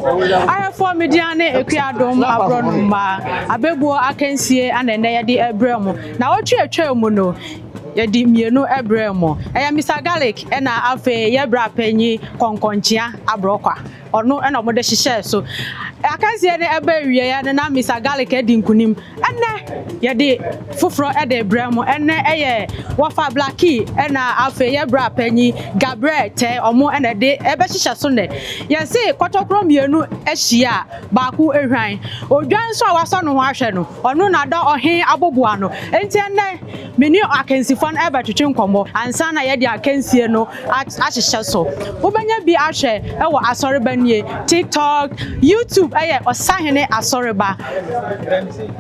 Ahwɛfoɔ media ne Akuadom aborɔnoma abɛbuo akansie ana ɛnɛ yɛde ɛbrɛ mo. Na wɔtwe atwa mu no, yɛde mmienu ɛbrɛ mo. Ɛyɛ Mr Garlic ɛna afei yɛbrɛ apanyi Kɔnkɔnkyea Aborɔkwa. Ɔno ɛna wɔde hyehyɛɛ so. Akansie no ɛbɛ awieɛ no na Mr Garlic adi nkunim. Ɛnɛ yɛde foforɔ ɛde brɛ mo. Ɛnɛ ɛyɛ Wɔfa Blackie ɛna afei yɛbrɛ apanyi Gabriel Tɛ, ɔmo ɛna ɛde ɛbɛhyehyɛ so nɛ. Yɛse kɔtɔkorɔ mmienu ahyia a, baako ehwan. Odwan nso a wasɔ ne ho ahwɛ no, ɔno na dɔ ɔhen aboboa no. Enti ɛnɛ me ne akansifoɔ no ɛbɛtwetwe nkɔmmɔ ansa na yɛde akansie no ahyehyɛ so. Wobɛnya bi ahwɛ ɛwɔ Asɔreba nie, TikTok, YouTube, ɛyɛ Ɔsahene Asɔreba.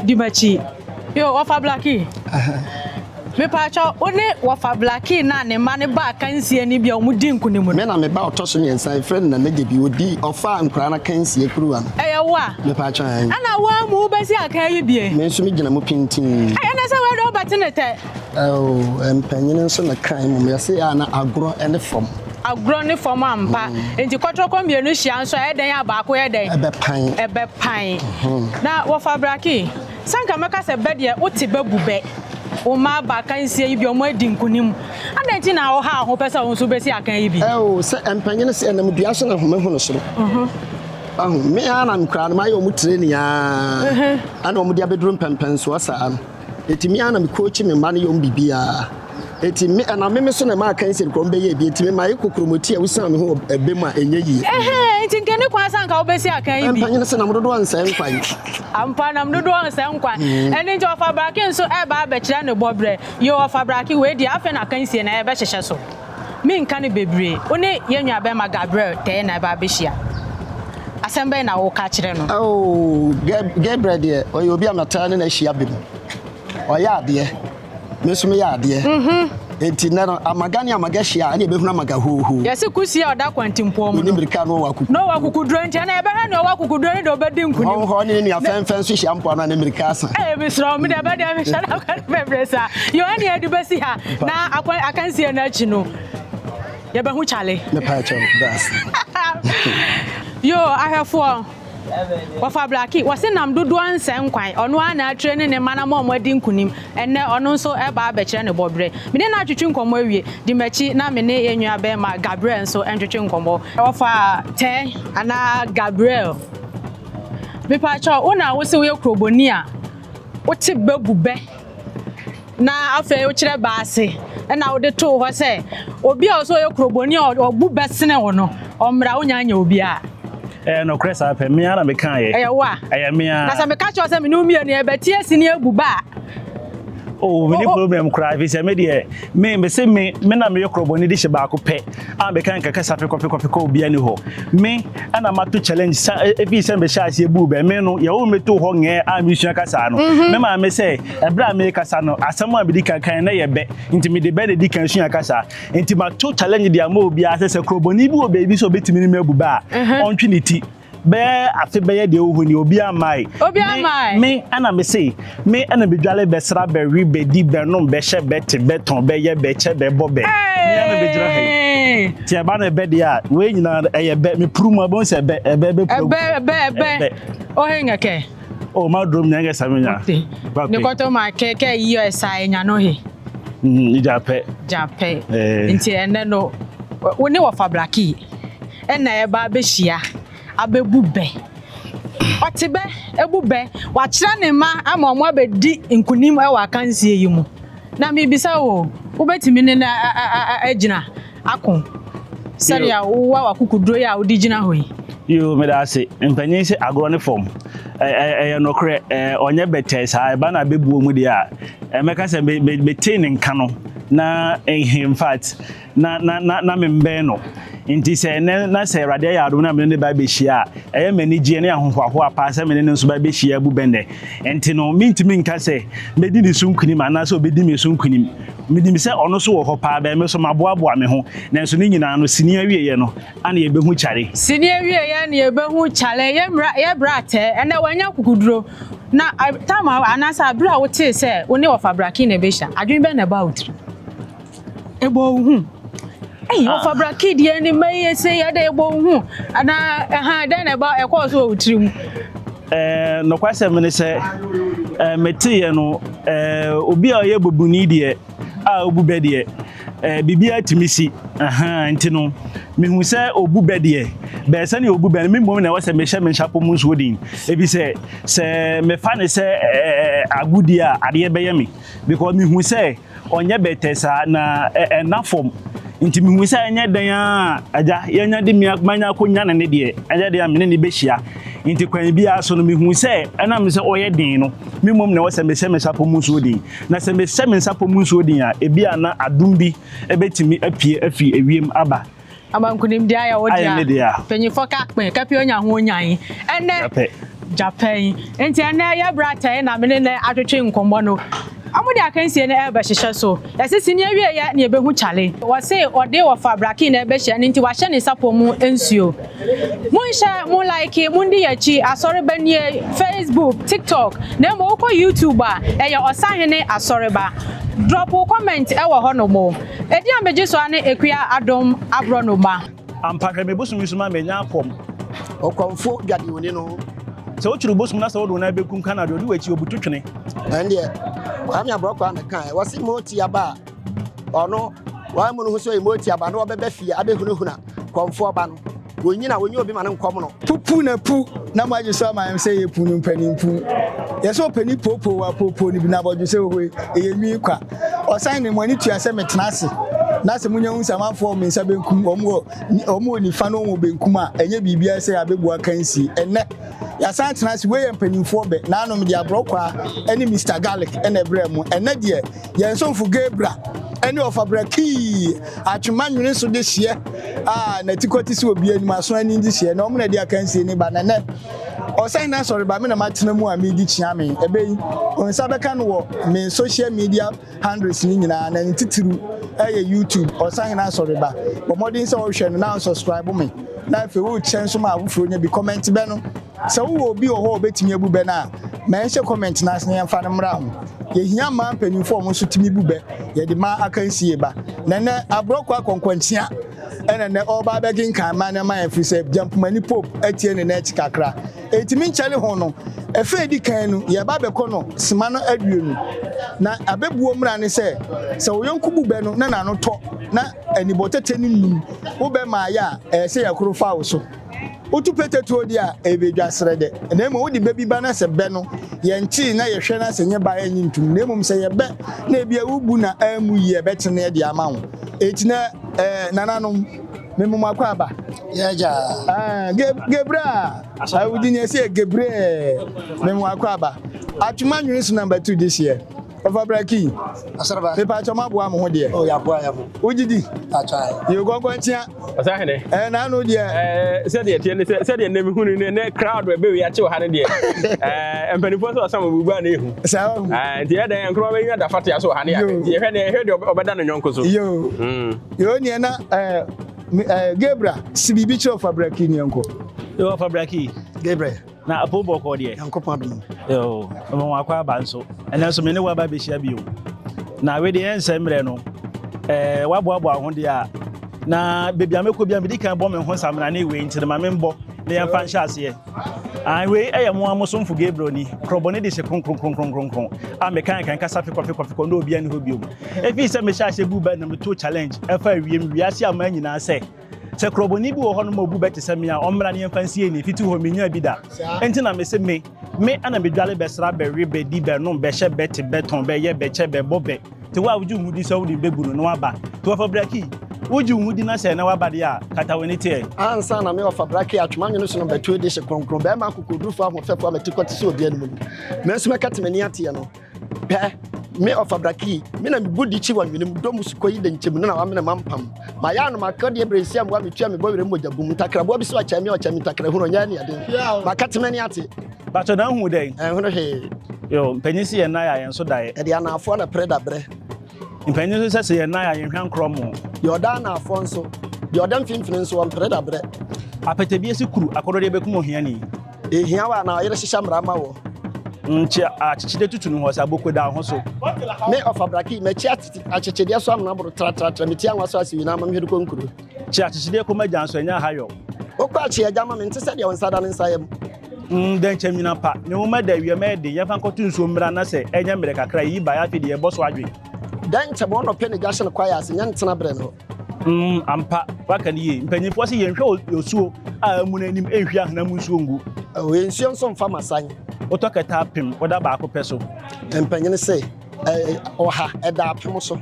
Di m'akyi. Yo, Wɔfa Blackie. Mepatwa, wo ne Wɔfa Blackie na ne mma ne ba akansie no bi a wɔn di nkunim no? Me na me ba ɔtɔ so mmiɛnsa, efrɛ no Nana Gyebi, odi ɔfa nkwaraa no kansie kuruwa no. Ɛyɛ wo a? Mepatwa ɛn. Ɛna wo amu wobɛsi akan yi bie? Me nso megyina mu pintin. Ɛyɛ na sɛ wɔde wobɛte ne tɛ. Ɛo, mpanyini nso na kan mu yɛse a na agorɔ ne fam. Agorɔ ne fam ampa. Nti kɔtɔkɔ mmienu hyia nso a, ɛyɛ dɛn a baako yɛ dɛn? Ɛbɛpan. Ɛbɛpan. Na Wɔfa Blackie, sanka mɛka sɛ bɛ deɛ wote bɛbu bɛ. Wo mma aba akansie yi bi, ɔmo adi nkunim. Adɛn nti na woha ho pɛ sɛ wo nso wobɛsi akan yi bi? Ɛo, sɛ mpanyini sɛ ɛnam dua so na homa hu no soro. Ahu, me ara na nkwaraa no mayɛ ɔmo training aa. Ɛna ɔmo de abɛduru mpɛmpɛnsoɔ saa no. Eti me ara na me coach me mma no yɛ ɔmo biribiara. Eti me ɛna me so na ɛma akansie no kora ɔmo bɛyɛ bi. Eti me ma yɛ kokromoti a wosan me ho wɔ ɛbɛ mu a ɛnyɛ yie. Ɛhɛn, nti nkɛ ne kwan sɛ anka wobɛsi akan yi bi. Mpanyini sɛ nam dodoɔ nsɛe nkwan. Ampa, nam dodoɔ nsɛ nkwan. Ɛno nti Ɔfa Blackie nso ɛba abɛkyerɛ ne bɔberɛ. Yo, Ɔfa Blackie, wei deɛ afei na akansie na yɛbɛhyehyɛ so. Menka no bebree. Wo ne yɛn nua bɛrima Gabriel Tɛɛ na ɛba abɛhyia. Asɛm bɛn na woka kyerɛ no? Oh, Gabriel deɛ ɔyɛ obi a mataa ne no ahyia bem. Ɔyɛ adeɛ. Me nso meyɛ adeɛ. Enti nnɛ no, Amaga ne Amaga hyia a, ɛne yɛbɛhunu Amaga hoohoo. Yɛse kusie a ɔda kwantimpɔn mu no. Ɔni mmirika no ɔwɔ akukuduro. Na ɔwɔ akukuduro nti ɛna yɛbɛhwɛ nea ɔwɔ akukuduro ne deɛ ɔbɛdi nkunim. Hɔnhɔ ne ne nua fɛnfɛn nso hyia mpoano a ne mmirika asa. Ee, mesrɛ wo, me deɛ ɛbɛdeɛ mehyɛ no akɔ bebree saa. Yo, ɛne yɛde bɛsi ha na akwan akansie no akyi no, yɛbɛhu kyale. Mepa kyɛw, daase. Yo, ahwɛfoɔ, Wɔfa Blackie, wɔse nam dodoɔ nsɛ nkwan. Ɔno ara na atire ne ne mma na ma ɔmo adi nkunim. Ɛnnɛ ɔno nso ɛba abɛkyerɛ ne bɔberɛ. Me ne no atwetwe nkɔmmɔ awie. Di m'akyi na me ne yɛn nua bɛrima Gabriel nso ntwetwe nkɔmmɔ. Wɔfa Tɛ anaa Gabriel. Mepakyɛw, wo na wose woyɛ kurobɔni a wote bɛbu bɛ na afei wokyerɛ baase ɛna wode too hɔ sɛ obi a ɔsɛ ɔyɛ kurobɔni a ɔbu bɛ sene wo no, ɔmmra wonya anya obiara. Ɛyɛ nokorɛ saa pɛ, mmea na mekaeɛ. Ɛyɛ wo a? Ɛyɛ mmea. Na sɛ meka kyerɛ wo sɛ me ne wo mmienu yɛbɛte asi ne abu ba a? Oh, me ni problem koraa, ɛfiri sɛ me deɛ me me se me na meyɛ kurɔbɔni de hyɛ baako pɛ a meka nkaka sa pekɔ pekɔ pekɔ obiara ni hɔ. Me ɛna mato challenge sa ɛfiri sɛ mehyɛ aseɛ buu bɛ me no yɛwo me too hɔ ngɛɛ a mesua kasa no. Me maame sɛ ɛberɛ a mekasa no, asɛm a medi kan kan na yɛ bɛ, nti mede bɛ na di kan sua kasa. Nti mato challenge de ama obiara sɛ kurɔbɔni bi wɔ baabi sɛ obɛtumi ne me abu bɛ a, ɔntwe ne ti. Bɛyɛ afe bɛyɛ deɛ ɛwɔ hɔ ni, obiara mmae. Obiara mmae. Me ɛna me se me ɛna medwale bɛsra bɛwe bɛdi bɛnom bɛhyɛ bɛte bɛtɔn bɛyɛ bɛkyɛ bɛbɔ bɛ. Me ɛna bɛgyina ha yi. Nti ɛba no ɛbɛ deɛ a, wei nyinaa ɛyɛ bɛ. Mepuru mu a, ɛbɛhu sɛ ɛbɛ ɛbɛ bɛpuru agu. Ɛbɛ ɛbɛ ɛbɛ. Ɔhe ngɛkɛ? Oh, ma drom nya ngɛ sami nya. Ne kɔtɔ ma kɛ kɛ yi ɛsa enya no he. Gya pɛ. Gya pɛ. Nti ɛnɛ no, wo ne Wɔfa Blackie ɛna ɛba abɛhyia abɛbu bɛ. Ɔte bɛ, ebu bɛ. Wakyerɛ ne mma ama ɔmo abɛdi nkunim ɛwɔ akansie yi mu. Na mibisa wo, wobɛtumi ne no agyina ako sɛdeɛ wowɔ w'akokoduro yi a wode gyina hɔ yi? Yo, meda ase. Mpanyin sɛ agorɔ ne fam. Ɛyɛ nokorɛ, ɔnyɛ bɛtɛɛ saa. Ɛba na abɛbuo mu deɛ a, mɛka sɛ metee ne nka no na in fact na membɛn no. Nti sɛ ɛnɛ na sɛ Awurade ayɛ adom na mene ne ba bɛhyia a, ɛyɛ m'anigyeɛ ne ahohoahoa paa sɛ mene ne nso ba bɛhyia abu bɛnnɛ. Nti no, mentumi nka sɛ mɛdi ne so nkunim anaasɛ ɔbɛdi me so nkunim. Menim sɛ ɔno so wɔ hɔ paa bɛn me so maboaboa me ho. Nanso ne nyinaa no, sini awieeɛ no, ana yɛbɛhu kyare. Sini awieeɛ na yɛbɛhu kyale. Yɛbrɛ atɛ. Ɛnɛ wanya kukuduro. Na tam a anaasɛ abere a wotee sɛ wo ne Wɔfa Blackie na ɛbɛhyia, adwene bɛn na ɛbaa wo tirim? Ɛbɔ wo hu? Ei, ɔfa bra kid yɛ ne mma yi ese yɛ dɛ ɛbɔ hu anaa ɛha dɛn na ɛba ɛkɔɔ so wɔ wo tirim? Ɛɛ, nokwasɛm ne sɛ, ɛɛ, meteeɛ no, ɛɛ, obi a ɔyɛ bobuni deɛ, a ɔbu bɛ deɛ, ɛɛ, biribiara tumi si. Ahaa, nti no, mehu sɛ ɔbu bɛ deɛ, bɛɛ sɛdeɛ ɔbu bɛ no, me mmom na ɛwɔ sɛ mehyɛ me nhyapɔ mu nsuo den. Ɛfiri sɛ, sɛ mefa no sɛ ɛɛ, agodie a, adeɛ bɛyɛ me. Because mehu sɛ ɔnyɛ bɛtɛ saa na ɛnna fam. Nti mehu sɛ ɛnyɛ dɛn ara a, agya, yɛanya de me manya akɔnya no ne deɛ, ɛnyɛ dɛn a me ne no bɛhyia. Nti kwan biara so no, mehu sɛ ɛnam sɛ ɔyɛ den no, me mmom na ɛwɔ sɛ mehyɛ me nsapɔ mu nsuo den. Na sɛ mehyɛ me nsapɔ mu nsuo den a, ebia na adom bi bɛtumi apue afiri ewiem aba. Ama nkunimdi ayɛ wo Ayɛ me dea. dea. Mpanyinfoɔ ka kpɛn kɛpɛ onya ho onyan. Ɛnɛ Gyapɛ. gyapɛn. Nti ɛnɛ yɛ bra tɛɛ na me ne nɛ atwetwe nkɔmmɔ no. Ɔmo de akansie no ɛɛbɛhyehyɛ so. Yɛse sini awieɛ na yɛbɛhu Chale. Wɔse ɔde wɔfa Brakin na ɛbɛhyia no nti wahyɛ ne sapɔ mu nsuo. Monhyɛ, mo like, mondi yɛakyi, Asɔreba nie, Facebook, TikTok, na mmom wokɔ YouTube a ɛyɛ Ɔsahene Asɔreba. Drop wo comment ɛwɔ hɔ nom. Edin a megye so ara ne Akua Adom Aborɔnoma. Ampa hwɛ me bosom yi so ma menya akɔm. Ɔkɔmfo dwadeoni no. Sɛ wokyere bosom na sɛ wode wo nan bɛkum ka na deɛ ɔdi w'akyi ɔbutu twene. Ɛndeɛ Kwame Aborɔkwaa na ɛkaeɛ, wɔse Moti aba a ɔno wɔammu no ho sɛ ɔyɛ Moti aba na ɔbɛba fie abɛhunahuna kɔmfoɔ ba no. Wɔnyin a, wɔnyɛ obi ma no nkɔm no. Pupu na pu na mo agye so ama yɛn sɛ yɛ pu no mpanin pu. Yɛ sɛ ɔpanin poopoo wa poopoo no bi na abɔdwe sɛ ohoe ɛyɛ nwi kwa. Ɔsan ne mo ani tua sɛ metena ase na sɛ monya hu sɛ amanfoɔ me nsa benkum wɔn wɔ wɔn wɔ nifa na wɔn wɔ benkum a ɛnyɛ biribiara sɛ yɛabɛbu akansie. Ɛnnɛ yɛasan atena ase wei yɛ mpanimfoɔ bɛ na anom deɛ aborɔkwaa ne Mister Garlic na ɛbrɛ mo. Ɛnnɛ deɛ Yɛn somfo Gabriel ne ɔfabra kii atwema nwene so de hyeɛ a n'atikɔ te sɛ obi anim aso ani de hyeɛ na wɔn na ɛde akansie ne ba na nɛ ɔsan na sɔre ba me na matena mu a medi kyea me ɛbɛ yi wɔn nsa bɛka no wɔ me social media handles ne nyinaa na ne titiriw ɛyɛ YouTube ɔsan na sɔre ba bɔ mmɔden sɛ ɔhwɛ no na unsubscribe me na afei wokyɛ nso ma afoforɔ nya bi comment bɛ no Sɛ wowɔ obi wɔ hɔ a obetumi abu bɛ no a, ma ɛnhyɛ comment no ase na yɛmfa no mmra ho. Yɛhia mmaa mpanyimfo a wɔn nso tumi bu bɛ. Yɛde mmaa akansie ba. Na nnɛ, aborɔkɔ akɔnkɔnkyea na nnɛ ɔreba abɛkenkan mmaa no ama yɛn ɛfiri sɛ Gyampomani Pope atie ne nan akyi kakra. Enti menkyɛre ho no, ɛfɛ a edi kan no, yɛreba abɛkɔ no sima no aduonu. Na abɛbuo mmara ne sɛ, sɛ wo yɔnko bu bɛ no na n'ano tɔ na anibɔtɛtɛ no nnum wo bɛ ma ayɛ a, ɛyɛ sɛ yɛkoro fa wo so. Wotu pete tuo deɛ a, ɛyɛ badwa serɛ dɛ. Na mmom wode bɛ bi ba na sɛ bɛ no, yɛntee na yɛhwɛ na sɛ nyɛ ba a ɛnnye ntom. Na mmom sɛ yɛ bɛ na ebia wobu na ammu yie a, ɛbɛtene de ama wo. Enti na eh, nananom, mema mo akwaaba. Yɛ agya. Ah, Gabriel, ah, wo din ɛsɛ yɛ Gabriel. Mema mo akwaaba. Atwoma nwene so number 2 this year. Ɔfa braki. Asaraba. Mepa kyɛ mo aboa mo ho deɛ. Oh, yɛaboa yɛ ho. Wogye di? Atwa. Yɛ kɔnkɔnkyea. Ɔsahene. Ɛɛ n'ano deɛ. Ɛɛ sɛdeɛ teɛ ne sɛ sɛdeɛ nnɛ mehunu ne ne crowd ɛbɛ wei akye wɔ ha no deɛ ɛɛ mpanimfoɔ sɛ ɔsam obubu a na ehu. Saa ohu. Ɛɛ nti ɛdɛn nkruma bɛnya da fatea so wɔ ha ne yɛ nti yɛhwɛ ne yɛhwɛ deɛ ɔbɛda ne yɔnko so. Yoo. Yoo neɛ na ɛɛ ɛɛ Gabriel si biribi kyerɛ Ɔfabraki ne yɛnkɔ. Yoo Ɔfabraki. Gabriel. Na apo bɔkɔɔ deɛ. Nyankopɔn adom. Yoo, mema wo akwaaba nso. Ɛnɛ nso me ne wo aba abɛhyia bio. Na wei deɛ ɛnsɛ mmerɛ no. Ɛɛ woaboaboa wo ho deɛ a, na baabi a mɛkɔ biara medi kan bɔ me ho nsamena ne wei nti no ma membɔ na yɛmfa nhyɛ aseɛ. Ah, wei ɛyɛ mo a mo somfo Gabriel ni, korɔbɔne de hyɛ kronkronkronkronkron a meka nka nkasa fekɔfekɔfekɔ na obiara ni hɔ biom. Ɛfiri sɛ mehyɛ aseɛ bu bɛ na meto challenge ɛfa ewiem wiase aman nyinaa sɛ Sɛ kurobɔni bi wɔ hɔnom a obu bɛ te sɛ me a, ɔmmra na yɛmfa nsie no. Fiti hɔ, minnyaa bi da. Enti na mise me, me na medwale bɛsra, bɛwe, bɛdi, bɛnom, bɛhyɛ, bɛte, bɛtɔn, bɛyɛ, bɛkyɛ, bɛbɔ bɛ. Te wo a wogye wo ho di sɛ wode bɛbu no na woaba. Te wɔfa Braki, wogye wo ho di na sɛ ɛnnɛ woaba deɛ a, kata w'ani te ɛ. Ansa na me wɔfa Braki atwe m'anwene so no bɛto adi hye kronkron, bɛrima akokoɔdurufoɔ ahoɔfɛfoɔ a mate kɔ te sɛ obi anim no, me nso mɛkata m'ani ateɛ no. Hwɛ, me ɔfabraki, me na mebu dikyi wɔ nwene mu, dɔ mu sukɔ yi dɛnkyɛm no na wamene mampam. Mayɛ anomakɔ deɛ berɛ nsia mmoa metua mebɔ werɛ mu mogya bum, ntakraboa bi so akyɛ me ɔkyɛ me ntakrahunu ɔnyɛ aniɛden. Makate m'ani ate. Pakyɛ na nhu dɛn? Ɛnhono hwee. Yo, mpanyin se yɛn nan a yɛn so daeɛ. Ɛde anaafoɔ na pere dabrɛ. Mpanyin nso sɛ sɛ yɛn nan a yɛnhwa nkorɔ mo. Deɛ ɔda anaafoɔ nso, deɛ ɔda mfimfini nso ɔmpere dabrɛ. Apɛtɛbie se kuru akɔdɔdeɛ bɛkum ohiani. Ehia wo a na ɔyere hyehyɛ mmara ma wo. Nkye akyekyede tutu no hɔ sɛ aboko da ho so. Me ɔfa braki makyi akyekyedeɛ so amena boro tratratra meti anwa so ase nyinaa ma mehwere kɔ nkuro. Kye akyekyedeɛ kɔm agya nso ɛnyɛ ahayɔ. Wokɔ akye agya ma me nte sɛ deɛ wo nsa da ne nsa yam. Dɛ nkyɛ nyina pa ne nwoma da awia mɛyɛ den yɛmfa nkɔto nsuo mmra na sɛ ɛnyɛ mmerɛ kakra yiyi baeɛ afei deɛ yɛbɔ so adwen. Dɛ nkyɛ bɔ ɔnɔpɛ ne gya hye no kwaeɛ ase nyɛ ne tena berɛ no. Ampa, woaka no yie. Mpanyimfoɔ se yɛnhwɛ osuo a amuna anim nhwie ahena mu nsuo ngu. Oh, nsuo nso mfa masan. Wotɔ kɛtɛ apem, woda baako pɛ so. Mpanyini se ɔha ɛda apem so.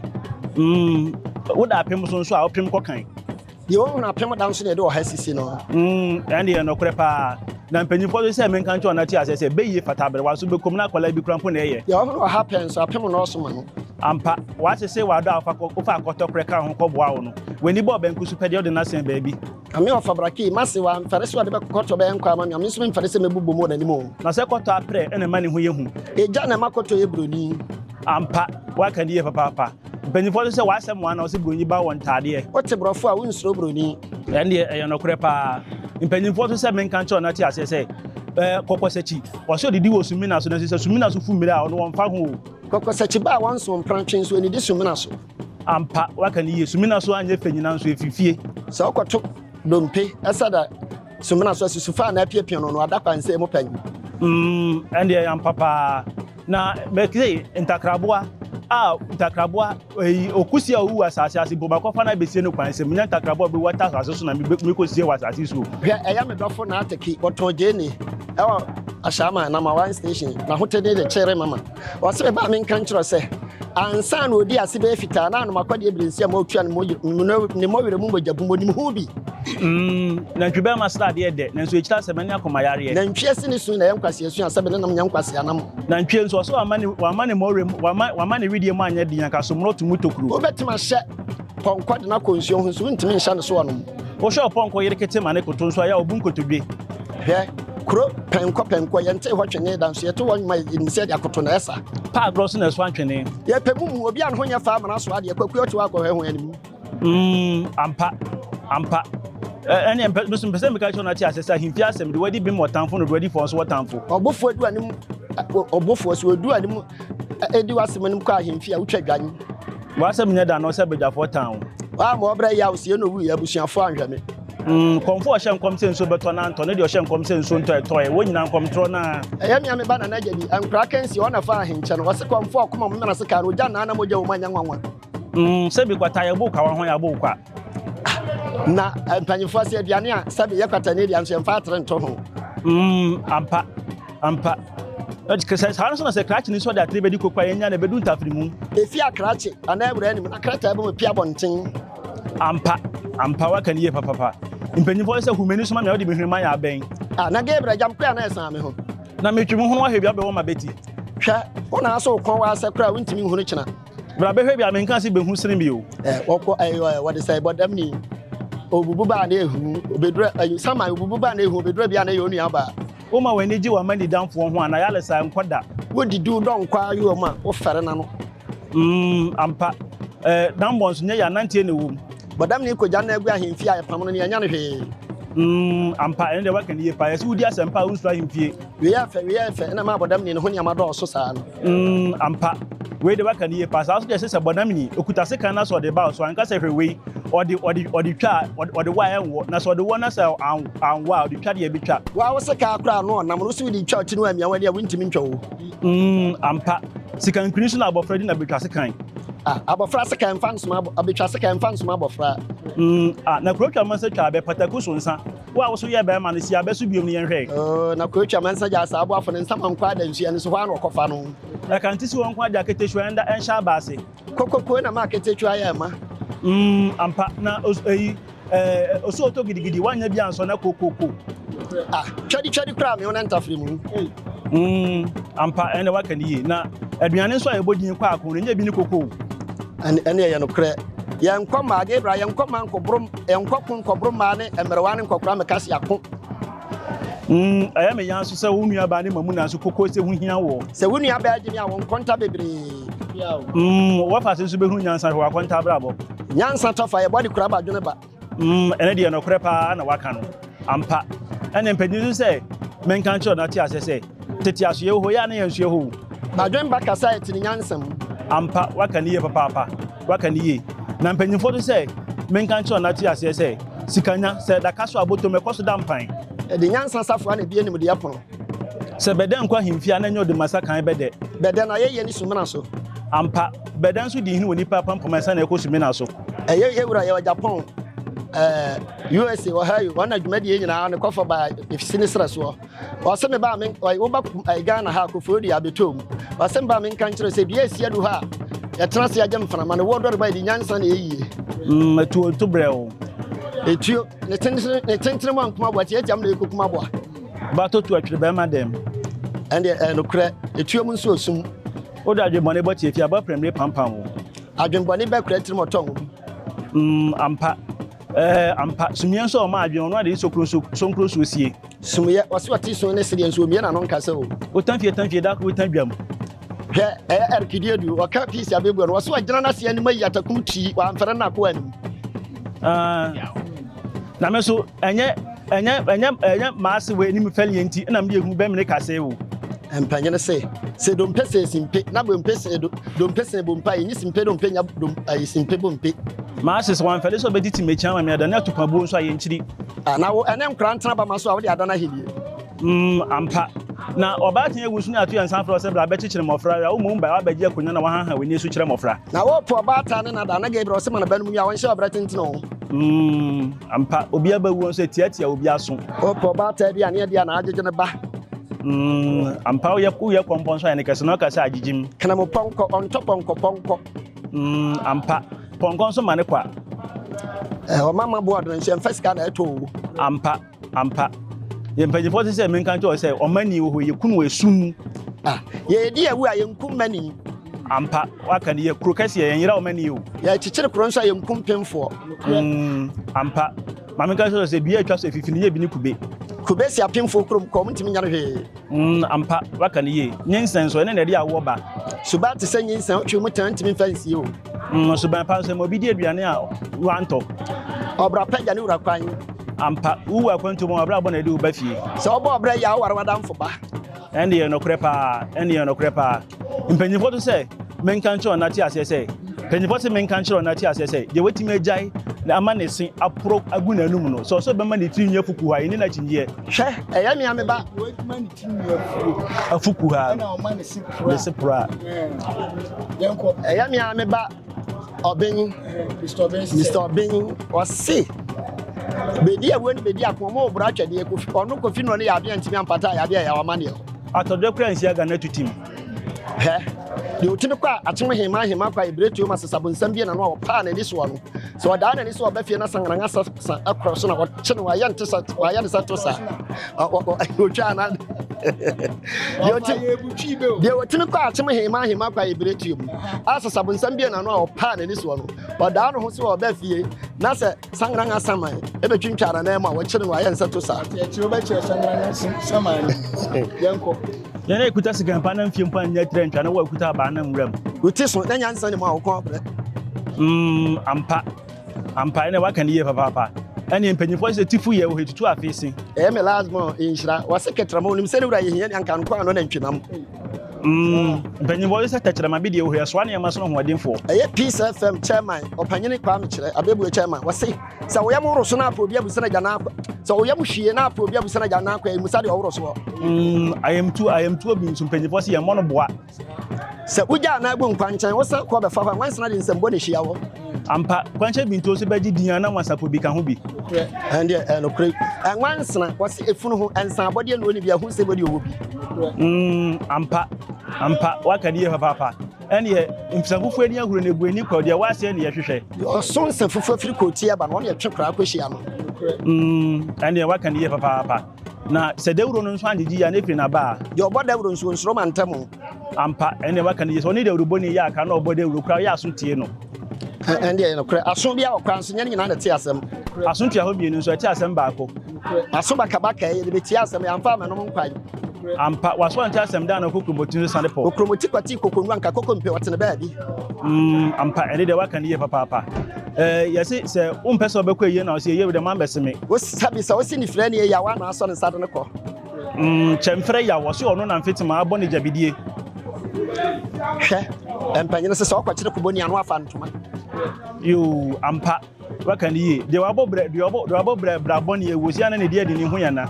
Woda apem so nso a, wopem kɔ kan. Deɛ ɔhunu apem da nso na yɛde ɔha sisi no. Ɛnde yɛ nɔkorɛ paa. Na mpanyimfoɔ nso sɛ menka nkyerɛ wɔn na te aseɛ sɛ, bɛyie fata aberewa nso bɛkɔm na akwadaa bi kura mpo na ɛyɛ. Deɛ ɔhunu ɔha pɛ nso, apem na ɔsoma no. Ampa, w'asese w'adɔ a wofa akɔtɔkorɛ ka ho kɔboa wo no, w'ani bɔɔ banku so pɛ deɛ wode no asɛn baabi. Ame ɔfa brakee, m'ase, wamfɛre sɛ ɔde bɛkɔtɔ bɛyɛ nkwa ama me a, me nso memfɛre sɛ mɛbobɔ mu wɔ n'anim o. Na sɛ kɔtɔ aprɛ na ɛma ne ho yɛ hu. Egya na ɛma kɔtɔ yɛ buroni. Ampa, woaka no yie papaapa. Mpanyimfoɔ nso sɛ w'asɛm waa na wɔse buroni ba wɔ ntaadeɛ. Wote borɔfo a, wonsuro buroni. Ɛndeɛ ɛyɛ nɔkorɛ paa. Mpanyimfoɔ nso sɛ menka nkyerɛ wo na te aseɛ sɛ, ɛɛ, kɔkɔsakyi, wɔse ɔdidi wɔ sumina so nanso sɛ sumina so fu mmire a, ɔno wɔmfa ho o. Kɔkɔsakyi ba a wɔnso mpratwe nso ɔnnidi sumina so. Ampa, woaka no yie. Sumina so anyɛ fɛ nyinaa nso ɛfiri fie. Sɛ wokɔto dompe sɛ da sumina so a, susufa anaa apiapia no, ɔno ada kwansɛn mu pɛn. Mm, ɛndeɛ ɛyɛ ampa paa. Na mɛte ntakraboa a ntakraboa eyi okusi a owu asase ase mpo makɔfa no abesie no kwan sɛ menya ntakraboa a obewu ata asase so na mekɔsie wɔ asase so. Hwɛ, ɛyɛ me dɔfo na ateki, ɔtɔn gyeene ɛwɔ Ashaiman number one station, n'ahotɛni de kyere mama. Ɔse me ba menka nkyerɛ sɛ ansa na odi ase bɛyɛ fitaa na anomakɔdeɛ bere nsi a ma otua ne mmɔwerɛ mu mogya bum, onim ho bi. Nantwi bɛrima sradeɛ dɛ, nanso ekyir asɛm ɛne akoma yareɛ. Nantwi ase ne su na ɛyɛ nkwasea su a sɛbe ne nam nyɛ nkwasea nam. Nantwie nso, ɔsɛ wamma ne wamma ne mmɔwerɛ mu wamma wamma ne wedeɛ mu anyɛ den anka sommorɔ to mu tokuro. Wobɛtumi ahyɛ pɔnkɔ de no akɔ nsuo ho nso wontumi nhyɛ ne so ɔnom. Wohyɛ ɔpɔnkɔ yere kete ma ne koto nso a, ɛyɛ a ɔbu nkotodwe. Hwɛ, kuro pɛnkɔ pɛnkɔ, yɛntee hɔ twene da nso yɛte hɔ nnwom a yɛnim sɛ yɛde akoto na ɛsa. Pa agorɔ so na ɛsoa ntwene. Yɛpɛ mu mu, obi a ne ho nyɛ fɛ amena so adeɛ, Kwaku ɔte hɔ akɔhwɛ ho anim. Mm, ampa, ampa. Ɛne mpɛ nso mpɛ sɛ meka kyerɛ no ate asɛ sɛ ahemfie asɛm de wadi bem ɔtamfo no de wadi fɔ nso wɔtamfo. Ɔbɔfoɔ adu anim, ɔbɔfoɔ so ɔdu anim ɛdi w'asɛm anim kɔ ahemfie a wotwa dwan. W'asɛm nyɛ da no sɛ badwafoɔ tan wo. Wa ma ɔbrɛ yaw sie na owuiɛ abusuafoɔ anhwɛ me. Kɔmfo a ɔhyɛ nkɔm sɛ nsuo bɛtɔ na antɔ ne deɛ ɔhyɛ nkɔm sɛ nsuo ntɔ ɛtɔɛ wɔn nyinaa nkɔmtorɔ no a. Ɛyɛ me a me ba Nana Agyabi, nkora kansie ɔna fa ahenkyɛ no, ɔse kɔmfo a ɔkoma mo mena sekaa no ogya nnaa na mogya wɔ mu anyɛ nwanwa. Sɛbi kwata yɛbo kwa wa ho yɛabo kwa. Na mpanyinfoɔ sɛ aduane a sɛbi yɛ kwata ne deɛ nso yɛmfa atere nto ho. Ampa, ampa. Sɛ saa nso na sɛ krakye ni nso de atere bɛdi koko a yɛnya na ɛbɛdu ntafiri mu. Efi akrakye anaa awura anim na krataa bi mu pia abɔnten. Ampa, ampa waka ne yie papapa. Mpanyinfoɔ sɛ humani soma me a wode me hwene ma yɛ abɛn. Ah, na Gabriel gyam koraa na ɛsan me ho. Na metwi me ho ahwɛ bi abɛwɔ ma bɛti. Hwɛ, wo na asɛ wo kɔn wɔ asɛ koraa wontumi nhunu kyena. Bra bɛhwɛ bi a menka se bɛhu sene me o. Ɛ wɔkɔ ɛ ɛ wɔde sɛ bɔdam ni obubu baa na ehu obedura ɛ saman obubu baa na ehu obedura bi a na ɛyɛ onua baa. Woma w'ani gye w'amanidamfoɔ ho a na yalesa nkɔ da. Wodidi wo dɔ nkwa ayowa mu a wofɛre n'ano. Mm ampa eh dambɔ nso nyɛ yɛ ananteɛ na ɛwɔ mu. Bɔdam ni kogya no agu ahemfie a yɛpam no ne yɛanya no hwee. Mm ampa ɛno deɛ waka no yie paa yɛse wodi asɛmpa a wonsuro ahemfie. Wei yɛ fɛ, wei yɛ fɛ, ɛna ɛma abɔdamni no ho nneɛma dɔɔso saa no. Mm, ampa. Wei de waka no yie paa. Saa nso deɛ ɛsɛ sɛ bɔdamni, ɔkuta sekan na sɛ ɔde ba wo so a, nka sɛ hwɛ wei, ɔde, ɔde, ɔde twa a, ɔde, ɔde wɔ a ɛnwɔ, na sɛ ɔde wɔ na sɛ an, anwɔ a, ɔde twa deɛ ɛbɛtwa. Wo a wo sekan koraa ano ɔnam no, wo se wode twa wo ti no amia w'ani a, wontumi ntwa o. Mm, ampa. Sekankini so na abɔfra di na bɛtwa sekan. Ah, abɔfra sekan mfa nsoma, abɛtwa sekan mfa nsoma abɔfra. Mm, ah, na kuro twa mansa twa abɛ, pataku so nsa. Wo a wo so yɛ bɛrima no, si abɛ so biom no yɛnhwɛ. Oh, na kuro twa mansa gya saa aboafo no nsa ma nkɔ ada nsuo no so hɔ ara na ɔkɔfa no. Ɛka nti si wɔn nko agya aketehyua ɛnda ɛnhyɛ aba ase. Kokokuo na ma aketehyua yɛ ma. Ampa na os eyi eh, osu ɔtɔ gidigidi wanyɛ bi ansɔ na kokoko. Ah, twadi twadi koraa me wo na ntafere mu. Ampa ɛnna waka ne yie na aduane nso a yɛbɔ din kɔ ako no nyɛ bi ne koko o. Ɛne ɛyɛ nokorɛ. Yɛnkɔ mmaa, Gabriel, yɛnkɔ mmaa nkɔboro, yɛnkɔ ko nkɔboro mmaa ne mmerewa ne nkɔkora mmɛka se yɛako. Ɛyɛ me ya nso sɛ wo nuabaa ne mamu nanso koko sɛ ho hia woɔ. Sɛ wo nuabaa gye me a, wo nkɔnta bebree. Wɔfa ase nso bɛhunu nyansa hwɛ w'akɔnta abrabɔ. Nyansa tɔ fa, yɛbɔ de kura ba dwene ba. Ɛno deɛ nokorɛ paa na waka no. Ampa. Ɛne mpanyin nso sɛ menka nkyerɛ no ate aseɛ sɛ. Tete asoɛ wɔ hɔ yi a na yɛn nso yɛ hɔ o. Badwen ba kasa a ɛte ne nyansa mu. Ampa, woaka no yie papaapa. Woaka no yie. Na mpanyimfoɔ nso sɛ menka nkyerɛ wo na te aseɛ sɛ, sikanya, sɛ ɛda ka so a, bɔtɔ mu, ɛkɔ so da mpan. Ɛde nyansa safoa na ebue nimdeɛ pono. Sɛ bɛdɛ nkɔ ahemfie a, na ɛnyɛ ɔdemasa kan bɛdɛ. Bɛdɛ na ayɛyie ne sumina so. Ampa, bɛdɛ nso di hene wɔ nnipa apampam ansa na ɛkɔ sumina so. Ɛyɛ yɛ wura yɛwɔ Japan, ɛɛ USA, Ohio, wɔn na dwumadie nyinaa ne kɔfɔ ba efisi ne serɛ soɔ. Ɔse me ba me woba Ghana ha kofoɔ dua abɛtɔ mu. Ɔse me ba me nka nkyerɛ sɛ dua esi adu hɔ a yɛtena ase agye mframa no wɔ dɔre ba yɛde nyansa na ɛyie. Etuo nto brɛ o. Etuo ne tentene ne tentene mu ankoma aboa tiatia mu na ɛkɔkum aboa. Ba tɔ tu atwere bɛrima dɛm. Ɛndeɛ ɛyɛ nokorɛ etuo mu nso osum. Wode adwenbɔne bɔ tiafi aba prɛmire pampam wo. Adwenbɔne bɛ kura tirim ɔtɔ ngo. Ampa ɛɛ ampa sumiɛ nso a ɔma adwene ɔno ade sokuro so sonkuro so sie. Sumyɛ ɔse ɔte sun ne sedeɛ nso omie n'ano nkasa o. Wotan fie tan fie da koro wotan dwam. Hwɛ ɛyɛ Eric Duadu ɔka peace abɛbua no ɔse ɔgyina n'ase anim ayi atakum tii wamfɛre no akoa anim. Ah, na me nso ɛnyɛ ɛnyɛ ɛnyɛ ɛnyɛ maase wɔ anim fɛliɛ nti ɛna mede ehu bɛmene kasɛe o. Mpanyin se, sɛ dompe sɛ simpe na bompe sɛ do dompe sɛ bompe a yɛnyi simpe dompe nya dom ayi simpe bompe. Maase sɛ wamfɛle sɛ ɔbɛtiti m'akyi ama me adane atupabuo nso a yɛnkyiri. Ah, na wo ɛne nkora ntena bama so a wode adan ahennie. Ampa. Na ɔbaatan awu nso ne ato yɛn nsa afrɛ wo sɛ bra bɛkyekyere mmɔfra a wo mmom bae woabɛgye akonnwa na woahaha w'ani so kyerɛ mmɔfra. Na wopo ɔbaatan ne nada, na Gabriel ɔse ma ne ba no mu nwi a ɔnhyɛ ɔbrɛ tenten o. Ampa. Obi aba wuo nso ɛtiatia obi aso. Wopo ɔbaatan aduane adi a na agyegye ne ba. Ampa woyɛ woyɛ kɔmpɔ nso ayɛ ne kɛse na ɔka sɛ agyegyem. Kena pɔnkɔ, ɔntɔ pɔnkɔ pɔnkɔ. Ampa. Pɔnkɔ nso ma ne kwa. Ɔma ma boɔ ɔdene nso yɛmfa sika na ɛtɔ o. Ampa. Ampa. Yɛn mpanyinfoɔ te sɛ menka nkyerɛ wo sɛ ɔmani wɔ hɔ yɛku no wɔ esum mu. Ah, yɛredi awu a yɛnku mmani. Ampa, waka no yɛ kuro kɛseɛ yɛnyera ɔmani o. Yɛkyekyere kuro nso a yɛnku mpemfoɔ. Ampa. Ma menka nkyerɛ wo sɛ dua a atwa so afifi no yɛ bi ne kube. Kube si apemfoɔ kurom kɔ, wɔntumi nya no hwee. Ampa, waka no yie. Nyinsɛn nso, ɛno na ɛde awoɔ ba. Suban te sɛ nyinsɛn, wotwe mu tan ntumi mfa nsie o. Suban pa nso, ɛma obi di aduane a wantɔ. Ɔbra pa gya ne wura kwan. Ampa, wowu akwantu mu a, w'abrabɔ na ɛde wo ba fie. Sɛ wobɔ ɔbra yie a, woware w'adamfo ba. Ɛnde yɛ nokorɛ paa, ɛnde yɛ nokorɛ paa. Mpanyinfoɔ to sɛ menka nkyerɛ wɔn na te aseɛ sɛ, mpanyinfoɔ se menka nkyerɛ wɔn na te aseɛ sɛ, deɛ watumi agyae na ama ne se aporo agu n'anum no, sɛ ɔsɛ ɔbɛma ne tiri nwi afu kuhaa, yɛnni no akyinnyeɛ. Hwɛ, ɛyɛ me a me ba. Deɛ watumi ne tiri nwi afuo. Afu kuhaa. Ɛna ɔma ne se poro. Ne se poro a. Yɛnkɔ. Ɛyɛ me a me ba. Ɔben. Mr. Ɔben sɛ. Mr. Ɔben ɔse bedi awuo ne bedi ako ɔmo ɔboro atwɛdeɛ kofi ɔno kofi no ne yadeɛ ntumi ampata yadeɛ yɛ ɔma neɛ. Atɔdwɛ kura nsi aga na tutim. Hɛ deɛ ɔtumi kɔ a akyem hema hema kɔ a ebire tuo ma sesa bonsam bie n'ano a ɔpaa n'ani soɔ no sɛ ɔdaa n'ani so ɔba fie na sangaranga sa sa ɛkorɔ so na ɔkye no wayɛ nte sa wayɛ ne sɛ to sa ɔtwa na deɛ ɔtumi kɔ akyem hema hema kɔ a ebire tuo mu a sesa bonsam bie n'ano a ɔpaa n'ani soɔ no ɔdaa ne ho sɛ ɔba fie na sɛ sangaranga saman ɛbɛtwintwa n'anan mu a wɔkyere no wayɛ nsɛ to sa. Yɛn a yɛkuta sika mpa na mfie mpo annya tiri antwa na wo a wokuta abaa nam wuram. Wo ti so na nyansa ni mu a wo kɔn brɛ. Ampa. Ampa, ɛnna waka no yie papaapa. Ɛnneɛ mpanyinfoɔ sɛ tifu yɛ wɔ tutu afe se. Ɛyɛ me last born nhyira. Wɔse kɛtrɛma onim sɛ ne wura yɛ hiani anka nko ano nantwinam. Mpanyinfoɔ sɛ tɛkyerɛma bi deɛ wɔ hɔ ɛsoa nneɛma so no hoɔdenfoɔ. Ɛyɛ Peace FM chairman ɔpanyini Kwame Kyerɛ Abebue chairman wɔse sɛ wo yam woro so na apɛ obi abusa no agya nan akɔ sɛ wo yam hwie na apɛ obi abusa no agya nan akɔ ɛmusa deɛ ɔworo soɔ. Ayamtuo ayamtuo bi nso mpanyinfoɔ sɛ yɛn mmɔ no boa. Sɛ wogya anaa gu nkwankyɛn, wosan kɔ bɛfa hɔ a, nwansena de nsɛmbɔ na ehyia wo. Ampa, kwankyɛn bintuo nso bɛgye din a na nwansapo bi ka ho bi. Ɛndeɛ, ɛyɛ nokorɛ. Nwansena, wɔse efunu ho, nsa abɔdeɛ na ɔnni bi, ɛho nsɛm deɛ ɔwɔ bi. Ampa, ampa, woaka no yie papaapa. Ɛndeɛ, mfisa fufuo ani ahuro na egu ani kɔ, deɛ woaseɛ na yɛhwehwɛ. Deɛ ɔso nsa fufuo firi kootia ba no, ɔno na ɛtwe koraa kɔhyia no. Ɛndeɛ, woaka no yie papaapa. Na sɛ dawuro no nso angyegye yie a, na efiri n'aba a. Deɛ ɔbɔ dawuro nso, ɔnsuro mantam. Ampa, ɛnneɛ waka no yie. Sɛ ɔne dawurubɔni yɛ aka na ɔbɔ dawuro koraa, ɔyɛ aso tie no. Ɛndeɛ ɛyɛ nokorɛ. Aso biara wɔ kwan so, nyɛ ne nyinaa na ɛte asɛm. Aso ntua hɔ mmienu nso, ɛte asɛm baako. Aso bakabaka yi, yɛde bɛtie asɛm, yɛamfa ammɛnom nkwan. Ampa, w'aso ante asɛm da a na kokuroboti nso sane pɔ. Kokuroboti kwatii kokonwa, anka koko mpe, ɔtene baabi. Ampa, ɛnne deɛ waka no yie papaapa. Ɛɛ, yɛse sɛ wompɛ sɛ ɔbɛkɔ ayie na ɔse ayie deɛ mammɛse me. Wosa bisa, wose nifirani ayie a, woana asɔ ne nsa de no kɔ? Kyɛmferɛ yaw, ɔse ɔno na mfetema abɔ ne gyabidie. Hwɛ, mpanyini sɛ sɛ ɔkɔkyere kobɔni ano afa ntoma. Yoo, ampa, waka ne yie. Deɛ wabɔ brɛ, deɛ ɔbɔ, deɛ wabɔ brɛ bra bɔne awu, ɔsi ana ne deɛ de ne ho yana.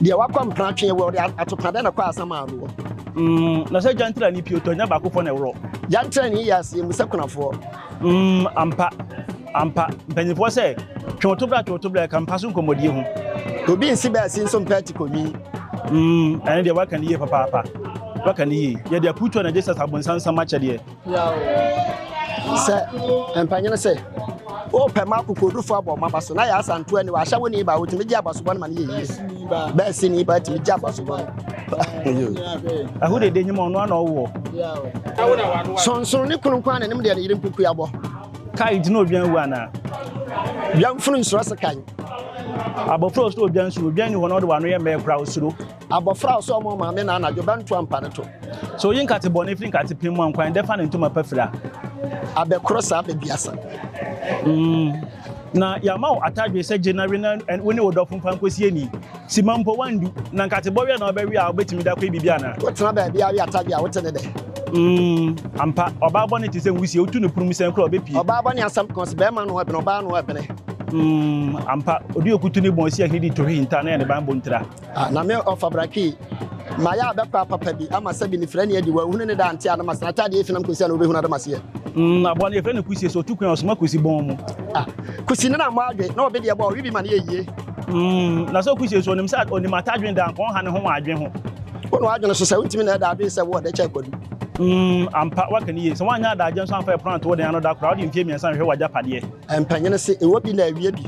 Deɛ wakɔ mpena twe wɔ, ɔde atopa dɛ na kɔ asam adoɔ. Na sɛ gyantra ne pie tɔ, nya baako fɔ na ɛworɔ. Gyantra ne yɛ aseɛ mu sɛ kunafoɔ. Ampa, ampa. Mpanyinfoɔ sɛ, twe wo to bra, twe wo to bra, ɛka mpa so nkɔmmɔdie ho. Obi nsi bɛɛsi nso mpɛ ati kɔnwi. Ɛno deɛ waka ne yie papaapa. Waka ne yie. Yɛde aputuo na Jesus abonsansam akyɛdeɛ. Sɛ mpanyin sɛ, wopɛ ma akokoɔdurufo abɔ ɔma ba so na yɛ asanto ani wahyɛ wo ne ba wotumi gye abasobɔ no ma no yɛ yie. Bɛɛsi ne ba tumi gye abasobɔ no. Ɛho dede nyima ɔno ana ɔwoɔ. Sonsono ne kunu nko ara na nim deɛ ne yere mpokua bɔ. Kai nti na odwan wu anaa? Dwamfunu nsuro sekan. Abɔfra osuro odwan suro, odwan ni hɔ na ɔde wano yɛ mmɛɛ koraa osuro. Abɔfra a ɔsɛ ɔma ɔmaame na anadwo bɛnto ampa ne to. Sɛ oyi nkate bɔne firi nkate pem mu a, nkwan dɛ fa ne ntoma pa fira. Abɛkorɔ saa bɛbiasa. Na yɛama wo atadwe sɛ gye na we na wo ne wo dɔfo mfa nkɔsi ani. Sima mpo woandu, na nkate bɔwe a na wobɛwe a wobɛtumi de akɔyɛ biribi anaa? Wotena baabi a we atadwe a wote ne dɛ. Ampa, ɔbaa bɔne te sɛ nwusie, wotu no pono mu sɛn koraa a ɔbɛpue. Ɔbaa bɔne asɛm ka ɔse bɛrima no ɛbene, ɔbaa no ɛbene. Ampa, odi okutu ne bɔn si ahene di tohwe hinta na yɛ ne banbɔ ntira. Ah, na me ɔfa brakii. Mayɛ abɛkɔ apapa bi ama sɛbi ne firani adi, wanhunu ne da ante a na masena ataadeɛ efinam kɔsi a na wobɛhunu adamaseɛ. Aboa no yɛfrɛ no kusie, sɛ ɔtu kwan a ɔsoma kɔsi bɔn mu. Ah, kusi ne na mmɔ adwe na ɔbe deɛ bɔ ɔwe bi ma no yɛ yie. Na sɛ kusie nso ɔnim sɛ ɔnim atadwene da anka ɔnha ne ho wɔ adwen ho. Wo na w'adwene so sɛ wontumi na ɛda adwene sɛ wo ɔdɛ kyɛ kwadu. Ampa, woaka no yie. Sɛ woanyɛ adagyeɛ nso amfa ɛpono anto wo dan ano da koraa, wode mfeɛ mmiɛnsa nhwehwɛ w'agyapadeɛ. Mpanyini se ɛwɔ bi na awie bi.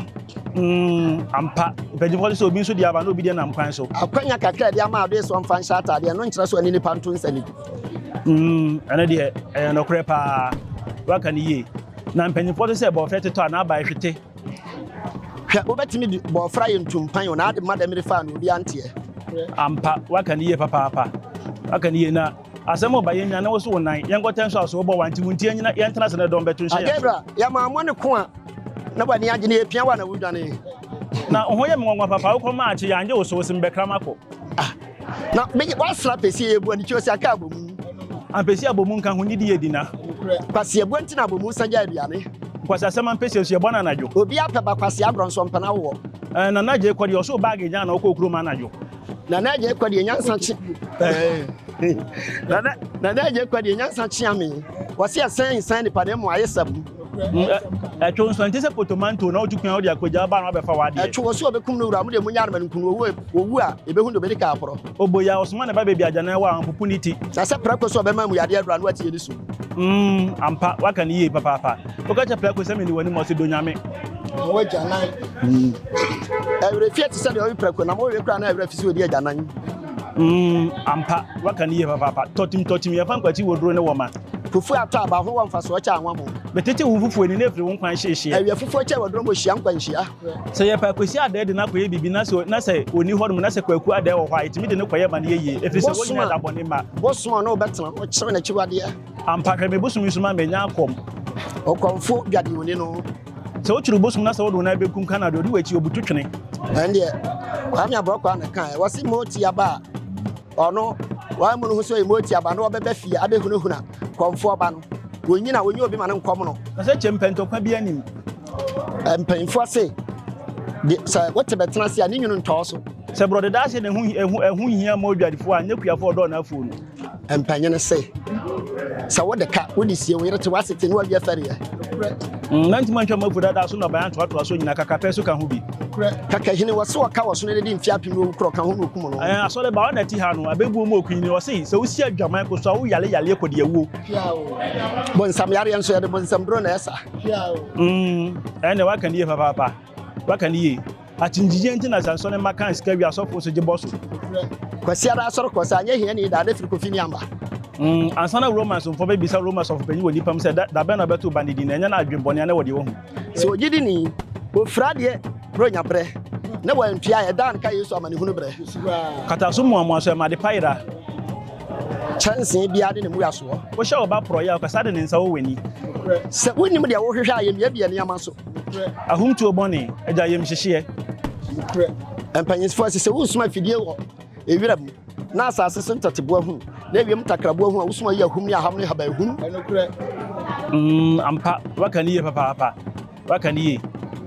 Ampa, mpanyinfoɔ se sɛ obi nso deɛ aba na obi deɛ nam kwan so. Akwanya kakra a ɛde ama adoe sɛ ɔmfa nhyɛ ataadeɛ no nkyerɛ sɛ ɔne nipa nto nsa nidi. Ɛno deɛ ɛyɛ nokorɛ paa, woaka no yie. Na mpanyinfoɔ se sɛ bɔɔfrɛ tetɔ a n'abae hwete. Hwɛ, wobɛtumi de bɔɔfrɛ ayɛ ntumpan o, na ade ma dɛm de fa a na obiara nteɛ. Ampa, woaka no yie papaapa. Woaka no yie na. Asɛm o ba yɛn nwane wo so wo nan, yɛn kɔtɛn so aso wobɔ wa nti wo nti yɛn nyina yɛn tena ase na dɔm bɛto nhyɛ yɛn so. Gabriel, yɛmaa mo ne ko a na w'ani agye na yɛpia wo a na wodwane. Na wo ho yɛ me nwanwa papa, wokɔ maakye yɛangye wo so, wose mebɛkra makɔ. Ah, na me woasra pɛsie yɛbu anikyi ɔsi aka abomu. Ampɛsi abomu nka ho nidi yɛ dina. Kwasi abua nti na abomu san gya aduane. Nkwasi asɛm ampɛsi nso yɛbɔ no anadwo. Obi apɛ ba kwasi agorɔ nso ɔmpɛ n'awoɔ. Eh, Nana Gyei kɔ deɛ ɔsoo baage gyaa na ɔkɔɔ kurom anadwo. Nana Agye kwa deɛ nyansa kye. Nana Nana Agye kwa deɛ nyansa kye ame. Wɔsi ɛsɛn nsan nipa na emu ayɛ sɛm. Ɛtwo nso ɛnte sɛ potomanto na wotu kwan wode akɔgya aba na wabɛfa w'adeɛ. Ɛtwo wɔ so ɔbɛkum no wura mo deɛ munya no ma no nkunu owu owu a ebehu deɛ obedi ka aporɔ. Oboyi a ɔsoma ne ba baabi agyanan wɔ a ɔmpopo ne ti. Na sɛ prɛko so ɔbɛma mu yadeɛ adura no watie ne su. Ampa waka no yie papaapa. Woka kyerɛ prɛko sɛ mene w'anim ɔse dɔ Nyame. Na w'agyanan. Awerɛfie te sɛ deɛ ɔwe prɛko nam ɔwe koraa na awerɛ fi sɛ ɔdi agyanan. Ampa, waka no yie papaapa. Tɔtim tɔtim, yɛmfa nkwati wɔ duro ne wɔma. Fufuo atɔ aba ho wɔ mfasoɔ kyɛ anwa mo. Metete wo fufuo ani na ɛfiri wo nkwan hyehyeɛ. Awia fufuo kyɛ wɔ duro mo hyia nkwa nhyia. Sɛ yɛpɛ Akwasi Adae de no akɔyɛ biribi na sɛ na sɛ ɔnni hɔnom na sɛ Kwaku Adae wɔ hɔ a, yɛtumi de no kɔyɛ ma no yɛ yie ɛfiri sɛ wɔn nyinaa da bɔne mma. Bosom a ɔne wo bɛtena no, ɔkyerɛ n'akyiwadeɛ. Ampa, hwɛ me bosom yi so ma manya akɔm. Ɔkɔmfo dwadeoni no. Sɛ wokyere bosom na sɛ wode wo nan benkum ka no a, deɛ ɔdi w'akyi, ɔbutu twene. Ɛndeɛ, Kwame Aborɔkwaa na ɛkaeɛ. Wɔse Moti aba a, ɔno, wɔn mu no ho sɛ ɔyɛ Moti aba na ɔbɛba fie abɛhunahuna kɔmfoɔ ba no. Wɔnyina, wɔnyɛ obi ma no nkɔm no. Na sɛ kyɛ mpɛ ntɔkwa bi anim. Mpanyinfoɔ se, de, sɛ wote bɛtena ase a, ne nwunu ntɔɔ so. Sɛ borɔde da ase na ɛho, ɛho, ɛho hia ma odwadifoɔ a, nyɛ kuafoɔ ɔdɔɔ n'afuo no. Mpanyin se, sɛ wode ka, wode sie wo yere te w'ase te ne wawia fɛreɛ. Na ntoma ntwa mafu dada so nnɔbaeɛ antoatoa so nyina kakapɛ so ka ho bi. Kakahini, wɔse ɔka wɔ so no de mfeɛ apem na owu korɔ ka ho na okum no. Asɔre ba ɔna ti ha no, abɛbuo mu okunyini, ɔse sɛ wosi adwaman ko so a wo yale yaleɛ kɔ de awuo. Bonsam yareɛ nso yɛde bonsam duro na ɛsa. Ɛnna waka ne yie papaapa, waka ne yie. Akyinnyegyeɛ nti na sɛ nsɔne mma kan sika wie asɔfoɔ so gye bɔ so. Kwasiada asɔre kɔ sɛ anyɛ hiani da na firi Kofi ni amba. Ansa na Roma asomfoɔ bɛbisa Roma sɔfopanyin wɔ nnipa mu sɛ da da bɛn na ɔbɛto ba ne din no, ɛnyɛ na adwemmɔne a na ɛwɔ deɛ wahu. Sɛ ogyidini, ofira adeɛ Buronya berɛ, na wantua a, ɛdaa no ka Yesu amanehunu berɛ. Kataso mmoamoa so, ɛma adepa yera. Kyɛnsee biara ne ne mmuasoɔ. Wohyɛ wo ba porɔeɛ a, ɔkasa de ne nsa wɔ w'ani. Sɛ wonnim deɛ wohwehwɛ a, yɛmmiabia nneɛma so. Ahomtuo bɔne, agya yamhyehyeɛ. Mpanyinfoɔ se sɛ woresum afidie wɔ. Ewira mu, na asase so ntɔteboa hu, na ewiem ntakraboa hu a wosum ayi ahum ne aham ne haban hunu. Ɛnokorɛ. Mm, ampa, waka ne yie papaapa. Waka ne yie.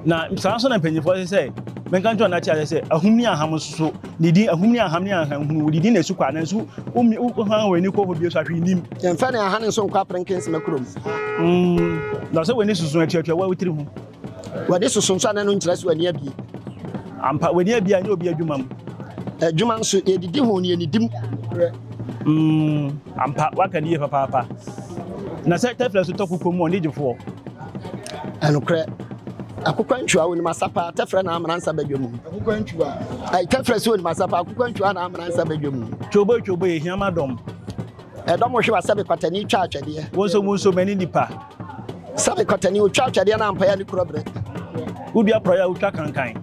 Na saa nso na mpanyinfoɔ sɛ sɛ menka nkyɛn ɔnakye ayɛ sɛ ahum ne aham nso so ne din ahum ne aham ne aham hunu wɔde din na esu kwa nanso womi wohan wɔn ani kɔ hɔ bio so ahwee nim. Yɛmfa ne ahane nso nkɔ aperenkensema kurom. Mm, na sɛ w'ani soso atuatua wo tiri ho. W'ani soso nso a na ɛno nkyerɛ sɛ w'ani abie. Ampa, w'ani abie a ɛnyɛ obi adwuma mu. Adwuma nso, yɛdidi ho na yɛnnidi mu. Mm, ampa, waka ne yie papaapa. Na sɛ tɛfrɛ so tɔ kukuo mu ɔne gyefoɔ. Ɛnokorɛ, akokɔ antwiwa onim asa paa, tɛfrɛ na amena nsa badwa mu. Akokɔ antwiwa. Ayi, tɛfrɛ sɛ onim asa paa, akokɔ antwiwa na amena nsa badwa mu. Twoboe twoboe, ehia ma dɔm. Ɛdɔm hwe wa sɛbe kwatani twa atwɛdeɛ. Wo nso mu nso m'ani nipa. Sɛbe kwatani otwa atwɛdeɛ na ampa ya ne kura brɛ. Wodua porɔeɛ a wotwa kankan.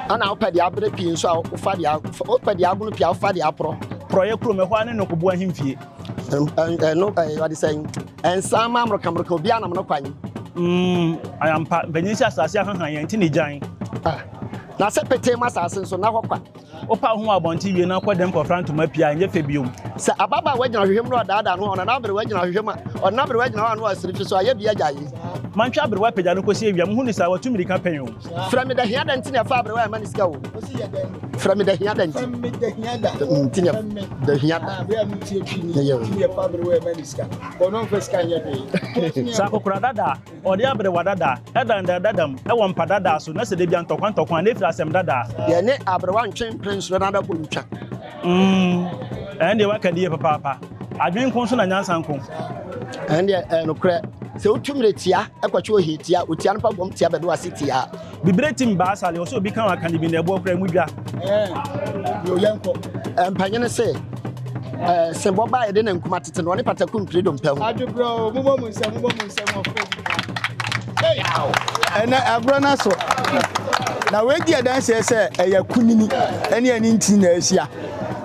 Ana wopɛ deɛ abrɛ pii nso a wofa deɛ wopɛ deɛ agono pii a wofa deɛ aporɔ. Porɔeɛ kurom ɛhɔ ara ne Nokoboa ahemfie. Ɛno ɛyɛ wɔde sɛn nsa ma amorokamoroka obi anam no kwan. Mm, ayampa mpanyin sɛ asase ahahan yɛn nti ne gyan. Ah, na sɛ petee mu asase nso na hɔ kwa. Wopa ho wɔ abɔnten wie na kɔ dɛm kɔfra ntoma pii a ɛnyɛ fɛ biom. Sɛ ababaawa gyina ahwehwɛ mu na ɔdaadaa no a, ɔnana aberewa gyina ahwehwɛ mu a, ɔnana aberewa gyina hɔ a na wasere fi so ayɛ bi agya yi. Mantwe aberewa apagya no kɔsi awia, muhu no saa, watu mmirika pɛn o. Frɛ me da hia da nti na ɛfa aberewa ɛma ne sika o. Frɛ me da hia da nti. Frɛ me da hia da. Nti na da hia da. Abere a metie twi ni nti na ɛfa aberewa ɛma ne sika. Ɔno mfa sika nyɛ hwee. Sɛ akɔkora dada Ɔde aberewa dada da nda dada mu wɔ mpa dada so na sɛ dabia ntɔkwa ntɔkwa a na efiri asɛm dada. Yɛne aberewa ntwe mpere nsoro na adabɔ ntwa. Mm, ɛn deɛ waka die papaapa. Adwene nko nso na nyansa nko. Ɛn deɛ ɛyɛ nokorɛ. Sɛ wotu mmerɛ tia kɔtwe ohia tia, otia no pa bom tia bɛdo ase tia. Bibire tim baa sale, ɔsɛ obi ka waka ne bi na ɛboɔ koraa mu dwa. Ɛɛ, yo yɛnkɔ. Mpanyini se, ɛɛ sebɔ ba a yɛde nankum atete no, ɔne pataku mpire dompe ho. Adwobrɛ o, mobɔ mo nsam, mobɔ mo nsam ɔfrɛ bi. Hey! Ɛnɛ agorɔ no aso. Na wei di adanseɛ sɛ ɛyɛ kunini ɛne ɛne ntini na ahyia.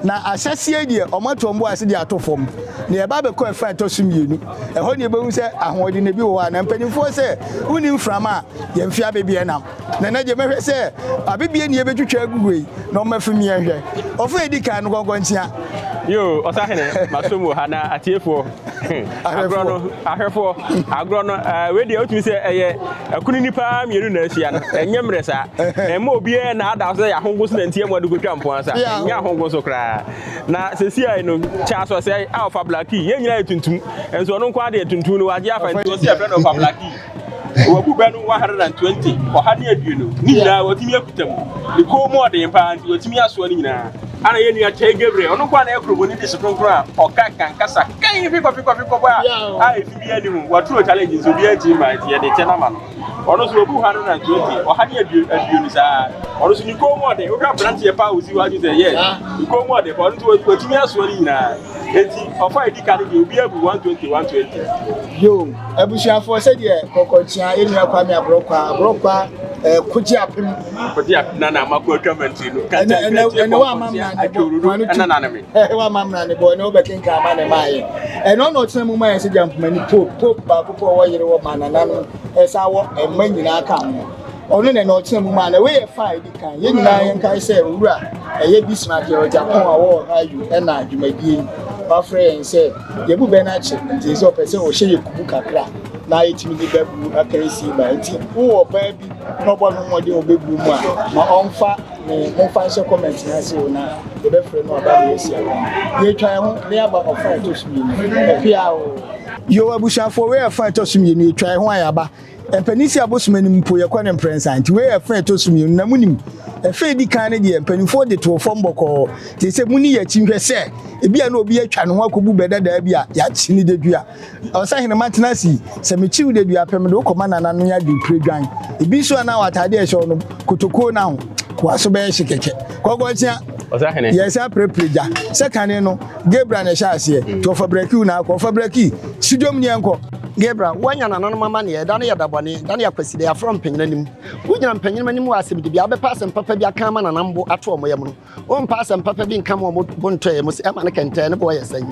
Na ahyɛseɛ deɛ wɔato wɔn bo ase de ato fam. Na yɛba abɛkɔ ɛfa a ɛtɔ so mmienu. Ɛhɔ na yɛbɛhu sɛ ahoɔden na ebi wɔ hɔ a. Na mpanimfoɔ sɛ wonni mframa a yɛn mfe abebeɛ nam. Na ɛnɛ deɛ mɛhwɛ sɛ abebeɛ ne yɛbɛtwitwa agu hɔ yi na wɔmmɛfem yɛn hwɛ. Ɔfa a ɛdi kan no kɔnkɔnkyea. Yoo, Ɔsahene, masom wɔ ha na atiefoɔ, agorɔ no, ahwɛfoɔ, agorɔ no, eh, wei deɛ wotumi sɛ ɛyɛ akunini paa mmienu na ahyia no, ɛnyɛ mmerɛ saa. Ɛmma obiara na ada so sɛ yɛ ahongo so na nti ɛmu ade kɔtwa mpoa sa, ɛnyɛ ahongo so koraa. Na sɛsi no, Charles Ɔsɛe a ɔfa Blackie, yɛn nyinaa yɛ tuntum, nso ɔno nko ara deɛ tuntum no wagye afa nti ɔsɛ yɛfrɛ no ɔfa Blackie. Wabu bɛ no 120, 120, ne nyinaa watumi akuta mu. Ne kɔn mu ɔden paa nti watumi asoa ne nyinaa. Ana yɛn nua Kyɛe Gabriel, ɔno nko ara na ɛyɛ kurobɔni de kronkron a ɔka kan kasa kan fikɔ fikɔ fikɔ bɔ a a efi bi ani ho. Waturo challenge nso obiara ntumi mma nti yɛde kyɛ no ama no. Ɔno nso wabu 120, 120 saa. Ɔno nso ne kɔn mu ɔden. Wohwɛ aberanteɛ paa a osi hɔ adwene sɛ yes, ne kɔn mu ɔden paa. Ɔno nso watumi asoa ne nyinaa. Enti ɔfa a edi kan no deɛ obiara bu 120 120. Yo, abusuafoɔ sɛdeɛ kɔkɔnkyea yɛn nua Kwame Aborɔkwa, Aborɔkwa eh, kogye apem. Kogye apem na na amako atwa mantiri no. Ɛnɛ ɛnɛ ɛnɛ wa ama mena ne bɔ. Ɛna na ne me. Wa ama mena ne bɔ ɛnɛ wobɛkenkan ama ne maa yɛ. Ɛnɛ ɔna ɔtena mu ma yɛn sɛ gyampomani pope pope baako pɔ ɔwɔ yere wɔ ma nananom ɛsa wɔ ɛmma nyinaa ka ho. Ɔno na ɛna ɔtena mu maa na wei yɛ fa a edi kan. Yɛn nyinaa yɛnkae sɛ owura ɛyɛ Bismarck yɛ Ɔgyapɔn a ɔwɔ Ohio ɛna dwumadie yi wafrɛ yɛn sɛ yɛbu bɛ no akyɛ nti sɛ ɔpɛ sɛ ɔhyɛ yɛ kubu kakra na yɛtumi de bɛbu akansi ba nti wowɔ ɔbaa bi na ɔbɔ no mmɔden ɔbɛbu mu a ma ɔmfa ne momfa nhyɛ comment no ase o na yɛbɛfrɛ no aba bɛyɛ si aka yɛtwa yɛn ho na yɛaba ɔfa ɛtɔ so mmienu ɛpia o. Yo abusuafoɔ wei ɛfa ɛtɔ so mmienu yɛtwa yɛn ho a yɛaba. Mpanin si abosom anim mpo, yɛkɔ no mprɛnsa. Nti wei yɛ ɛfa a ɛtɔ so mmienu. Na monim, ɛfa a ɛdi kan no deɛ, mpanimfoɔ de too fam bɔkɔɔ. Te sɛ monni yɛn akyi nhwɛ sɛ ebia na obi atwa ne ho akɔbu bɛ dadaa bi a, yɛakye no dedua. Ɔsahene, matena ase yi, sɛ mekye wo dedua pɛ, mede wo kɔma Nana no yɛadwe pire dwan. Ebi nso a na w'atadeɛ a ɛhyɛ wo no, kotokuo no aho, w'aso bɛyɛ hye kɛkɛ. Kɔkɔɔkyea, Ɔsahene. yɛsan apirapira gya. Sɛ kane no, Gabriel na ɛhyɛ aseɛ. Nti ɔfa brakiw na akɔ, ɔfa braki, si dwom ne yɛnkɔ. Gabriel, woanya nananom amanneɛ, da no yɛ da bɔne, da no yɛ Kwasida, yɛafrɛ mpanyin anim. Wogyina mpanyin anim wɔ asɛmdibea, wobɛpɛ asɛm papa bi aka ama nanam bo ato wɔn yam no, wompɛ asɛm papa bi nka ma wɔn bo ntɔ yam, sɛ ɛma no kɛntɛn, ne bo yɛ sɛn?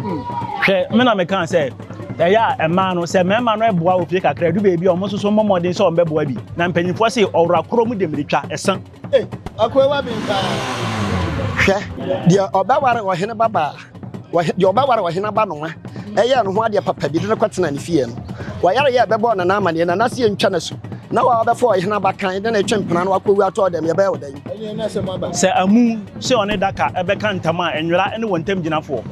Hwɛ, me na mekaa sɛ, ɛyɛ a mmaa no, sɛ mmarima no boa wɔ fie kakra, ɛdu baabi a wɔn nso so mmɔ mmɔden sɛ wɔbɛboa bi. Na mpanimfoɔ se, ɔwora korɔ mu de mmiritwa, ɛsa. Hey, akoa wa ben paa. Hwɛ, deɛ ɔbɛware ɔhene babaa, deɛ ɔbɛware ɔhene abanoma, ɛyɛɛ ne ho adeɛ papa bi de no kɔtenaa ne fie no, wayare yɛ ɛbɛbɔɔ Nana amaneɛ, Nana se yɛntwa no asu, na wa ɔbɛfa ɔhene abakan de no retwe mpena na wakɔwu atɔ dɛm, yɛbɛyɛ wo dɛn? Sɛ amu sɛ ɔne daka bɛka ntam a, nwera ne wɔn ntam gyinafoɔ.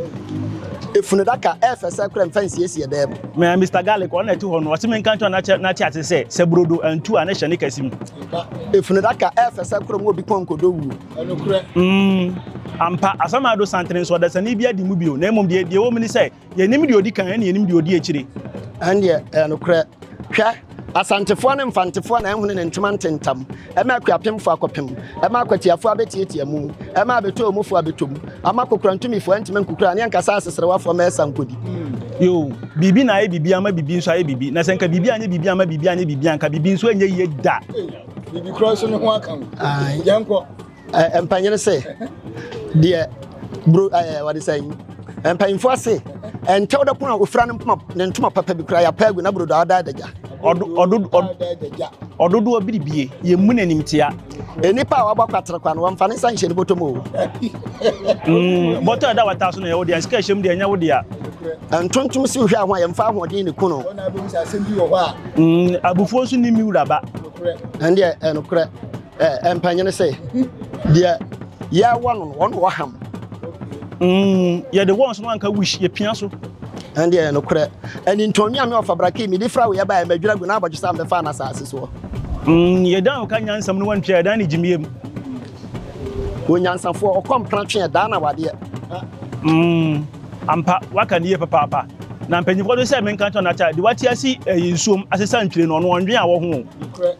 Efunu daka ɛyɛ fɛ sɛ kora mfa nsiesie dan mu. Me Mister Garlic, ɔno na ɛte hɔ no, ɔse menka nkyerɛ wo na te ase sɛ, sɛ brodo antu a, ne hyɛ ne kɛse mu. Efunu daka ɛyɛ fɛ sɛ kora mu obi kɔn nkɔdɔ wuo. Ɛnokorɛ. Mm, ampa, Asamando santene nso, ɔdasani bi adi mu bio, na mmom deɛ, deɛ ɛwɔ mu ne sɛ, yɛnnim deɛ ɔdi kan ɛne yɛnnim deɛ ɔdi akyire. Ɛndeɛ, ɛyɛ nokorɛ. Hwɛ, Asantefoɔ ne Mfantefoɔ na ɛnhone ne ntoma ntentam, ɛma Akuapemfoɔ akɔpem, ɛma Akwatiafoɔ abɛtiatia mu, ɛma Abɛtɔɔmufoɔ abɛtɔ mu, ama Kokorantumifoɔ antumi ankukura ne ankasa Aseserewafoɔ ma ɛsa nkɔdi. Yoo, biribi na ayɛ biribi ama biribi nso ayɛ biribi, na sɛ nka biribi anyɛ biribi amma biribi anyɛ biribi a, nka biribi nso anyɛ yie da. Biribi korɔ nso ne ho aka ho. Yɛnkɔ. Mpanyin se deɛ bro ɛɛ wɔde sɛn mpanyinfoɔ se ɛntɛw dɛ pono a ofura ne mpoma ne ntoma papa bi kura yɛapɛ agu na brodo a ɔda adagya. Ɔdodoɔ biribie yɛmmu n'animtia. Nnipa a wabɔ kwaterekwa no wɔmfa ne nsa nhyɛ ne bɔtɔ mu o. Bɔtɔ a ɛda w'ataa so na ɛyɛ wo dea, sika a ɛhyɛ mu deɛ ɛnyɛ wo dea. Ntontom si wohwɛ a ho a yɛmfa ahoɔden ne ku no. Abufuo nso nni me wura ba. Ɛndeɛ ɛnokorɛ ɛ mpanyini sɛ deɛ yɛwɔ no no wɔn wɔ ham. Yɛde wɔn so no anka wish yɛpia so. Ɛndeɛ ɛnokorɛ ɛni ntɔnwi a me ɔfa brake mede fira wo yɛba ɛmɛdwira gu na abɔdwe sɛ ambɛfa no asase soɔ. Yɛdan wo ka nyansam no wantua yɛdan ne gyimie mu. Onyansafoɔ ɔkɔ mpena twe ɛdaa na wadeɛ. Ampa, waka no yie papaapa. Na mpanyinfoɔ nso sɛ menka nkyerɛ no akyɛ deɛ wate asi ɛyi nsuom asesa ntwire no ɔno ɔndwen awɔ ho o. Nokorɛ.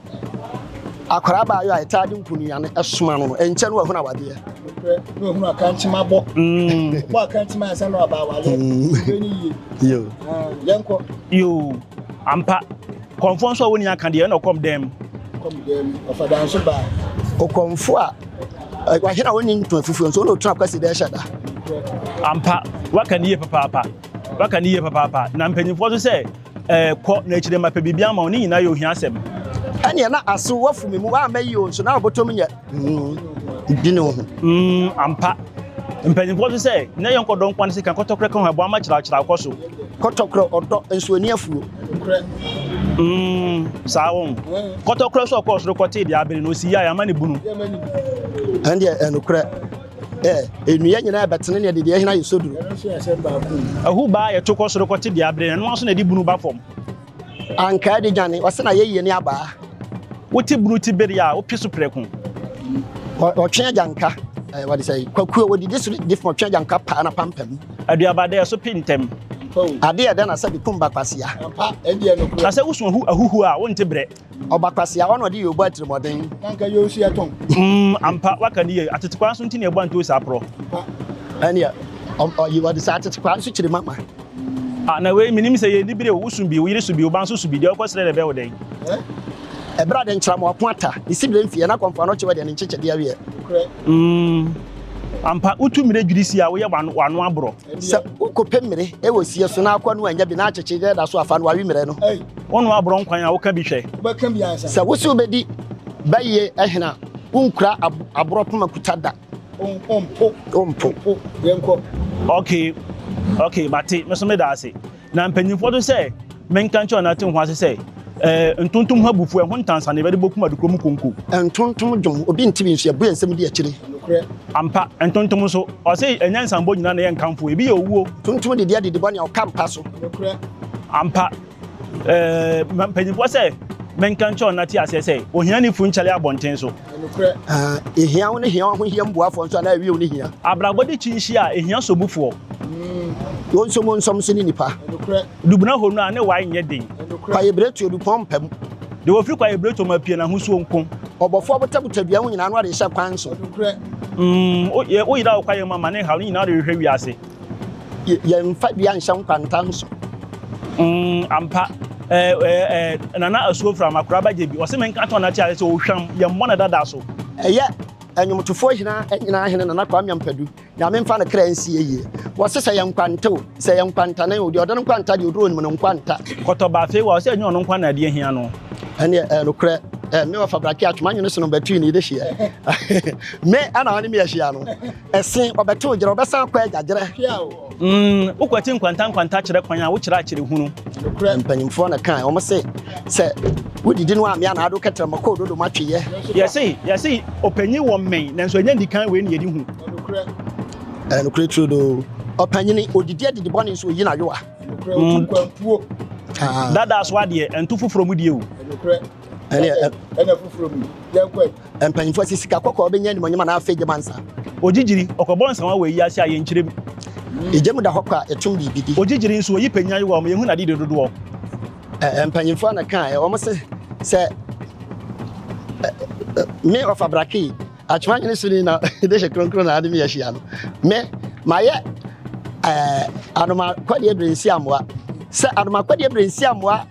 Akwadaa baayɔ a ɛtaa de nkunuane soma no no, ɛnkyɛ no wahunu awadeɛ. Nokorɛ, na wahunu akankyema bɔ. Bɔ akankyema ansa na waba awadeɛ. Wei ne yie. Yoo. Yɛnkɔ. Yoo, ampa. Kɔmfoɔ nso a wɔnni aka deɛ ɛna ɔkɔm dan mu. Ɔkɔm dan mu, ɔfa dan so baa. Ɔkɔmfoɔ a Wahene a ɔnni ntoma fufuo nso, ɔna ɔtena kwasi dɛ hyɛ da. Ampa, waka ne yie papaapa. Waka ne yie papaapa. Na mpanyinfoɔ nso sɛ, ɛɛ kɔ na akyire ma pɛ biribi ama wo, ne nyinaa yɛ ohia asɛm. Ɛneɛ na asew wafu me mu, woamma yie o nso na wobɔtɔm nyɛ mm, dwene wo ho. Mm, ampa. Mpanyinfoɔ nso sɛ, na yɛnkɔ dɔ nkoa ne sika, kɔtɔkorɛ ka ho, ɛboa ma kyerɛw kɔ so. Kɔtɔkorɛ ɔdɔ nso ɔni afuo. Nokorɛ. Mm, saa wɔn. Kɔtɔkorɛ nso ɔkɔɔ soro kɔtee deɛ abere no, ɔsi yie a yɛama ne bunu. Ɛndeɛ ɛnokorɛ. Ɛ, nnua nyinaa ɛbɛtene ne ɛde deɛ ɛhene ayɛ soduro. Ahu baa yɛto kɔ soro kɔte deɛ abere no, ɛno ara nso na ɛde bunu ba fam. Ankaa de dwane, ɔse na yɛyie ne abaa. Wote bunu ti bere a, wope so prɛko. Ɔtwe agyanka, ɛ, wɔde sɛ, kwakuo, wɔdidi so de fam, ɔtwe agyanka paa na pampam. Aduaba dɛ, ɛso pe ntɛm. Ade yɛ dɛ na sɛ bi kum ba kwasea. Na sɛ wosu ahu ahuhuo a, wonte brɛ. Ɔba kwasea, ɔna ɔde yɛ obu atirimɔden. Mm, ampa, waka ne yie. Atetekwaa nso nti na ɛbɔ antoosi aporɔ. Ɛneɛ, ɔyi wɔde sɛ atetekwaa nso kyiri mama. Ah, na wei menim sɛ yɛ nibire o, wosu bi, wo yere su bi, wo ba nso su bi, deɛ wokɔsrɛ na ɛbɛyɛ wo dɛn? Ɛberɛ a de nkyerɛmoa ko ata, ne sibire mfeɛ, na kɔmfoɔ ano kyew deɛ ne nkyekyedeɛ weɛ. Mm, ampa, wotu mmire dwiri sie a, woyɛ w'ano w'ano aborɔ. Sɛ wokɔpɛ mmire wɔ sie so na akɔ no annya bi na akyekyedeɛ da so afa no, wawe mmire no. Wonoa aborɔ nkwan a, woka bi hwɛ. Sɛ wose wobɛdi bayie hene a, wonkura aborɔ poma kuta da. Wompo. Wompo. Yɛnkɔ. Okay, okay, mate, me nso meda ase. Na mpanyimfoɔ nso sɛ menka nkyerɛ wɔn ate ho ase sɛ, eh, ntontom ho abufuo, ɛho ntansa na yɛbɛde bɔkum adekoro mu konko. Ntontom dwom, obi nte bi nso yɛbue nsɛm di akyire. Nokorɛ. Ampa, ntontom nso, ɔse ɛnyɛ nsambɔ nyinaa na ɛyɛ nkamfoɔ, ebi yɛ owuo. Ntontom didi adidi bɔne a ɔka mpa so. Nokorɛ. Ampa, eh, mpanyimfoɔ sɛ menka nkyerɛ wɔn ate aseɛ sɛ, ohiani funu nkyɛle abɔnten so. Nokorɛ. Ah, ehia wo ne hia w'ahohia mu boafoɔ nso anaa ewie wo ne hia. Abrabɔ de kyinhyia a, ehia somufoɔ. Wɔn nso mu nsɔm nso ne nipa. Nokorɛ. Dubena hɔ no a, ne wae nyɛ den. Nokorɛ. Kwaebiretuo dupɔn mpa mu. Deɛ wɔfiri kwaebiretuo mu apue no, ahosuo nko. Ɔbɔfoɔ butabuta dua ho nyinaa na ɔde hyɛ kwan so. Nokorɛ. Mm, wo, yɛ, woyera wo kwaeɛ mu ama ne haw, ne nyinaa wode hwehwɛ wiase. Yɛ, yɛmfa dua nhyɛ nkwanta nso. Mm, ampa. Ɛɛ, ɛɛ, ɛɛ, Nana Asuo Frama, Koraba Gyebi, ɔse menka tɔn n'ate ase sɛ ohwam, yɛmmɔ no dada so. Ɛyɛ nnwomtofoɔ nyinaa nyinaa hene Nana Kwame Ampadu. Nyame mfa ne kra nsie yie. Wɔse sɛ yɛ nkwanta o, sɛ yɛ nkwantanen o, deɛ ɔde no nkwanta deɛ ɔduru onim no nkwanta. Kɔtɔba afei wa, ɔse ɛnyɛ ɔno nkoa na adeɛ hia no. Ɛneɛ ɛyɛ nokorɛ. Eh, me wɔfa brake atwoma nwene so no bɛtui ne yɛde hyeɛ me ana ɔne me ahyia no ɛse ɔbɛtew gyerɛ ɔbɛsan kɔ agyagyerɛ mm, wokwati nkwanta nkwanta kyerɛ kwan a wokyerɛ akyerɛ hunu mpanyimfoɔ na kan wɔn se sɛ wodidi no amea na ado kɛtɛrɛ ma kɔɔ dodo ma tweyɛ yɛse yɛse ɔpanyin wɔ mmɛn nanso ɛnyɛ ndikan wei ne yɛde hu ɛnokorɛ turo do ɔpanyini odidi adidi bɔne nso oyi n'ayowa mm. dada so adeɛ ɛnto foforɔ mu die o ɛna foforɔ mu yɛnkɔ mpanyinfoɔ sɛ sika kɔkɔɔ bɛnya animonyam anaa afei gyema nsa ogyigiri ɔkɔbɔ nsawa wɔ eyi ase a yɛnkyerɛ mu egya mu da hɔ kɔ a ɛtum biribi di ogyigiri nso oyi panyin ayewa ɔmo yɛhu n'ade de dodoɔ mpanyinfoɔ na kaa wɔn sɛ sɛ me ɔfa brake Atwoma nyene so ni na de hyɛ kronkron na ade me ahyia no. Me mayɛ ɛɛ anoma kwadeɛ bere nsi amoa. Sɛ anoma kwadeɛ bere nsi amoa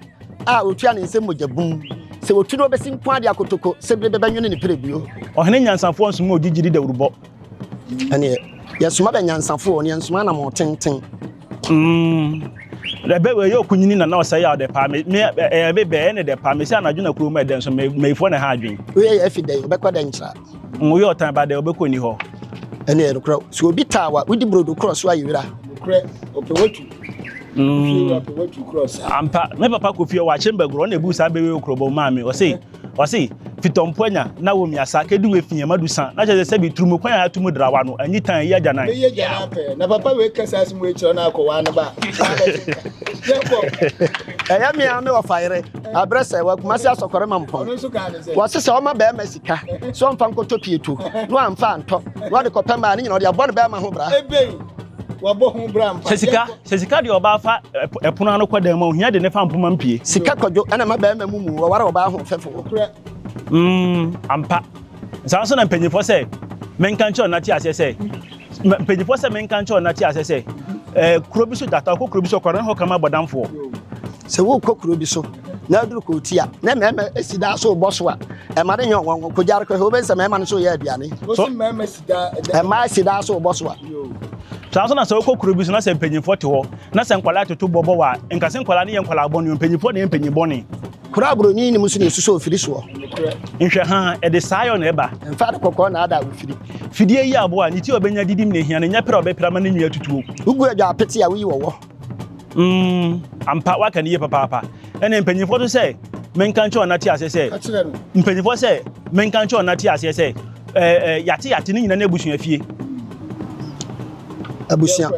a otua ne nsam mogya bum. Sɛ otu no obesi nko ade akotoko sɛ bere bɛbɛnwene ne pere bio. Ɔhene nyansafoɔ nsoma ogyigyi dawurubɔ. Ɛneɛ yɛsoma bɛ nyansafoɔ ne yɛnsoma anamɔ tenten. Mm. Ɛbɛ wɔ ɛyɛ okunyini na na ɔsɛ yɛ ɔdɛ paa me me ɛyɛ me bɛ ɛne dɛ paa me sɛ anadwo na kurom ɛdɛ nso me mɛyifoɔ na ɛha adwen. Woyɛ yɛ afi dɛ ɔbɛkɔ dɛ nkyra. Woyɛ ɔtan ba dɛ ɔbɛkɔ ni hɔ. Ɛne yɛ nokorɛ sɛ obi taa wa wodi brodo korɔ so ayɛ wira. Nokorɛ ɔpɛ watu. Mm. Ampa me papa kofi ɔwɔ akyem bɛgorɔ ɔna ebu saa bɛwɛ okurobɔ maa me ɔse Ɔse, Fitɔmpo anya na wɔ miasa kedu we fi ɛma du sa na kyerɛ sɛ sɛbi turumu kwan a atu mu drawa no anyi tan ayi agya nan. Bɛyi agya nan pɛɛ. Na papa wei ka saa asɛm wei kyerɛ na akɔ waa no ba a, waa bɛte nka. Yɛnkɔ. Ɛyɛ me ara me wɔfa yere abrɛ sɛ wɔ Kumasi asɔkɔre ma mpɔn. Ɔno nso kaa ne sɛ. Wɔse sɛ ɔma bɛrima sika sɛ ɔmfa nkɔtɔ pieto na wamfa antɔ na ɔde kɔpɛ mmaa ne nyina ɔde abɔ ne bɛrima ho bra. Ebei, wabɔ ho bra mpa. Sɛ sika, sɛ sika deɛ ɔbaa fa ɛpono ano kɔ dan mu a, ohia de ne fa mpoma mpie. Sika kwadwo ɛna ma bɛrima mu mu wɔware ɔbaa ahoɔfɛfoɔ. Nokorɛ. Mm, ampa. Saa nso na mpanyinfoɔ sɛ menka nkyerɛ ɔnate aseɛ sɛ mpanyinfoɔ sɛ menka nkyerɛ ɔnate aseɛ sɛ ɛɛ kuro bi so gyata ɔkɔ kuro bi so ɔkɔ ne hɔ kama bɔdamfoɔ. Sɛ wokɔ kuro bi so na aduru kɔɔti a na mmarima si daa so rebɔ so a ɛma ne nyɛ ɔnwanwa kɔgyare kɔhwɛ wobɛhu sɛ mmarima no so yɛ aduane. So mmarima si daa mmaa si daa so rebɔ so a. Saa nso na sɛ wokɔ kuro bi so na sɛ mpanyinfoɔ te hɔ na sɛ nkwadaa toto bɔ bɔ wɔ a nka sɛ nkwadaa no yɛ nkwadaa bɔne o mpanyinfoɔ na yɛ mpanyin bɔne. Kuro a buroni nim so na esusu ofiri soɔ. Nhwɛ ha ɛde saa yɔ na ɛba. Mfa ade kɔkɔɔ na ada ofiri. Fidie yi aboa ne ti a ɔbɛnya didim na ehia no nyɛ pere a ɔbɛpere ama ne nwi atutuo. Wogu adwa apete a woyi wɔwɔ. Mm, ampa waka ne yie papaapa. Ɛne mpanyinfoɔ so sɛ menka nkyerɛ ɔna te aseɛ sɛ mpanyinfoɔ sɛ menka nkyerɛ ɔna te aseɛ sɛ ɛɛ ɛɛ yate yate ne nyina ne abusua fie. Abusua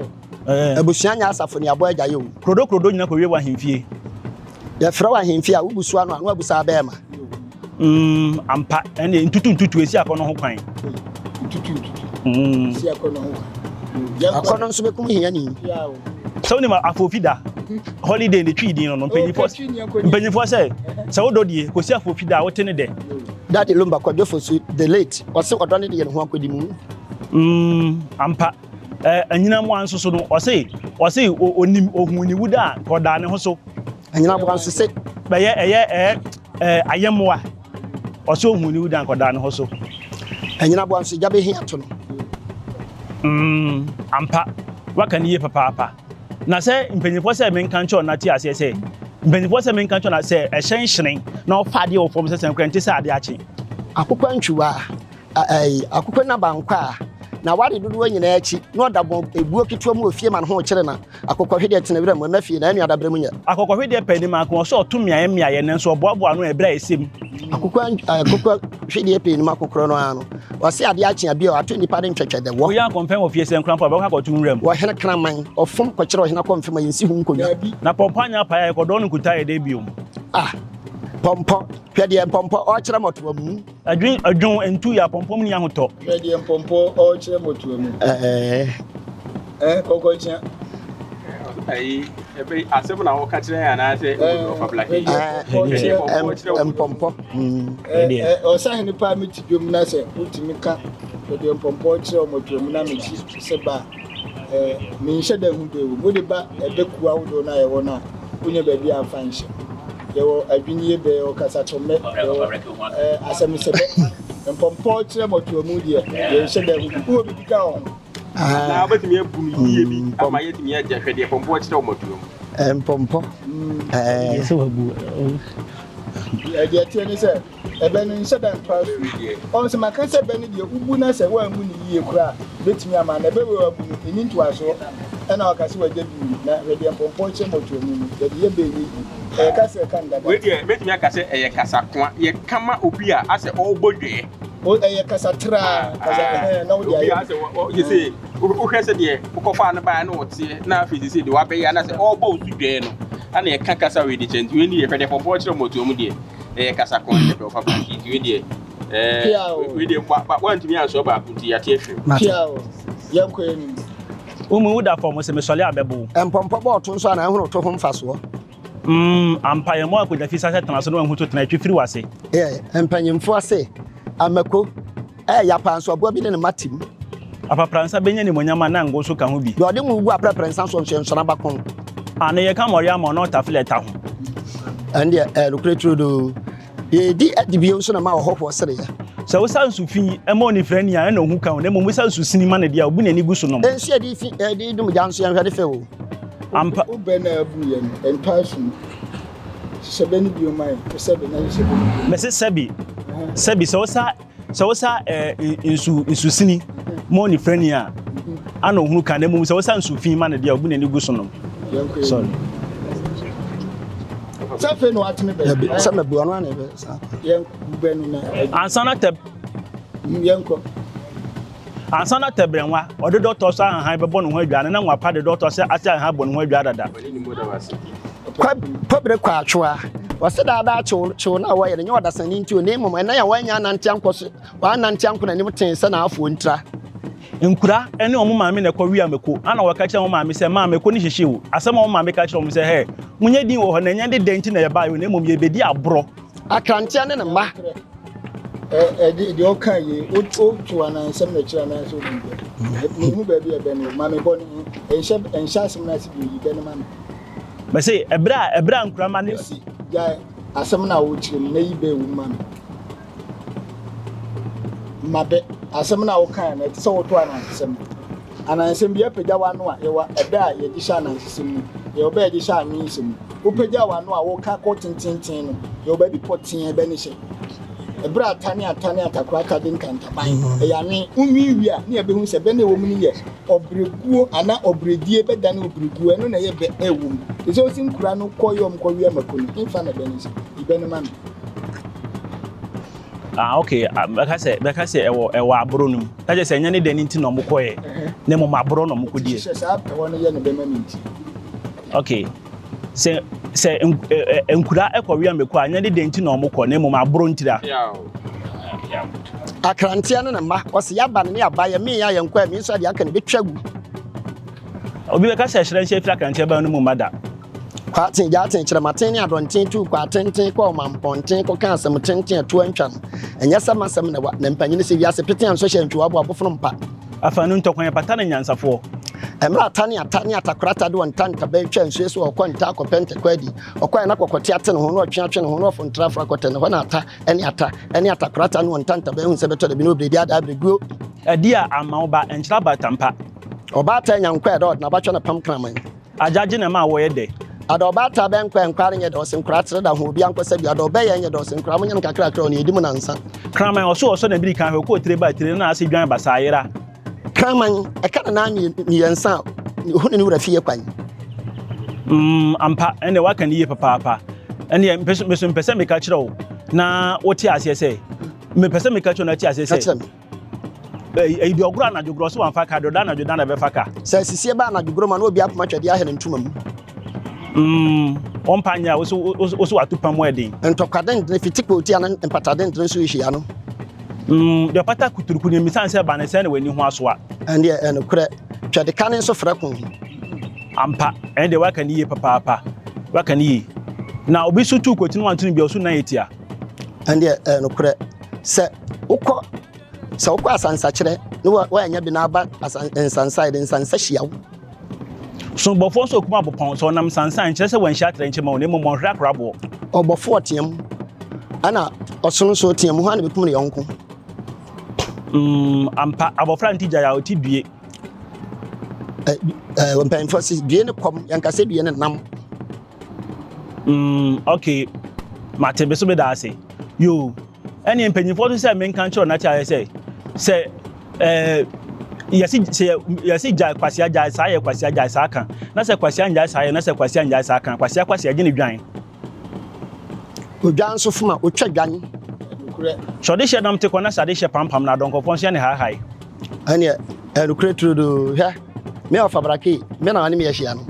abusua nyɛ asafo ne abɔ agya yɛ o. Krodo krodo nyina kɔwie wɔ ahemfie. Yɛfrɛ wɔ ahemfie a wobu so ano a na wabusa abɛɛma. Mm, ampa ɛne ntutu ntutu esi akɔnɔ ho kwan. Ntutu ntutu. Mm. Esi akɔnɔ ho kwan. Akɔnɔ nso bɛkum hiani. Sɛ wonim afofi da holiday ne twi din no no mpanyinfoɔ mpanyinfoɔ sɛ sɛ wodɔ die kɔsi afofi da a wote ne dɛ. Daddy Lumba Kwadwo Fosu the late ɔse ɔdɔ ne deɛ ne ho akɔdi mu. Mm, ampa eh, anyinamoa nso so no ɔse ɔse onim ohun ne wuda a nka ɔdaa ne ho so. Anyinamoa nso se. Bɛyɛ ɛyɛ ɛɛ ɛɛ ayɛmmoa ɔse ohun ne wuda nka ɔdaa ne ho so. Anyinaboa nso gya bɛhia to no. Mm, ampa waka ne yie papaapa. Na sɛ mpanyinfoɔ sɛ menka nkyerɛ ɔna te aseɛ sɛ mpanyinfoɔ sɛ menka nkyerɛ ɔna sɛ ɛhyɛn hyerɛn na ɔfa adeɛ wɔ fam sɛ sɛ nkora nte sɛ adeɛ akye. Akokɔ antwiwa ɛyi akokɔ nabankwa a na ware dodoɔ nyinaa akyi na ɔda bɔn ebuo ketewa mu wɔ fie ma ne ho kyerɛ na akokɔhwedeɛ tena wura mu ɛma fie na ɛne adabrɛ mu nyɛ. Akokɔhwedeɛ pɛ anim ako ɔsɛ ɔto mmeaeɛ mmeaeɛ nanso ɔboaboa ano ɛberɛ a ɛsɛ mu. Akokɔ akokɔhwedeɛ pɛ anim akokorɔ no ara no ɔsɛ adeɛ akye a bio ato nnipa de ntwɛtwɛ dɛ wɔ. Woyɛ akɔmfɛn wɔ fie sɛ nkora mpo a ɔbɛkɔ akɔto nwura mu. Ɔhene kraman ɔfom kɔkyerɛ ɔhene akɔmfɛm a yɛnsi ho nkonnwa. Na pɔmpɔ anyɛ apaeɛ a yɛkɔdɔɔ no nkutaa yɛ dɛ bio. Ah pɔmpɔ hwɛ deɛ mpɔmpɔ ɔrekyerɛ mmɔtoa mu. Adwen adwon ntu yɛ apɔmpɔm ni ahotɔ. Hwɛ deɛ mpɔmpɔ ɔrekyerɛ mmɔtoa mu. Ɛɛ. Ɛɛ kɔkɔkyea. Ayi ebe asɛm na wɔka kyerɛ yɛn anaasɛ ɔfa blake. Ɛɛ mpɔmpɔ. Ɛɛ ɔsahene paa mi ti dwom na sɛ wotumi ka hwɛ deɛ mpɔmpɔ ɔkyerɛ mmɔtoa mu na meti sɛ ba ɛɛ menhyɛ da hu bɛ wɔ mu wode ba ɛbɛ kuo ahodoɔ no a yɛwɔ no a wonya baabi a mfa nhyɛ. Yɛwɔ adwinnie bɛ, yɛwɔ kasatɔmmɛ, yɛwɔ ɛɛ asɛmsɛbɛ. Mpɔmpɔ kyerɛ mmɔtoamu deɛ, yɛnhyɛ da hu bi. Wowɔ biribi ka wɔ ho? Anaa wobɛtumi abu no yie bi ama yɛatumi agye hwɛ deɛ pɔmpɔ kyerɛ wɔ mmɔtoamu. Mpɔmpɔ. Sɛ wabu. Deɛ ɛteɛ ne sɛ, ɛbɛ no nhyɛ da mpa asu. Ɔn sɛ maka sɛ bɛ no deɛ wobu na sɛ woammu no yie koraa a, bɛtumi ama na ɛbɛ wei a wabu no, ɛnni ntoasoɔ. Ɛna waka sɛ wagya bi mu. Na hwɛ deɛ mpɔmpɔ kyerɛ mmɔtoamu no, yɛde yɛ bɛ ɛnyɛ yie. Ɛyɛ kasa a ɛka no dada. Wei deɛ mɛtumi aka sɛ ɛyɛ kasakoa. Yɛka ma obi a asɛ ɔrebɔ dwɛɛ. O ɛyɛ kasa traa, kasa ɛhɛn na wode Obi ayɛ a asɛ wɔ sese wohwɛ sɛ deɛ wokɔfaa no baeɛ na ɔteɛ na afei sese deɛ wabɛyɛ anaasɛ ɔrebɔ wo so dwɛɛ no ana yɛka kasa wei de kyerɛ nti wei ne yɛhwɛ deɛ pɔmpɔ kyerɛ mmɔtoa mu deɛ ɛyɛ kasa ko ɛnyɛ pɛ ɔfa baako nti wei deɛ ɛɛ wei deɛ wa wantumi ansɔ baako nti yɛate afiri mu. Pia o yɛnkɔ anim. Wo mu woda fam sɛ mesɔre a mɛbo wo. Mpɔmpɔ bɔ ɔto nso a na ɛhono to ho mfasoɔ. Mm, ampa yɛn mmoa akogya fi sa sɛ tena so na wanhu to tena atwi firi w'ase. Yɛ mpanyimfoɔ se, Amako, ɛyɛ ya paa nso aboa bi ne ne mma te mu. Apapransa bɛnya animuonyam a na ngo nso ka ho bi. Deɛ ɔde ngo gu aprɛprɛ nsa soɔ nso yɛnsɔ n'abakɔn. A na yɛka mmɔre ama ɔna ɔtafele ɛta ho. Ɛndeɛ ɛyɛ nokorɛ turodoo. Yɛredi adi bio nso na ma ɔhɔhoɔ sereɛ. Sɛ wosa nsu fi ma onifirani a, ɛnna ohu ka wo, na mmom wosa nsu sini ma no deɛ a, obu n'ani gu so nom. Nsu a yɛde fi yɛde dum gya nso yɛnhwɛ ne fɛ o. Ampa. Wo bɛ no a abu yɛ no, ɛntɔ asom. Hyehyɛ bɛ no bio ma yɛn, wo sɛbe na hyehyɛ bɛ no bio. Mese sɛbe, sɛbe, sɛ wosa sɛ wosa eh, nsu nsusini ma onifirani a, ana ohunu ka, na mmom sɛ wosa nsu fi ma no deɛ a, obu n'ani gu so nom. Sorry. Sɛ afei na watene bɛ. Sɛ mɛbu ɔno ana ɛbɛ saa. Yɛn bɛ no na. Ansa na tɛ. Yɛn kɔ. Ansa na tɛbrɛnwa ɔde dɔtɔ so ahahan bɛbɔ ne ho adwaa no, na nwa pa de dɔtɔ sɛ ase ahahan abɔ ne ho adwaa dada. Kɔbere kɔ atwoa. Wɔse daadaa kyew kyew no a wɔyɛ no nyɛ ɔdasani nti o, na mmom ɛnan a wɔanya anante ankɔ so wɔanante ankɔ n'anim tee sɛ n'afoɔ ntira. Nkura ne wɔn maame na ɛkɔ wia mako. Ana wɔka kyerɛ wɔn maame sɛ, Maa mako no hyehye o. Asɛm a wɔn maame ka kyerɛ wɔn sɛ, Hɛ, monyɛ din wɔ hɔ, na ɛnyɛ de dɛn nti na yɛbaeɛ o, na mmom yɛrebɛdi aborɔ. Akranteɛ ne ne mma. Ɛde deɛ ɔka yi woto anansɛm na ɛkyerɛ anaasɛ obi bɛ mehu baabi a ɛbɛ no ma mebɔ no ɛnhyɛ ɛnhyɛ asɛm no ase bi oyi bɛ no ma me. Mɛse ɛberɛ a ɛberɛ a nkura ma ne. Si gyae asɛm no a wokyerɛ mu na yi bɛ ewu ma me. Ma bɛ asɛm no a wokae no ɛte sɛ woto anansesɛm. Anansesɛm bi apagya w'ano a yɛwɔ ɛbɛ a yɛde hyɛ anansesɛm mu, yɛwɔ bɛ a yɛde hyɛ anwensɛm mu. Wopagya w'ano a woka kɔ tententen no, yɛwɔ baabi pɔtee a ɛbɛ no hyɛ. Ɛberɛ a ata ne ata ne atakorata de ntantaban, ɛyɛ anwen. Wonwen wie a, ne yɛbɛhu sɛ bɛ no a ɛwɔ mu no yɛ ɔbrɛguo anaa ɔbrɛdie bɛdane ɔbrɛguo, ɛno na ɛyɛ bɛ a ɛwɔ mu. Te sɛ wosi nkura no kɔ yɔm kɔwea mako no, hefa na ɛbɛ no hyɛ? Yi bɛ no ma me. Ah, okay. Ah, bɛka sɛ bɛka sɛ ɛwɔ ɛwɔ aboro no mu. Na kyerɛ sɛ ɛnyɛ ne dɛ ne nti na ɔmo kɔɛ. Na mmom aboro na ɔmo kɔdiɛ. Hyehyɛ saa ɛhɔ no yɛ ne bɛma ne nti. Okay. Sɛ sɛ nkura ɛkɔ wia meko a, ɛnyɛ ne dɛ nti na ɔmo kɔ, na mmom aboro ntira. Akranteɛ ne ne mma, ɔse yaba no ne aba, yɛmee a yɛnkɔ a, ɛmee nso a deɛ aka no ɛbɛtwa agu. Obi bɛka sɛ hyerɛnhyɛ firi akranteɛ ban no mu mma da. Kwaaten, Gyaaten, Kyerɛmaten ne Adɔnten tuu kwaatenten kɔɔ ɔmampɔnten kɔkaa asɛm tenten a ɛtoa ntwa no. Ɛnyɛ sɛ m'asɛm na ɛwa, na mpanyin se wiase pete a nsɔhyɛ antwi waboa abofono mpa. Afanu ntɔkwa yɛ pata ne nyansafoɔ. Mmerɛ ata ne ata ne atakorata de wɔn ntantaban twaa nsuo so ɔkɔ nta akɔpɛ ntɛkwa adi. Ɔkɔeɛ na kɔkɔte ate ne ho na ɔtwe atwe ne ho na ɔfo ntra aforo akɔtɛ ne hɔ na ata ne ata ne atakorata ne wɔn ntantaban hu sɛ bɛtɔ da bi na ɔbrɛdi adaa brɛguo. Adi a amma wo ba nkyerɛ abatampa. Ɔbaatan nya nkwa ɛdɛ ɔde n'abatwɛ na pam kraman. Agyagye na ɛma awɔ yɛ dɛ. Ada ɔbaatan bɛ nkwa nkwa renyɛ dɛ ɔse nkora tere da ho obi ankɔ sɛ bi ada ɔbɛ yɛ nyɛ dɛ ɔse nkora monyɛ no kakrakra ɔne edi mu nansa. Kraman ɔso ɔsɔ na biri kan hwɛ ɔkɔ tire ba tire na ase dwan basaa yera. Kraman ɛka ne nan mmiɛnsa a ohunu ne wura fie kwan. Mm ampa ɛnneɛ waka ne yie papaapa ɛnneɛ mpɛ so mpɛ sɛ meka kyerɛ wo na wote aseɛ sɛ mepɛ sɛ meka kyerɛ wo na wote aseɛ sɛ. Ɛyi deɛ ɔgorɔ anadwo gorɔ so wamfa ka deɛ ɔda anadwo da na ɛbɛfa ka. Sɛ asisie ba anadwo gorɔ mu a na obi apoma twɛdeɛ ahɛ ne ntoma mu. Mm, ɔmpa nyɛ a woso woso wato pam mu ɛden. Ntɔkwa dendene fiti kootia ne mpata dendene nso rehyia no. Mm, deɛ ɔpata kuturuku no mmisa sɛ ba ne sɛn na w'ani ho asoa. Ɛndeɛ ɛnokorɛ, twɛde ka ne nso frɛ ko. Ampa, ɛndeɛ waka ne yie papaapa, waka ne yie. Na obi so tu koti no wanto no bi a ɔso nan etia. Ɛndeɛ ɛnokorɛ, sɛ wokɔ sɛ wokɔ asansakyerɛ ne woanya bi na aba nsansa yɛde nsansa hyia wo. Sobɔfoɔ nso okum abopɔn sɛ ɔnam nsansa nkyerɛ sɛ wanhyia atrɛnkyɛm o na mmom ɔnhwere akora aboɔ. Ɔbɔfoɔ team ɛna ɔsono nso team hwan na bɛkum ne yɔnko. Mm, ampa abɔfra nti gyae a ɔte due. Mpanyinfoɔ se due ne kɔm yɛnka sɛ due ne nam. Mm, okay. Mate me so meda ase. Yoo, ɛneɛ mpanyinfoɔ nso sɛ menka nkyerɛ ɔnate ayɛ sɛ, sɛ ɛɛ yɛsi sɛ yɛsi gyae kwasia gyae saa yɛ kwasia gyae saa ka na sɛ kwasia ngyae saa yɛ na sɛ kwasia ngyae saa ka kwasia kwasia gye ne dwan. Odwan nso fom a otwa dwan. Sɛ ɔde hyɛ nam te kɔ na sɛ ade hyɛ pampam na adɔnkɔfoɔ nso yɛ ne haahae. Ɛneɛ ɛnokorɛ turodoo hwɛ me ɔfabrake me na ɔne me ahyia no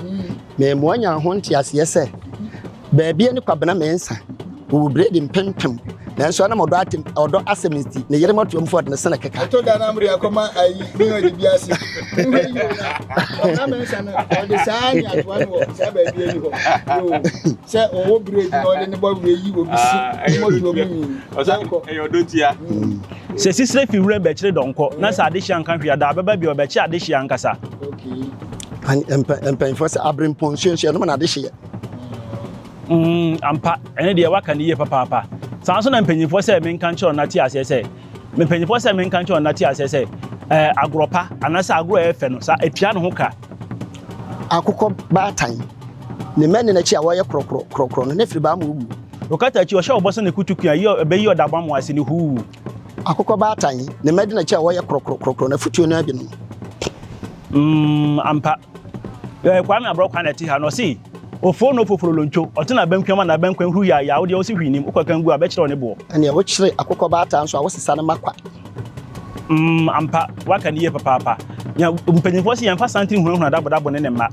me mmoa nya ho nteaseɛ sɛ Baabi ne Kwabena Mensah wɔwɔ biredi mpempem nanso ɛnam ɔdɔ atem ɔdɔ asɛm nti ne yere mɔtoamfo ɔde ne sene keka. Ɛtɔ da na mede akɔma ayi ne ɔde bi ase. Nhwɛ yie na Kwabena Mensah no ɔde saa ne atoa no wɔ saa baabi ani hɔ. Yoo sɛ ɔwɔ biredi na ɔde ne bɔ wei yi obi si ne mɔtoam nyi. Yɛnkɔ. Ɛyɛ ɔdɔ tia. Sɛ sisire fi wuram bɛkyere dɔnkɔ na sɛ adehye anka hwee a da bɛba bi a ɔbɛkye adehye ankasa. Okay. Mpanyinfoɔ sɛ aberempɔn nsuansuo ɛnom na adehyeɛ. Mm, ampa, ɛno deɛ waka no yie papaapa. Saa nso na mpanyinfoɔ sɛ menka nkyerɛ ɔna te aseɛ sɛ, mpanyinfoɔ sɛ menka nkyerɛ ɔna te aseɛ sɛ, ɛɛ agorɔ pa anaasɛ agorɔ a ɛyɛ fɛ no, saa etua ne ho ka. Akokɔ baatan, ne mma nni n'akyi a wɔyɛ korɔkorɔ korɔkorɔ no, n'afiri baa ma owu. Okata akyi, ɔhyɛ ɔbɔ sɛ ne kutukua, yi ɛbɛyi ɔdabɔ ama ase ne huu. Akokɔ baatan, ne mma di n'akyi a wɔyɛ korɔkorɔ korɔkorɔ no, afutuo no ara bi no. Mm, ampa. Eh, Kwame Aborɔ na ɛte ha no, ɔse, Ofoo no ofoforo lontwo, ɔte n'abankua ma n'abankua huru yaayaa, wo deɛ wose hwee nim, wokɔ kan gu a, bɛkyerɛ wo ne boɔ. Ɛneɛ wokyere akokɔ baataa nso a, wosesa no ma kwa. Mm, ampa, woaka no yie papaapa. Nya, mpanyinfoɔ se yɛmfa santene hunahuna dabodabo ne ne mma.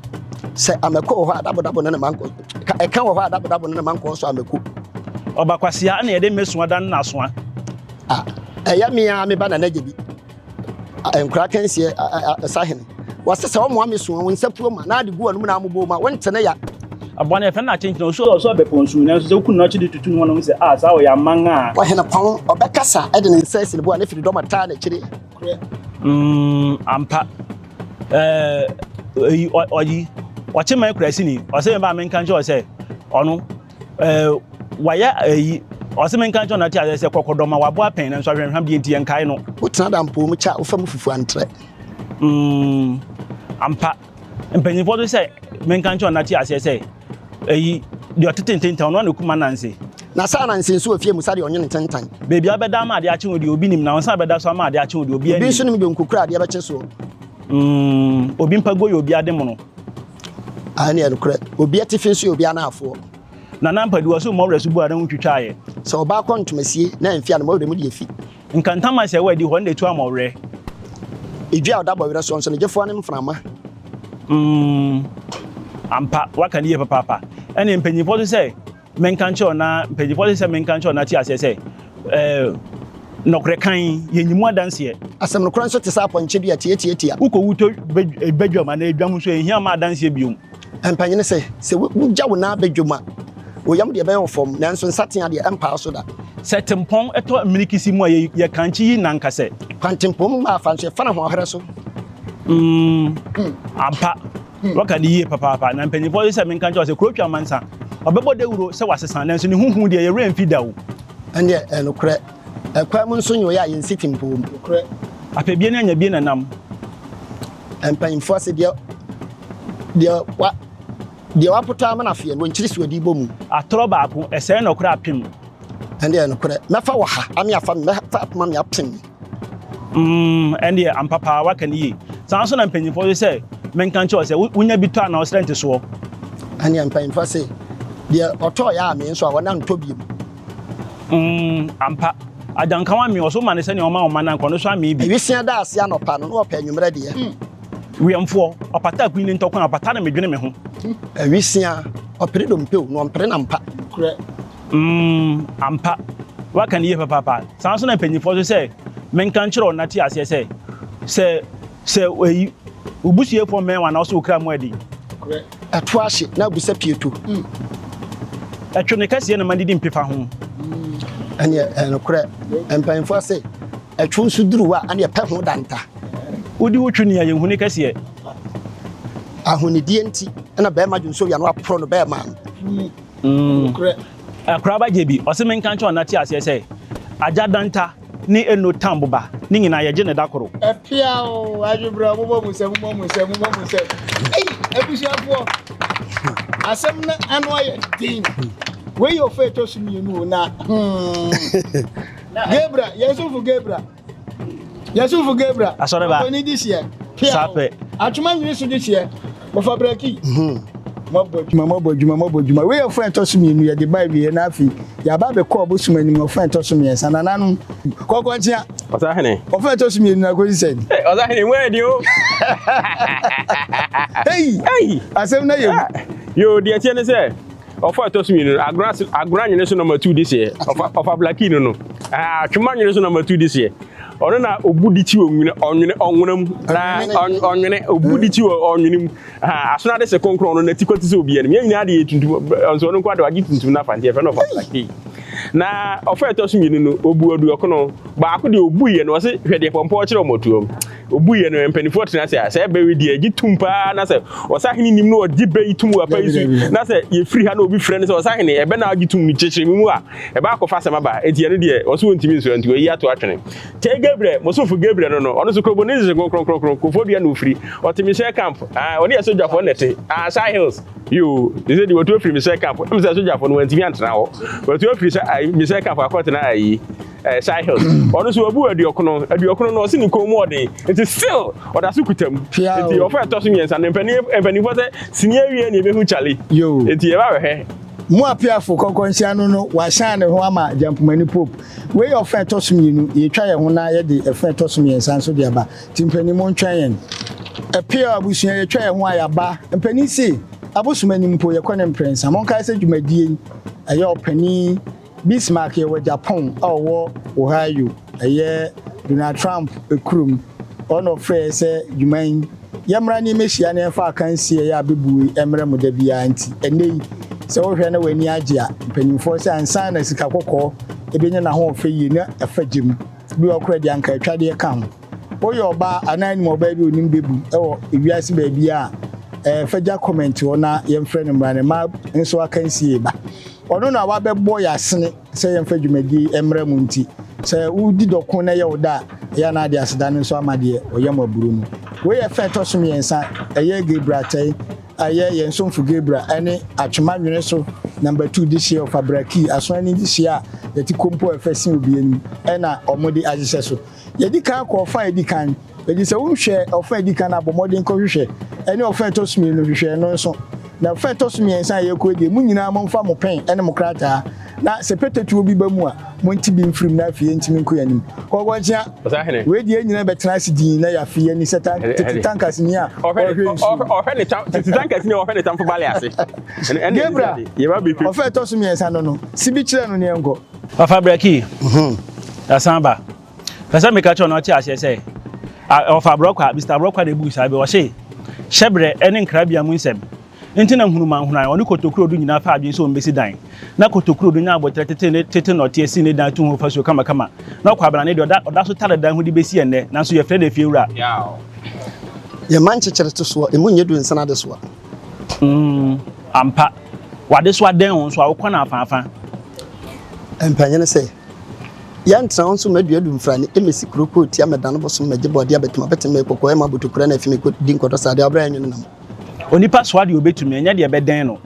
Sɛ amako wɔ hɔ a, dabodabo ne ne mma nkɔ, ka, ɛka wɔ hɔ a, dabodabo ne ne mma nkɔ nso amako. Ɔba kwasea na yɛde mmesoa dane n'asoa. Ah, ɛyɛ me ara me ba Nana Gyebi. Nkora kansie sahene. Wɔse sɛ wɔmoa me so a, wo nsa puo ma, na ade gu wɔn mu na amobɔ mu a, wonte ne ya. Aboa no yɛfrɛ no akyenkyene, ɔso ɔso abɛpɔ nsu, nanso sɛ woku no na ɔkye de tutu ne ho na wohu sɛ, ah, saa ɔyɛ aman a. Ɔhene pɔn, ɔbɛkasa de ne nsa asi ne bo a, ne firi dɔm ataa n'akyiri. Mm, ampa. Ɛɛ, eyi, ɔyi, ɔkye man kurasini, ɔsɛ me ba menka nkyerɛ sɛ, ɔno, ɛɛ wayɛ ɛyi ɔsɛ menka nkyɛn ɔnate aseɛ sɛ kɔkɔdɔma wabɔ apɛn nanso ahwɛnhwam deɛ nti yɛnkae no. Wotena da mpoo mu kyɛ a wofa mu fufuo antrɛ. Mm, ampa mpanyinfoɔ so sɛ menka nkyɛn ɔnate aseɛ sɛ ɛyi deɛ ɔtete ntentan ɔno ana kuma nanse. Na saa nanse nso wɔ fie mu sɛdeɛ ɔnwene ntentan. Baabi a wobɛda ama adeɛ akye wo deɛ obi nim na wo nsa bɛda so ama adeɛ akye wo deɛ obi anim. Obi nso nim deɛ onkokura adeɛ bɛkye soɔ. Mm, obi mpaguo yɛ obi ade mono. Aane, ɛyɛ nokorɛ. Obi atifi nso yɛ obi anaafoɔ. Nana Ampadu, ɔse wo mmɔwerɛ so bu a na wontwitwaeɛ. Sɛ ɔbaa kɔ ntomasie na amfi a, ne mmɔwerɛ mu deɛ fi. Nkantama sɛ ɛwɔ adi hɔ na ɛtu amɔwerɛ. Edua a ɔda bɔwerɛ soɔ nso, ne gyefoɔ ne mframa. Mm, ampa, woaka no yie papaapa. Ɛnneɛ mpanyimfoɔ nso sɛ Menka nkyerɛ wo na mpanyinfoɔ se sɛ menka nkyerɛ wo na te aseɛ sɛ ɛɛ nɔkorɛ kann yɛnyi mu adanseɛ. Asɛm nokorɛ nso te sɛ apɔnkye dua tiatiatia. Wokɔ wutɔ badwam anaa edwam nso ɛnhia mma adanseɛ biom. Mpanyini se, sɛ wogya wo nan badwam a, wo yam deɛ ɛbɛyɛ wo fam, nanso nsateaa deɛ ɛmpaa so da. Sɛ tempɔn tɔ mmirikisi mu a, yɛkankye yi nanka sɛ. Kwantempɔn mu mma afa nso, yɛfa no ahoɔherɛ so. Mm, ampa. Waka no yie papaapa. Na mpanyinfoɔ se sɛ menka nkyerɛ wo sɛ kuro twa amansa. Ɔbɛbɔ dawuro sɛ wasesa nanso ne ho hu deɛ yɛ werɛ mfi da o. Ɛndeɛ ɛyɛ nokorɛ. Ɛkwan mu nso nyoeɛ a yɛnsi tempɔn mu. Nokorɛ. Apɛ bie ne anya bie na nam. Mpanyinfoɔ se deɛ deɛ wa deɛ wapotɔ amena feɛ no wɔnkyiri suadi bɔ mu. Atorɔ baako ɛsɛe nɔkorɛ apem. Ɛndeɛ ɛyɛ nokorɛ. Mɛfa wɔ ha ame afa me mɛfa apoma me apem me. Mm, ɛndeɛ ampa paa waka no yie. Saa nso na mpanyinfoɔ se sɛ menka nkyerɛ wo sɛ wonya bi tɔ a na ɔsrɛ ntesoɔ. Ɛnneɛ mpanyinfoɔ se deɛ ɔtɔɔ yɛ amee nso a wɔn antɔ biom. Mm, ampa. Agyanka wamee ɔso ma no sɛnea ɔma ɔma no anka ɔno nso amee bi. Awisia da ase anɔpa no na ɔpɛ anwummerɛ deɛ. Wiɛmfoɔ, ɔpata akunini ntɔkwa a ɔpata no medwene me ho. Awisia, ɔpere dompe o, na ɔmpere nampa. Nokorɛ. Mm, ampa. Woaka no yie papaapa. Saa nso na mpanyinfoɔ nso sɛ menka nkyerɛ wo na te aseɛ sɛ, sɛ, sɛ eyi, wo busuafoɔ mmɛn wo anaa ɔsɛ wo kra mu adi. Nokorɛ. Ɛto ahye na abu sɛ pieto. Ɛtwe ne kɛseɛ na ma didi mpefa ho. Ɛneɛ, ɛyɛ nokorɛ. Mpanyinfoɔ se, ɛtwo nso duru hɔ a, ɛneɛ pɛ ho danta. Wodi wo twe ni a, yɛnhu ne kɛseɛ. Ahonidie nti na bɛɛma dwonsɔ wia na waporɔ no bɛɛma no. Nokorɛ. Akora ba gye bi, ɔse menka nkyerɛ wo na te aseɛ sɛ, Agya Danta ne Eno Tambo ba, ne nyinaa yɛgye no da koro. Ɛpea o, adwebrɛ, momɔ mo nsam, momɔ mo nsam, momɔ mo nsam. Ei, abusuafoɔ, asɛm no ano ayɛ den. Wei yɛ ɔfa ɛtɔ so mmienu o na hmm. Gabriel, yɛn sofo Gabriel. Yɛn sofo Gabriel. Asɔre ba. Ɔni di seɛ. Pia. Saa pɛ. Atwoma nwene so di seɛ. Wɔfa braki. Mɔbɔ adwuma, mɔbɔ adwuma, mɔbɔ adwuma. Wei yɛ ɔfa ɛtɔ so mmienu yɛde ba awie na afei yɛaba abɛkɔ ɔbosom anim ɔfa ɛtɔ so mmiɛnsa. Nananom, kɔkɔnkyea. Ɔsahene. Ɔfa ɛtɔ so mmienu na kɔsi sɛn? Hey, ɔsahene mu ɛdi o. Hey! Hey! Asɛm na yɛ mu. Ah, yo, deɛ ɛteɛ ne sɛ ɔfa ɛtɔ so mmienu no agorɔ ase agorɔ anwene so nɔma tu de seɛ ɔfa ɔfa blaki no no ah, atwoma anwene so nɔma tu de seɛ ɔno na obu di kyi wɔ nwene ɔnwene ɔnwena mu na ɔnwene obu di kyi wɔ ɔnwene mu ah, asono ade sɛ kronkron no n'ati kɔte sɛ obi anim yɛn nyinaa de yɛ tuntum nso ɔno nko ade wagye tuntum no afa nti yɛfrɛ no ɔfa blaki na ɔfa ɛtɔ so mmienu no obu aduɔkono baako deɛ obu yɛ no ɔse hwɛ deɛ pɔmpɔ kyerɛ ɔmɔtuom Obuiɛ no, mpanimfoɔ tena ase a, sɛ ɛbɛ yi deɛ gye tum paa na sɛ ɔsahene nim no ɔgye bɛ yi tum wɔ apa yi so na sɛ yɛfiri ha na obi frɛ no sɛ ɔsahene ɛbɛ na agye tum no kyerɛkyerɛ me mu a ɛbɛ akɔfa asɛm aba enti ɛno deɛ ɔso wɔntumi nsua nti wɔayi ato atwene. Kyɛe Gabriel, mo somfo Gabriel no no, ɔno nso Krobo ne nhyehye kronkronkronkron, Kofoɔ dua na ɔfiri, ɔte Michel camp, ah, ɔne asogyafoɔ na ɛte, ah, Shai Hills, yoo, te sɛ deɛ wɔtu afiri Michel camp, ɛm sɛ asogyafoɔ no wɔantumi antena hɔ, wɔatu afiri Michel camp akɔtena ayi. eh, Shai Hills. Ɔno nso wabu aduɔkono. Aduɔkono no ɔsi ne kɔn mu ɔden. Nti still ɔda so kuta mu. Nti ɔfa ɛtɔ so mmiɛnsa no mpanimfoɔ sɛ sini awie na ebehu Charlie. Nti yɛba bɛhwɛ. Mo apiafo kɔnkɔnhyia no no wahyɛn ne ho ama Gyampomani Pope. Wei yɛ ɔfa ɛtɔ so mmienu. Yɛtwa yɛn ho na yɛde ɛfa ɛtɔ so mmiɛnsa nso de aba. Nti mpanin montwɛn yɛn. Apia abusua yɛtwa yɛn ho a yɛaba. Mpanin se abosom anim mpo yɛkɔ ne mprɛnsa. Monkae sɛ dwumadie yi ɛyɛ ɔpanin Bismarck yɛ wɔ Japan a ɔwɔ Ohio, ɛyɛ Donald Trump kurom. Ɔno na ɔfrɛɛ sɛ dwuma yi yɛmmra ne yɛmmɛhyia na yɛmfa akansie a ɛyɛ abɛbuo yi mmrɛ mo da biara nti ɛnnɛ yi sɛ wohwɛ na w'ani agye a mpanimfoɔ sɛ ansa na sika kɔkɔɔ ɛbɛnya n'ahoɔfɛ yie na ɛfa gya mu bi wɔ koraa deɛ anka atwadeɛ ka ho. Woyɛ ɔbaa anaa nim ɔbaa bi a onim bɛbu wɔ ewiase baabiara a, ɛɛ fa gya comment hɔ na yɛmfrɛ no mmra ne mma nso akansie ba. Ɔno na wabɛbɔ yɛn asene sɛ yɛmfa dwumadie yi mmra mu nti, sɛ wodi dɔko na ɛyɛ wo dɛ a, ɛyɛ a na ade aseda no nso ama deɛ ɔyam aburo no. Wei yɛ fɛ ɛtɔ so mmiɛnsa, ɛyɛ Gabriel Atɛe a ɛyɛ yɛn somfo Gabriel ne Atwema Nwene so number two dehyeɛ Ɔfa Braki, Asoani dehyeɛ a yɛte kompo a ɛfɛ sen obi anim na wɔde ahyehyɛ so. Yɛdi kan kɔ ɔfã a edi kan. Enti sɛ wonhwɛɛ ɔfã a edi kan a, bɔ mmɔden kɔhwehwɛ. Ɛne ɔfã a ɛtɔ so mmienu, hwehwɛ ɛno nso. Na ɔfã a ɛtɔ so mmiɛnsa a yɛrekɔ yi deɛ, mo nyinaa momfa mo pɛn ne mo krataa, na sɛ pɛtɛtuo bi ba mu a, monte bi mfiri mu na afei yɛntumi nkɔ yɛn anim. Kɔkɔnkyea, wei deɛ yɛn nyinaa bɛtena ase dinn na yɛafe yɛn ani sɛ tete tankasini a ɔrehwɛ nsuo. Ɔhwɛ ne tam, tete tankasini a ɔhwɛ ne tamfo bale ase. Gabriel, ɔfã a ɛtɔ so mmiɛnsa no no, si bi kyerɛ no na yɛnkɔ. Papa Braki, yɛasan aba. Pɛ sɛ meka kyerɛ wo na wote aseɛ sɛ, ɔfa Aborɔkwa, Mister Aborɔkwa na ɛbuu saa bɛ. Ɔse, hyɛberɛ ne nkrabea mu nsɛm nti na Nhunumanhunan, ɔne Kotokurodu nyinaa faa adwene sɛ wɔbɛsi dan. Na Kotokurodu nya aboterɛ tete ne tete nnɔteɛ sii ne dan to ho fasuo kamakama. Na Ɔkwabrane deɛ, ɔda, ɔda so tare dan ho de bɛsi ɛnnɛ, nanso yɛfrɛ no efiewura. Yɛmma nkyekyere to soɔ, emu nyɛ du nsene adesoa. Mm, ampa. W'adesoa dɛn wo nso a, wokɔ no afaafa. Mpanyin sɛ, Yɛntena hɔ nso mma dua du mfrane mmesi kuro kɔ tia mmɛdane bosom mmɛgye bɔɔdeɛ abɛtem abɛtem mmɛyɛ kɔkɔɔ ɛmma abotokura na afi me kɔ di nkɔdɔ saa deɛ abrɛ ɛnwene nam. Onipa soa deɛ ɔbɛtumi, ɛnyɛ deɛ ɛbɛdɛn no.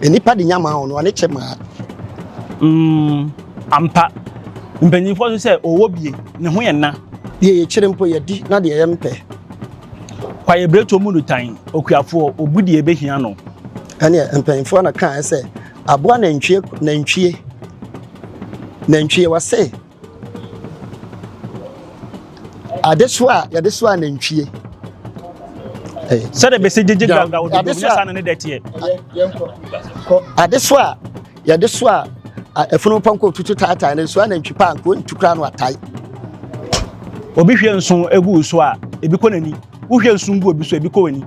Nnipa de nya maa ɔno, ɔne kyɛ maa. Mm, ampa. Mpanyinfoɔ nso sɛ ɔwɔ bie, ne ho yɛ na. Deɛ yɛkyerɛ mpo yɛdi na deɛ yɛmpɛ. Kwaeɛbiretuo mu nitan, okuafoɔ, ɔbu deɛ ɛbɛhia no. Ɛneɛ mpanyinfoɔ na kaeɛ sɛ aboa nantwie nantwie nantwie wɔse adesoa a yɛde soa nantwie. Sɛdeɛ bɛsɛ gyegye ganga wɔ dodo nyɛ saa na ne dɛ teɛ. Adesoa a yɛde soa afunumu pɔnkɔ tutu taataa no soa nantwi paa nka ɔntu koraa no atae. Obi hwie nso egu wo so a, ebi kɔ n'ani. Wohwie nso gu obi so a, ebi kɔ w'ani.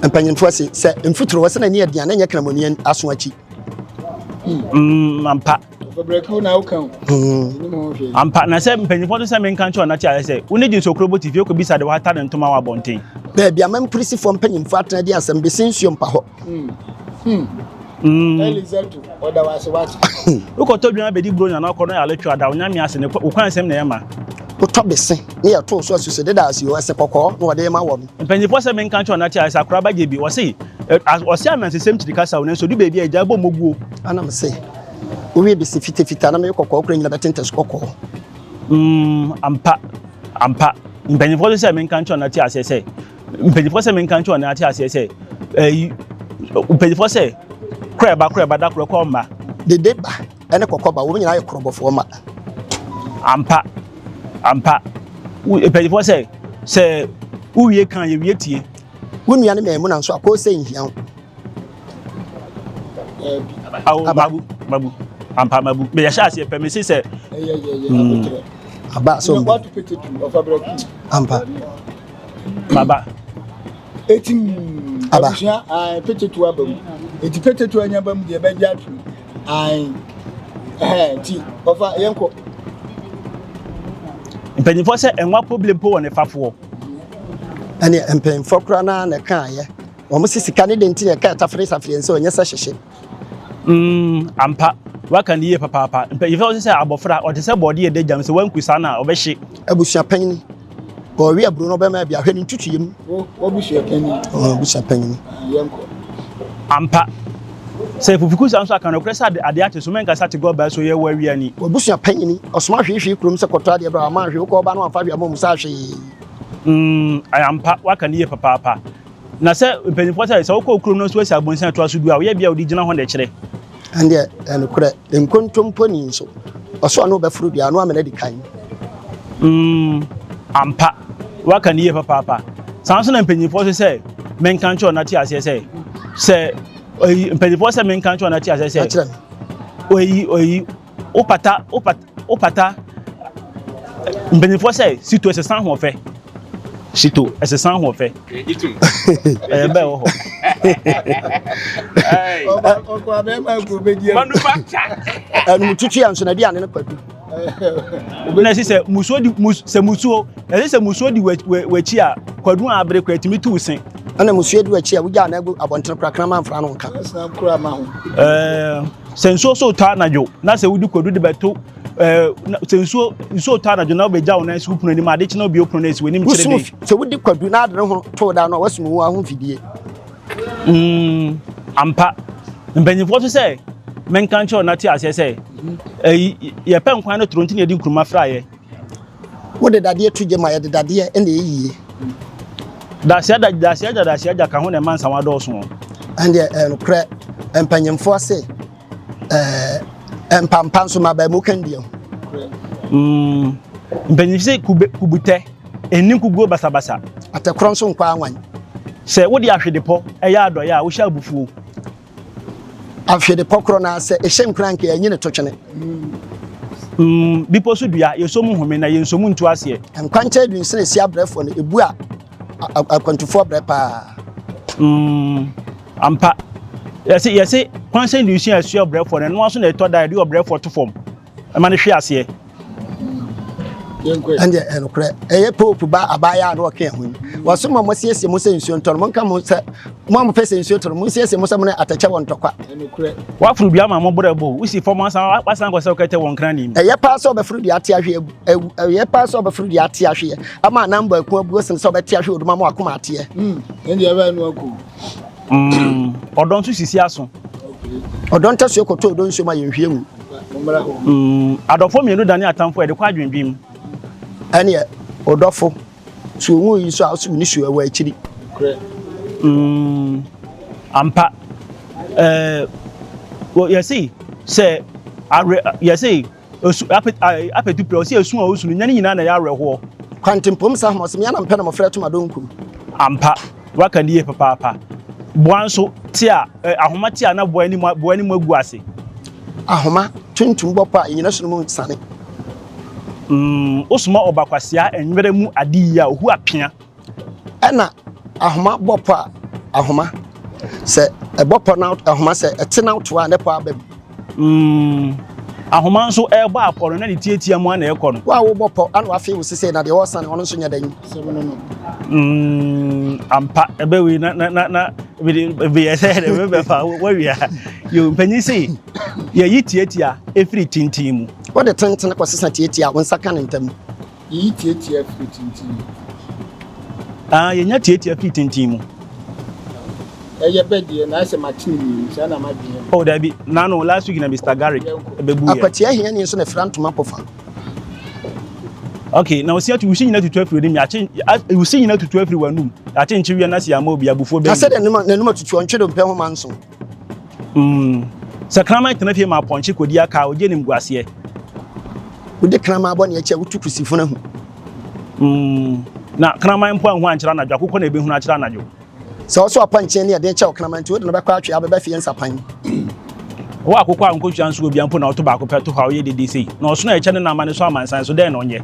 Mpanyinfoɔ se sɛ mfuturo wɔ sɛ n'ani yɛ den a na nyɛ kramoni aso akyi. Mm, ampa. Ampa na sɛ mpanyinfoɔ nso sɛ menka nkyerɛ ɔnate ayɛ sɛ wo ne gye nsokuro bɔ tifi okɔbisa de wahata ne ntoma wɔ abɔnten. Baabi a mamprisifoɔ mpanyinfoɔ atena di asɛm bɛsi nsuo mpa hɔ. Wokɔtɔ dwan abɛdi buronya na ɔkɔ no yɛ aletwe ada wo nyame ase ne wo kwan nsɛm na ɛma. Wotɔ bese ne yɛtoo so asusode da ase o ɛsɛ kɔkɔɔ na wɔde ma wɔ no. Mpanyinfoɔ sɛ menka nkyerɛ ɔnate ayɛ sɛ akora ba gye bi wɔse. Ɔse anansesɛm kyiri kasa o, nanso ɔdu baabi a agyae bɔ mmɔguo. Ana me se, wowie bese fitafita na meyɛ kɔkɔɔ kora nyina bɛte ntɛso kɔkɔɔ. Mm, ampa, ampa. Mpanyinfoɔ nso sɛ menka nkyerɛ wɔn ate aseɛ sɛ, mpanyinfoɔ sɛ menka nkyerɛ wɔn ate aseɛ sɛ, ɛyi, mpanyinfoɔ sɛ, korɛ ba korɛ ba da korɛ kɔ mma. Dede ba ɛne kɔkɔ ba, wɔn nyinaa yɛ korɔbɔfoɔ mma. Ampa, ampa. Mpanyinfoɔ sɛ, sɛ wowie kan yɛwie tie. Wo nua ne mɛmuna nso akɔɔ sɛ nhia wo. Awo mabu mabu ampa mabu meyɛ hyɛ aseɛ pɛ mese sɛ. Aba so mbu. Ampa. Baba. Eti Aba. abusua ayi petetu aba mu. Eti petetu anya ba mu deɛ bɛgye atum. Ayi ɛhɛn ti ɔfa yɛn kɔ. Mpanyinfoɔ sɛ ɛnwa problem po wɔ ne fafoɔ. Ɛne mpanyinfoɔ koraa naa na ɛkaayɛ. Wɔn se sika ne de nti na ɛka ɛtafere safere nso ɛnyɛ sɛ hyehye. Mm, ampa. Waka ne yie papaapa. Mpanyinfoɔ sɛ sɛ abɔfra ɔte sɛ bɔɔde ɛda gyam sɛ wanku saa na ɔbɛhye. Abusua panyin ɔwe aburo no ɔbɛma bi ahwɛ ne ntutuyɛ mu. Wo wabusua panyin. Ɔɔ abusua panyin. Yɛnkɔ. Ampa. Sɛ fufuku saa nso aka nokorɛ sɛ ade ade ate so mɛnka sɛ ate gɔbaa so yɛ wɔ awia ni. Wabusua panyin ɔsoma hwee hwee kurom sɛ kɔtɔ adeɛ bra wama hwee wokɔ ɔba no wamfa hwee ama ɔmu saa hwee. Mm, ampa waka ne yie papaapa. Na sɛ mpanyinfoɔ sɛ sɛ wokɔ kurom no nso asi abonsan ɛtoa so du a woyɛ bia wode gyina hɔ na ɛkyerɛ. Ɛndeɛ ɛnokorɛ nkontomponi nso ɔso ano bɛforo dua ano amena di kan. Mm, ampa waka ne yie papaapa. Saa nso na mpanyinfoɔ nso sɛ menka nkyerɛ ɔna te aseɛ sɛ sɛ oyi mpanyinfoɔ sɛ menka nkyerɛ ɔna te aseɛ sɛ oyi oyi wopata wopata wopata mpanyinfoɔ sɛ sito ɛsesa ahoɔfɛ sito ɛsesa ahoɔfɛ ɛyɛ bɛɛ wɔ hɔ. Ɛnum tutu yɛ nso na aduane no kwadu. Na ɛsɛ sɛ musuo di mus sɛ musuo ɛsɛ sɛ musuo di w'akyi a kwadu a abere kora etumi tu se. Ɛna musuo di w'akyi a wogya na agu abɔntene kora kraman mfra no nka. Ɛɛ sɛ nsuo so tɔ anadwo na sɛ wodi kwadu de bɛto ɛɛ sɛ nsuo nsuo tɔ anadwo na wobɛgya wo nan si wo pono anim ade kyena obi opono no esi w'anim kyerɛ den. Sɛ wodi kwadu na ade ne ho to da no a wasum wo ho mfidie. Mm, ampa mpanyinfoɔ so sɛ menka nkyerɛ ɔna te aseɛ sɛ ɛyi yɛpɛ nkwan no toro nti na yɛde nkuruma fraeɛ. Wode dadeɛ to gya mu a yɛde dadeɛ na ɛyie. Daseɛ da daseɛ gya daseɛ gya ka ho na ɛma nsawa dɔɔso. Ɛndeɛ ɛnokorɛ mpanyinfoɔ se ɛɛ mpampa nso ma baamu ka ndia ho. Mm, mpanyinfoɔ se kube kubutɛ ɛnni nkuguo basabasa. Atɛkorɔ nso nkɔ anwan. Sɛ wode ahwedepɔ ɛyɛ adɔeɛ a wohyɛ abufuo. Ahwede pɔ korɔ no ara sɛ ɛhyɛ nkuran nka yɛnyi ne to twene. Mm, bepɔ so dua, yɛsɔ mu home na yɛnsɔ mu ntu aseɛ. Nkwankyɛn dunsini si abrɛfoɔ no, ɛbu a akwantufoɔ brɛ paa. Mm, ampa. Yɛse, yɛse kwanhyɛn dunsini a ɛsoɛ ɔbrɛfoɔ no, ɛno ara so na ɛtɔ da a yɛde ɔbrɛfoɔ to fam. Ɛma no hwe aseɛ. Ɛndeɛ ɛnokorɛ ɛyɛ pope ba abaayewa a na ɔka ɛho yi wɔso ma mosiesie mo sɛ nsuo ntɔ no monka mo sɛ mo a mopɛ sɛ nsuo tɔ no monsiesie mo sɛ mo ne atɛkyɛ wɔ ntɔkwa. Woaforo dua ma mo borɔ abu wosi fam asan wasan akɔ sɛ wokɛtɛ wɔ nkran nim. Ɛyɛ paa sɛ ɔbɛforo dua ate ahwe awu ɛyɛ paa sɛ ɔbɛforo dua ate ahweɛ ama anambɔ aku abuo sene sɛ ɔbɛte ahwe oduma ma wakoma ateɛ. Ɛndeɛ ɛbɛyɛ no aku. Mm, ɔdɔ nso sisi aso. Ɔdɔ ntasuo kɔtɔ ɔdɔ nsuo ma yɛnhwie ngu. Mm, adɔfoɔ mmienu dane atamfo a yɛde kɔ adwendwen mu. Ɛneɛ ɔdɔfo, so onwu yi so a ɔso ne su ɛwɔ akyiri. Mm, ampa. Ɛɛ, yɛse sɛ awerɛ yɛse Osu apɛ apɛtu pɛ ɔsi esu a osu no nyɛ ne nyinaa na ɛyɛ awerɛhoɔ. Kwantempom sa homa ɔsi mea na mpɛ na mɔfrɛ to madonkum. Ampa waka ne yie papaapa. Boa nso te a eh, ahoma te a na boa anim boa anim agu ase. Ahoma tuntum bɔ pɔ a enyina sunu mu sane. Mm, wosoma ɔba kwasea nwera mu ade yie a ohu apea. Ɛna ahoma bɔ pɔ a ahoma sɛ ɛbɔ pɔ na ahoma sɛ ɛte na woto a ne pɔ aba mu. Mm, ahoma nso ɛrebɔ apɔ no na ne tiatia mu ana ɛkɔ no. Wo a wobɔ pɔ ana wafee wo sesei na deɛ ɔresane ɔno nso nyɛ dɛn. Mm, ampa ɛbɛ wei na na na na bɛyɛ sɛ ɛdɛ bɛbɛfa wawia yo mpanyin se yɛyi tiatia efiri tenten mu. Wode tenten kɔsesa tiatia a wo nsa ka ne ntam. Yiyi tiatia firi tenten mu. Ah, yɛnya tiatia firi tenten mu. Ɛyɛ bɛ deɛ na ayɛ sɛ mate ne mmienu saa na madwene yɛ me. Oh dabi, nano last week na Mister Garrick bɛbu yɛ. Akwatia hiani nso na fira ntoma pɔfa. Okay, na osi atu wusi nyina tutu afiri onim yakye wusi nyina tutu afiri w'anum yakye nkye wia na si ama obi abufuo bɛn. Na sɛdeɛ n'anum atutu ɔntwe dompe ho manso. Sɛ kraman tena fie ma apɔnkye kɔdi aka a, ɔgye animguaseɛ. Wode kraman bɔne akyi a, wotu kusifunu ahu. Na kraman mpo anhu ankyerɛ anadwo, akokɔ na ɛbɛhunu akyerɛ anadwo. Sɛ ɔso apɔnkye ne ɛden kyɛ ɔkraman nti, wode no bɛkɔ atwea bɛba fie nsapan. Wo akokɔ a nkosua nso wɔ bia mpo na ɔto baako pɛ to hɔ a ɔyɛ dede sei, na ɔsono a ɛkyɛ ne nam ane so amansan so, dɛn na ɔnyɛ?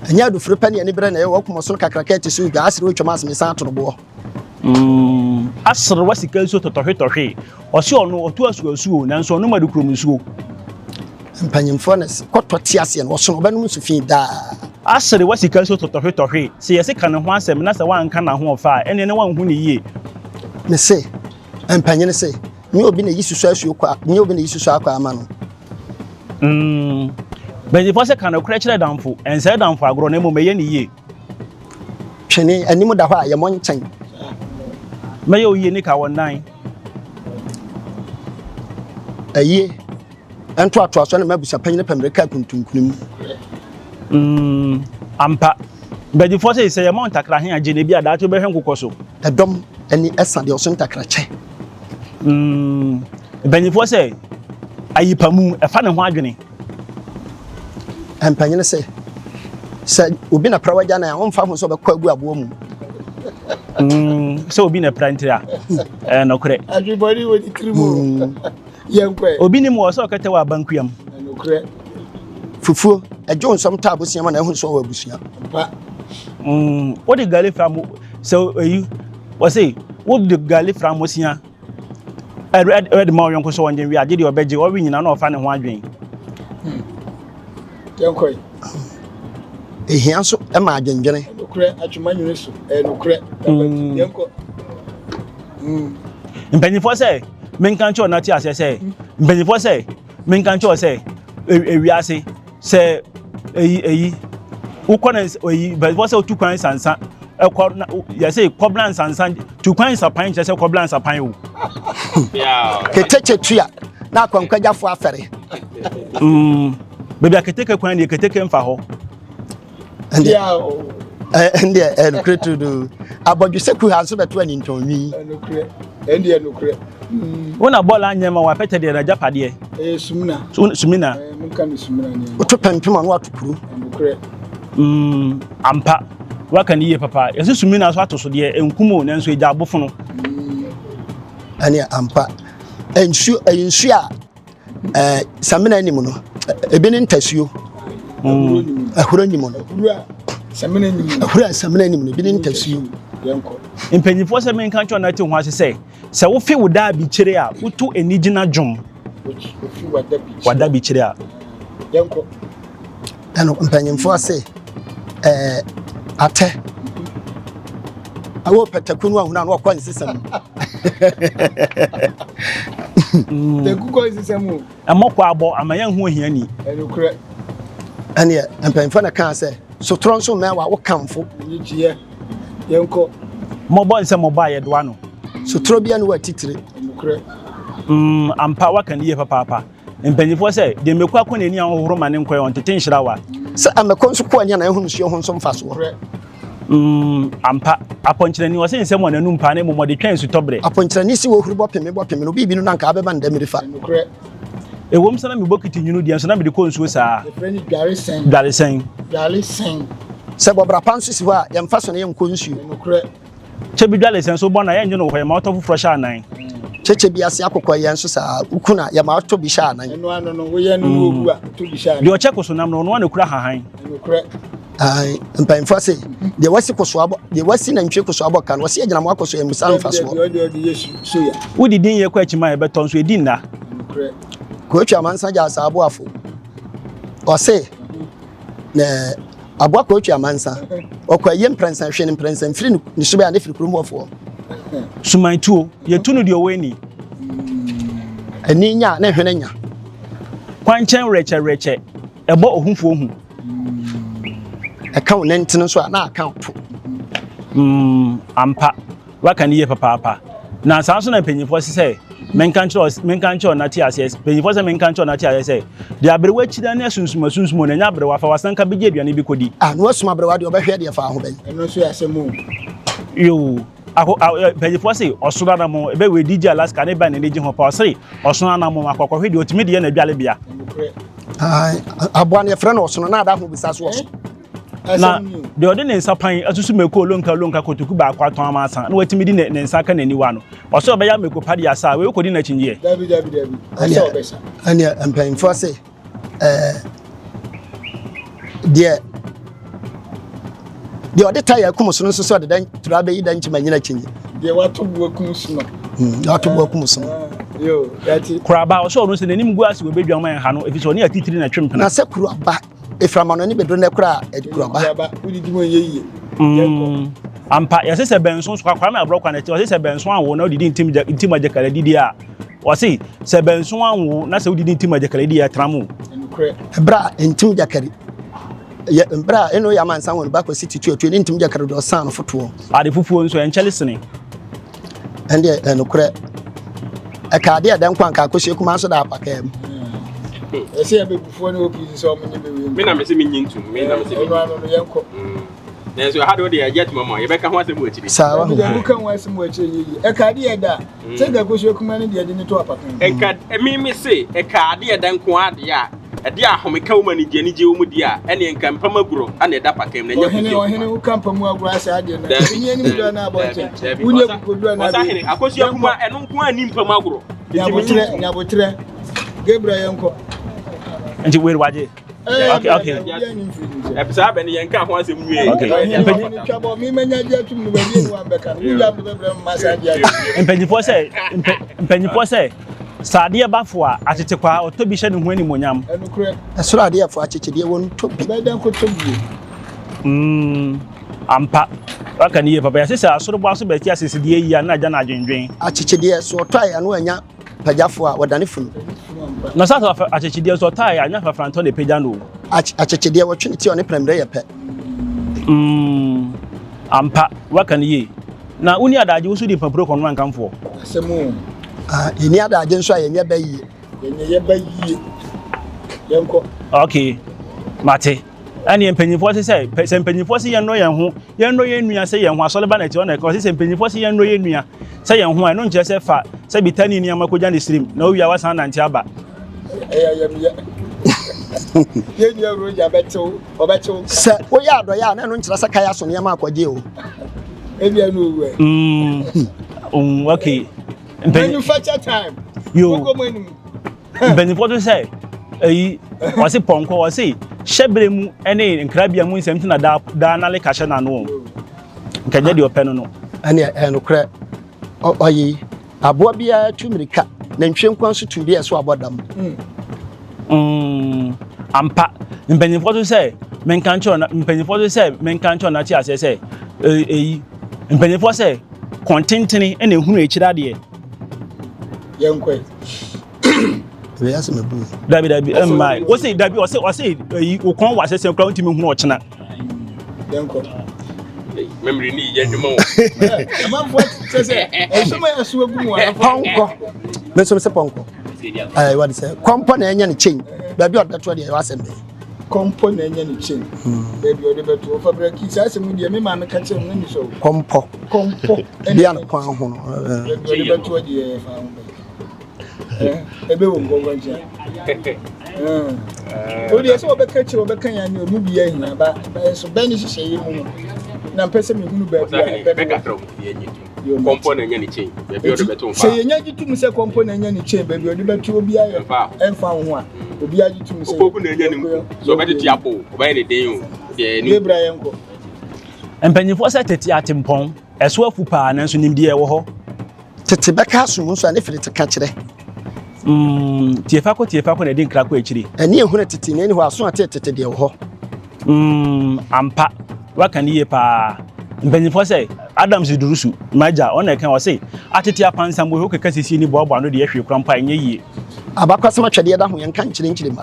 Ɛnyɛ adufuru pɛ ne anibere na ɛyɛ, wɔkum ɔsono kakraka a ɛte sɛ odwa, asere otwam asene san ato no boɔ. Aserewa sika nsuo tɔtɔhwetɔhwe. Ɔse ɔno ɔto asuasu o, nanso ɔnom adukurom nsuo. Mpanyimfoɔ na se kɔtɔ te aseɛ no, ɔsono ɔbɛnom nsu fi daa. Aserewa sika nsuo tɔtɔhwetɔhwe. Se yɛse ka ne ho asɛm na sɛ woanka n'ahoɔfɛ a, ɛneɛ na woanhu no yie. Mese, mpanyini se, nyɛ obi na eyi susu asuo kɔ a, nyɛ obi na eyi susu akɔ ama no. Mpanyimfoɔ se ka nokorɛ kyerɛ damfo, ɛnsɛe damfo agorɔ na mmom ɛyɛ no yie. Twene anim da hɔ a, yɛmmɔ nkyɛn. Mɛyɛ wo yie ne ka wɔ nnan. Ayie ntoatoasoɔ na m'abusuapanyin pɛ mmirika akuntunkunim. Ampa. Mpanyinfoɔ sɛ sɛ yɛma wo ntakra he a, gye na bi a daakye wobɛhwɛ nkokɔ so. Ɛdɔm ani sa deɛ ɔso ntakra kyɛ. Mpanyinfoɔ sɛ ayipamu, ɛfa ne ho adwene. Mpanyin sɛ, sɛ obi na pra w'agya nan a, ɔmfa ho sɛ ɔbɛkɔ agu aboɔ mu. Sɛ obi na pra ntiri a, ɛyɛ nokorɛ. Adwebɔne wɔ ne tiri mu. Yɛnkɔ. Obi nim wɔ sɛ ɔkɛtɛ wɔ abankuam. Nokorɛ. Fufuo, ɛgye nsɛm tɔ abosea ma na ɛho sɛ ɔwɔ abusua. Pa. Wode gari fra mo sɛ eyi wɔse wode gari fra mosia. Ɛde ma ɔyɔnko sɛ ɔngye nwe agye deɛ ɔbɛgye ɔwe nyina na ɔfa ne ho adwen. Yɛnkɔ yi. Ehia nso ma adwendwene. Nokorɛ atwema nwene so ɛyɛ nokorɛ. Yɛnkɔ. Mpanyinfoɔ sɛ menka nkyerɛ ɔna te aseɛ sɛ mpanyinfoɔ sɛ menka nkyerɛ sɛ ewiase sɛ eyi eyi wokɔ na eyi bɛfɔ sɛ wotu kwan nsansa ɛkɔ na yɛsɛ kɔbla nsansa tu kwan nsapan kyerɛ sɛ kɔbla nsapan o. Keteke tua na akwankwagyafoɔ afɛre. Baabi a keteke kwan deɛ keteke mfa hɔ. Ɛndeɛ ɛnokorɛ turudu abɔdwesɛ kuha nso bɛto anintɔnwi. Ɛndeɛ nokorɛ. Wo na bɔɔl anyɛ ma wapɛtɛ deɛ n'agyapadeɛ. Ɛyɛ sumina. Sumina. Monka no sumina ne. Woto pɛmpem a na wato kuro. Nokorɛ. Ampa waka ne yie papa. Yɛsɛ sumina nso ato so deɛ nkum o nanso egya abofono. Ɛnneɛ ampa nsuo ɛyɛ nsuo a ɛɛ samina anim no ebi ne ntasuo. Ahuro nim no. Ahuro a samina anim no ebi ne ntasuo. Mpanyinfoɔ sɛ menka nkyɛn na te ho ase sɛ sɛ wofe wo daabi kyerɛ a woto anigyina dwom. Wadabi kyerɛ a. Ɛno mpanyinfoɔ se ɛɛ atɛ awɔ pɛtɛku no ahunu a na ɔkɔ nsesa mu. Pɛtɛku kɔ nsesa mu. Ɛmɔ kɔ abɔ ama yɛn ho ohiani. Ɛnokorɛ. Ɛneɛ mpanyinfoɔ na kaa sɛ sotorɔ nso mmɛn wa wo kamfo. Nyigyeɛ yɛnkɔ. Mɔbɔ nsɛ mɔbɔ a yɛdoa no. Sotorɔ bia ne wɔ atitire. Ɛnokorɛ. Ampa waka ne yie papaapa. Mpanyinfoɔ sɛ deɛ mmɛku akɔ n'ani a ɔhohoro ma ne nkɔɛ ɔntete nhyira wa. Sɛ mmɛkɔ nso kɔ ani a na ɛho nsuo ho nso mfasoɔ. Ampa apɔnkyerɛni ɔsɛ nsɛm wɔ n'anum paa na mmom ɔde twɛn nsutɔberɛ. Apɔnkyerɛni si wɔ huru bɔ peme bɔ peme no obi bi no na anka abɛba ne dɛm fa. Nokorɛ. Ɛwom sɛ na me bokiti nwunu deɛ nso na mede kɔ nsuo saa. Yɛfrɛ no dwaresɛn. Dwaresɛn. Dwaresɛn. Sɛ bɔbra pa nso si hɔ a yɛmfa so na yɛnkɔ nsuo. Nokorɛ. Kyɛ bi dwaresɛn so bɔ na yɛnnye no wɔ hɔ yɛma ɔtɔ foforɔ hyɛ anan. Kyɛkyɛ bi ase akokɔ yɛn nso saa woku na yɛma ɔtɔ bi hyɛ anan. Ɛno ano no woyɛ no na owu a ɔtɔ bi hyɛ anan. Deɛ ɔkyɛ kosonam no ɔno ara na ɛkura hahan. Nokorɛ. Ae, mpanyinfoɔ se deɛ wasi koso abɔ deɛ wasi nantwie koso abɔ ka no wɔsi agyina mo akɔ so yɛn musa mfasoɔ. Wodi din yɛ kɔ akyi ma yɛbɛtɔ nso edi nna. Nokorɛ. Kootwi amansa gya asa aboafo ɔse na aboa kootwi amansa ɔkɔ ayie mprɛnsa hwɛ ne mprɛnsa mfiri ne so bɛyɛ a ne firi kurom hɔfoɔ. Suman tuo yɛtu no deɛ ɔwɔ ani. Ani nya ne hwene nya. Kwankyɛn werɛkyɛwerɛkyɛ ɛbɔ ohufoɔ hu. Ɛka wo nantene nso a na aka wo to. Ampa waka ne yie papaapa. Na saa nso na mpanyinfoɔ se sɛ menka nkyerɛ menka nkyerɛ ɔna te aseɛ mpanyinfoɔ sɛ menka nkyerɛ ɔna te aseɛ sɛ deɛ aberewa akyi na ne asunsum asunsum no ɛnyɛ aberewa fa wasanka bɛgye aduane bi kɔdi. Ah, na wasum aberewa deɛ ɔbɛhwɛ deɛ fa ho bɛn. Ɛno nso yɛ asɛm o. Yoo, ako a mpanyinfoɔ se ɔsono anamɔ ɛbɛ wei DJ Alaska ne ba n'ani gye ho pa ɔse ɔsono anamɔ akɔkɔhwe deɛ ɔtumi de yɛ n'adwalebea. Aboa no yɛfrɛ no ɔsono na ada ho bisa so ɔso. Na deɛ ɔde ne nsa pan asusu mako olonka olonka kotoku baako atɔn ama asa na watumi de ne nsa aka n'aniwa no, ɔsɛ ɔbɛyɛ mako pa de asa a, wei wokɔdi n'akyingyeɛ. Dabi dabi dabi, ɔsɛ ɔbɛsa. Ɛneɛ mpanyinfoɔ se ɛɛ deɛ deɛ ɔde taya akum so no nso sɛ ɔde dɛn tura bɛyi dɛn nkyɛn anyina kyinyi. Deɛ wato bo akum so no. Deɛ wato bo akum so no. Yo, yati. Kuraba ɔsɛ ɔno sɛ n'anim gu ase wɔ badwam ɛnha no efisɛ ɔne atitiri na ɛtwe mpena. Na sɛ kuraba Efiri amanɔne bɛduru nnɛ koraa a, ɛde kura ba. Kura ba, wodidi mu ɛnyɛ yie. Mm, ampa, yɛse sɛ bɛnso so kwakwara na aborɔ kwan akyi, ɔse sɛ bɛnso anwo na wodidi ntim gya ntim agyakala didi a, ɔse sɛ bɛnso anwo na sɛ wodidi ntim agyakala didi a ɛtra mo. Nokorɛ. Ɛberɛ a ntim gyakari yɛ mberɛ a ɛno yɛ amansan wɔn ba kɔsi tutu atuo ne ntim gyakari deɛ ɔsan no fotoɔ. Ade fufuo nso ɛnkyɛle sene. Ɛndeɛ ɛnokorɛ ɛka adeɛ ɛdɛ nkwa nka akosua kumaa nso da apakaa mu. Ɛsɛ yɛ bɛbufoɔ ne OPC sɛ ɔmo nye bɛwie. Me na mese menyi ntom me na mese menyi. Ɛno ano no yɛnkɔ. Nanso ɛha de wo deɛ ɛgye atom ama yɛbɛka ho asɛm wɔ akyire. Saa wahu. Dabi woka ho asɛm wɔ akyire yɛ yie. Ɛka adeɛ ɛda a sɛ nka akosua kumaa ne deɛ de ne to apakaa mu. Ɛnka me me se ɛka adeɛ ɛda nko ara deɛ a ɛde ahomeka wɔ mu anigye anigye wɔ mu deɛ a, ɛneɛ nka mpam agorɔ na ɛda paka mu na ɛnyɛ Ɔhene, akosua ɔhene, kuma. woka mpam agorɔ asɛ adeɛ no. Dabi, Ɛni anim dura na abɔ dabi, nkyɛn. dabi. Wonni Ɔsa, akokodura na abɛyi. ɔsahene, akosua kuma Yɛnkɔ. ɛno nko ara nni mpam agorɔ. Nti menye Nyabotrɛ, ntom. nyabotrɛ. Gabriel yɛnkɔ. Nti wei wagye. Ɛɛ, Okay, okay. obiara nni mfiri ne nsam. Ɛp- Saa bɛ no yɛnka ho asɛm nwie. Okay. Ɛno yɛ Ɔhene, Mpanyin- ɔhene, twa bɔ. Me manya agye atum no baabi enu ambɛka no. Wonya mde bɛbrɛ me ma saa agye atum. Mpanyinfoɔ sɛ mpɛ mpanyinfoɔ sɛ Sɛ adeɛ ba fo a, atetekwaa, ɔtɔ bi hyɛ ne ho animuonyam. Ɛnokorɛ. Ɛsoro adeɛ fo akyekyedeɛ wɔn tɔ bi. Ɛbɛyɛ dɛn kɔtɔ bio? Mm, ampa. Waka no yie papa. Yɛse sɛ asorobɔ aso bɛte asesedeɛ yie a, na agya no adwendwen. Akyekyedeɛ, so ɔtɔ a ano anya pagyafoɔ a, wɔdane funu. Na sɛ akyekyedeɛ nso ɔtɔ a anya fafrantɔ na ɛpagya no o. Akyekyedeɛ, wɔtwe ne ti a ɔne prɛmmerɛ yɛ pɛ. Mm, ampa. Waka no yie. Na wonni adagye, wo nso di mpampuro kɔnoa nkamfoɔ. Asɛm o. Ah, yɛnni adagye nso a yɛnyɛ bɛ yie. Yɛnyɛ yɛ bɛ yie. Yɛnkɔ. Okay, mate. Ɛneɛ mpanyinfoɔ se sɛ, sɛ mpanyinfoɔ se yɛnnɔ yɛn ho, yɛnnɔ yɛn nua sɛ yɛn ho, asɔre ba na ɛte hɔ na ɛka, ɔse sɛ mpanyinfoɔ se yɛnnɔ yɛn nua sɛ yɛn ho a, ɛno nkyerɛ sɛ fa sɛ bitani nneɛma kɔgya ne sirim, na wowie a wasan nante aba. Ɛyɛ ayamyɛ. Yɛn nua Roger bɛtew, ɔbɛtew. Sɛ woyɛ adɔeɛ a, na ɛno nkyerɛ sɛ kae aso nneɛma akɔgye o. Ebia no owu ɛ. Okay. Manufacture time. Yo. Mpanyinfoɔ to sɛ eyi ɔse pɔnkɔ ɔse hyɛbrɛ mu ne nkrabea mu nsɛm ti na daa daa nale ka hyɛ n'ano o. Nkɛnyɛ deɛ ɔpɛ no no. Ɛne ɛnokorɛ ɔyi Aboa biara tu mmirika, nantwie nkoa nso tu bi a ɛso abɔ dam. Mm, ampa. Mpanyinfoɔ so sɛ menka nkyerɛ na mpanyinfoɔ so sɛ menka nkyerɛ na te aseɛ sɛ eyi mpanyinfoɔ sɛ kɔntentene na ehunu akyire adeɛ. Yɛn kɔɛ. Ebi ase mɛ bu. Dabi dabi ɛmma wɔsi dabi ɔsi ɔsi eyi okɔn wɔ asɛsɛ kura ntumi hunu ɔkyena. Yɛnkɔ. Memory ni yɛ adwuma o. Amanfoɔ kyɛ sɛ ɛsɛm a ɛso agu mu a. Pɔnkɔ. Me nso sɛ pɔnkɔ. Ɛɛ wɔde sɛ kɔmpɔ na ɛnyɛ ne chain. Baabi a ɔde bɛtoɔ deɛ ɛwɔ asɛm bɛyɛ. Kɔmpɔ na ɛnyɛ ne chain. Baabi a ɔde bɛtoɔ fa brɛ ki saa asɛm deɛ me maame ka kyerɛ me na mi sɔ o. Kɔmpɔ. Kɔmpɔ. Bia no kwan ho no. Baabi a ɔde bɛtoɔ deɛ ɛfa ho bɛyɛ. Ebe wɔ nkɔnkɔ nkyɛn. O deɛ sɛ wɔbɛka kyerɛ wɔbɛka yɛn ne ɔmu bi yɛ hia ba nso bɛn ne hyehyɛ yɛ mu no na mpɛ sɛ mehunu baabi a ɛbɛ no kɔmpɔ na ɛnya ne kyɛn baabi ɔde bɛto mfa sɛ yɛnya gye tom sɛ kɔmpɔ na ɛnya ne kyɛn baabi ɔde bɛto obiara yɛ ɛmfa wo ho a obiara gye tom sɛ opoku na ɛnya ne nku sɛ ɔbɛtete apɔ ɔbɛyɛ ne den o deɛ ɛni Gabriel yɛnkɔ Mpanyinfoɔ sɛ tete atempɔn ɛso afu paa nanso nimdeɛ wɔ hɔ. Tete bɛka asom nso a ne firi te ka kyerɛ. Mm, tiefa kɔ tiefa kɔ na ɛdi nkra kɔ akyiri. Ɛne ehunu tete na ɛni hɔ aso ate tete deɛ wɔ hɔ. Mm, ampa, waka ne yie paa. Mpanyinfoɔ sɛ, Adams Durusu, m'agya, ɔna ɛka ɔse, atete apansam wɔ hɔ keka sisi ni boaboa ano deɛ hwee kora mpo a ɛnyɛ yie. Abakwasɛm atwɛdeɛ da ho yɛnka nkyerɛ nkyerɛ ma.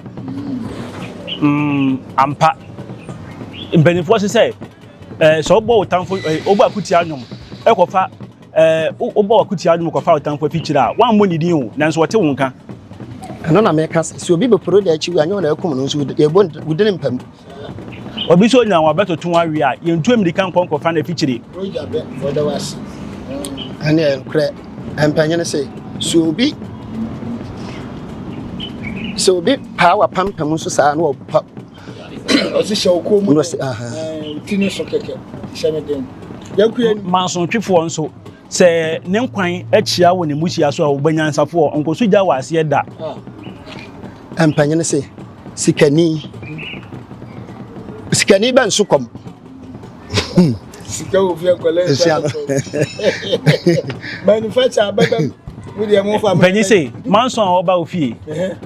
Mm, ampa. Mpanyinfoɔ se sɛ, eh, sɛ wobɔ wo tamfo, eh, wobɔ akutia nnwom, ɛkɔfa. Ɛɛ, wobɔ w'akotia adwuma kɔfa wo tamfo afikyiri a, woammɔ ne din o, nanso ɔte wo nka. Ɛno na meka sɛ, sɛ obi bɛporo da akyi a, nyɛ wo na akum no nso, yɛbɔ wo din mpa mu. Obi nso nya wabɛtoto awe a, yɛntu mmirika nkɔ nkɔfa no afikyiri. Roger bɛ, wɔda wo ase. Ɛne ɛyɛ nokorɛ. Mpanyin se, sɛ obi sɛ obi paa w'apampam nso saa na ɔpa. Ɔsi hyɛ wo kɔn mu. Ɔsi aha. Ti ne so kɛkɛ hyɛ ne den. Yɛkue ni. Mansotwefoɔ nso, sɛ ne nkwan akyia wɔ ne mmuhyia so a, ɔba nyansafoɔ, nkɔso gya wɔ aseɛ da. Mpanyin se, sikani sikani bɛ nso kɔm. Sika wɔ fie nkɔla nsa kɔm. Manufacture abɛbɛm. Mpanyin se, manson a ɔba ofie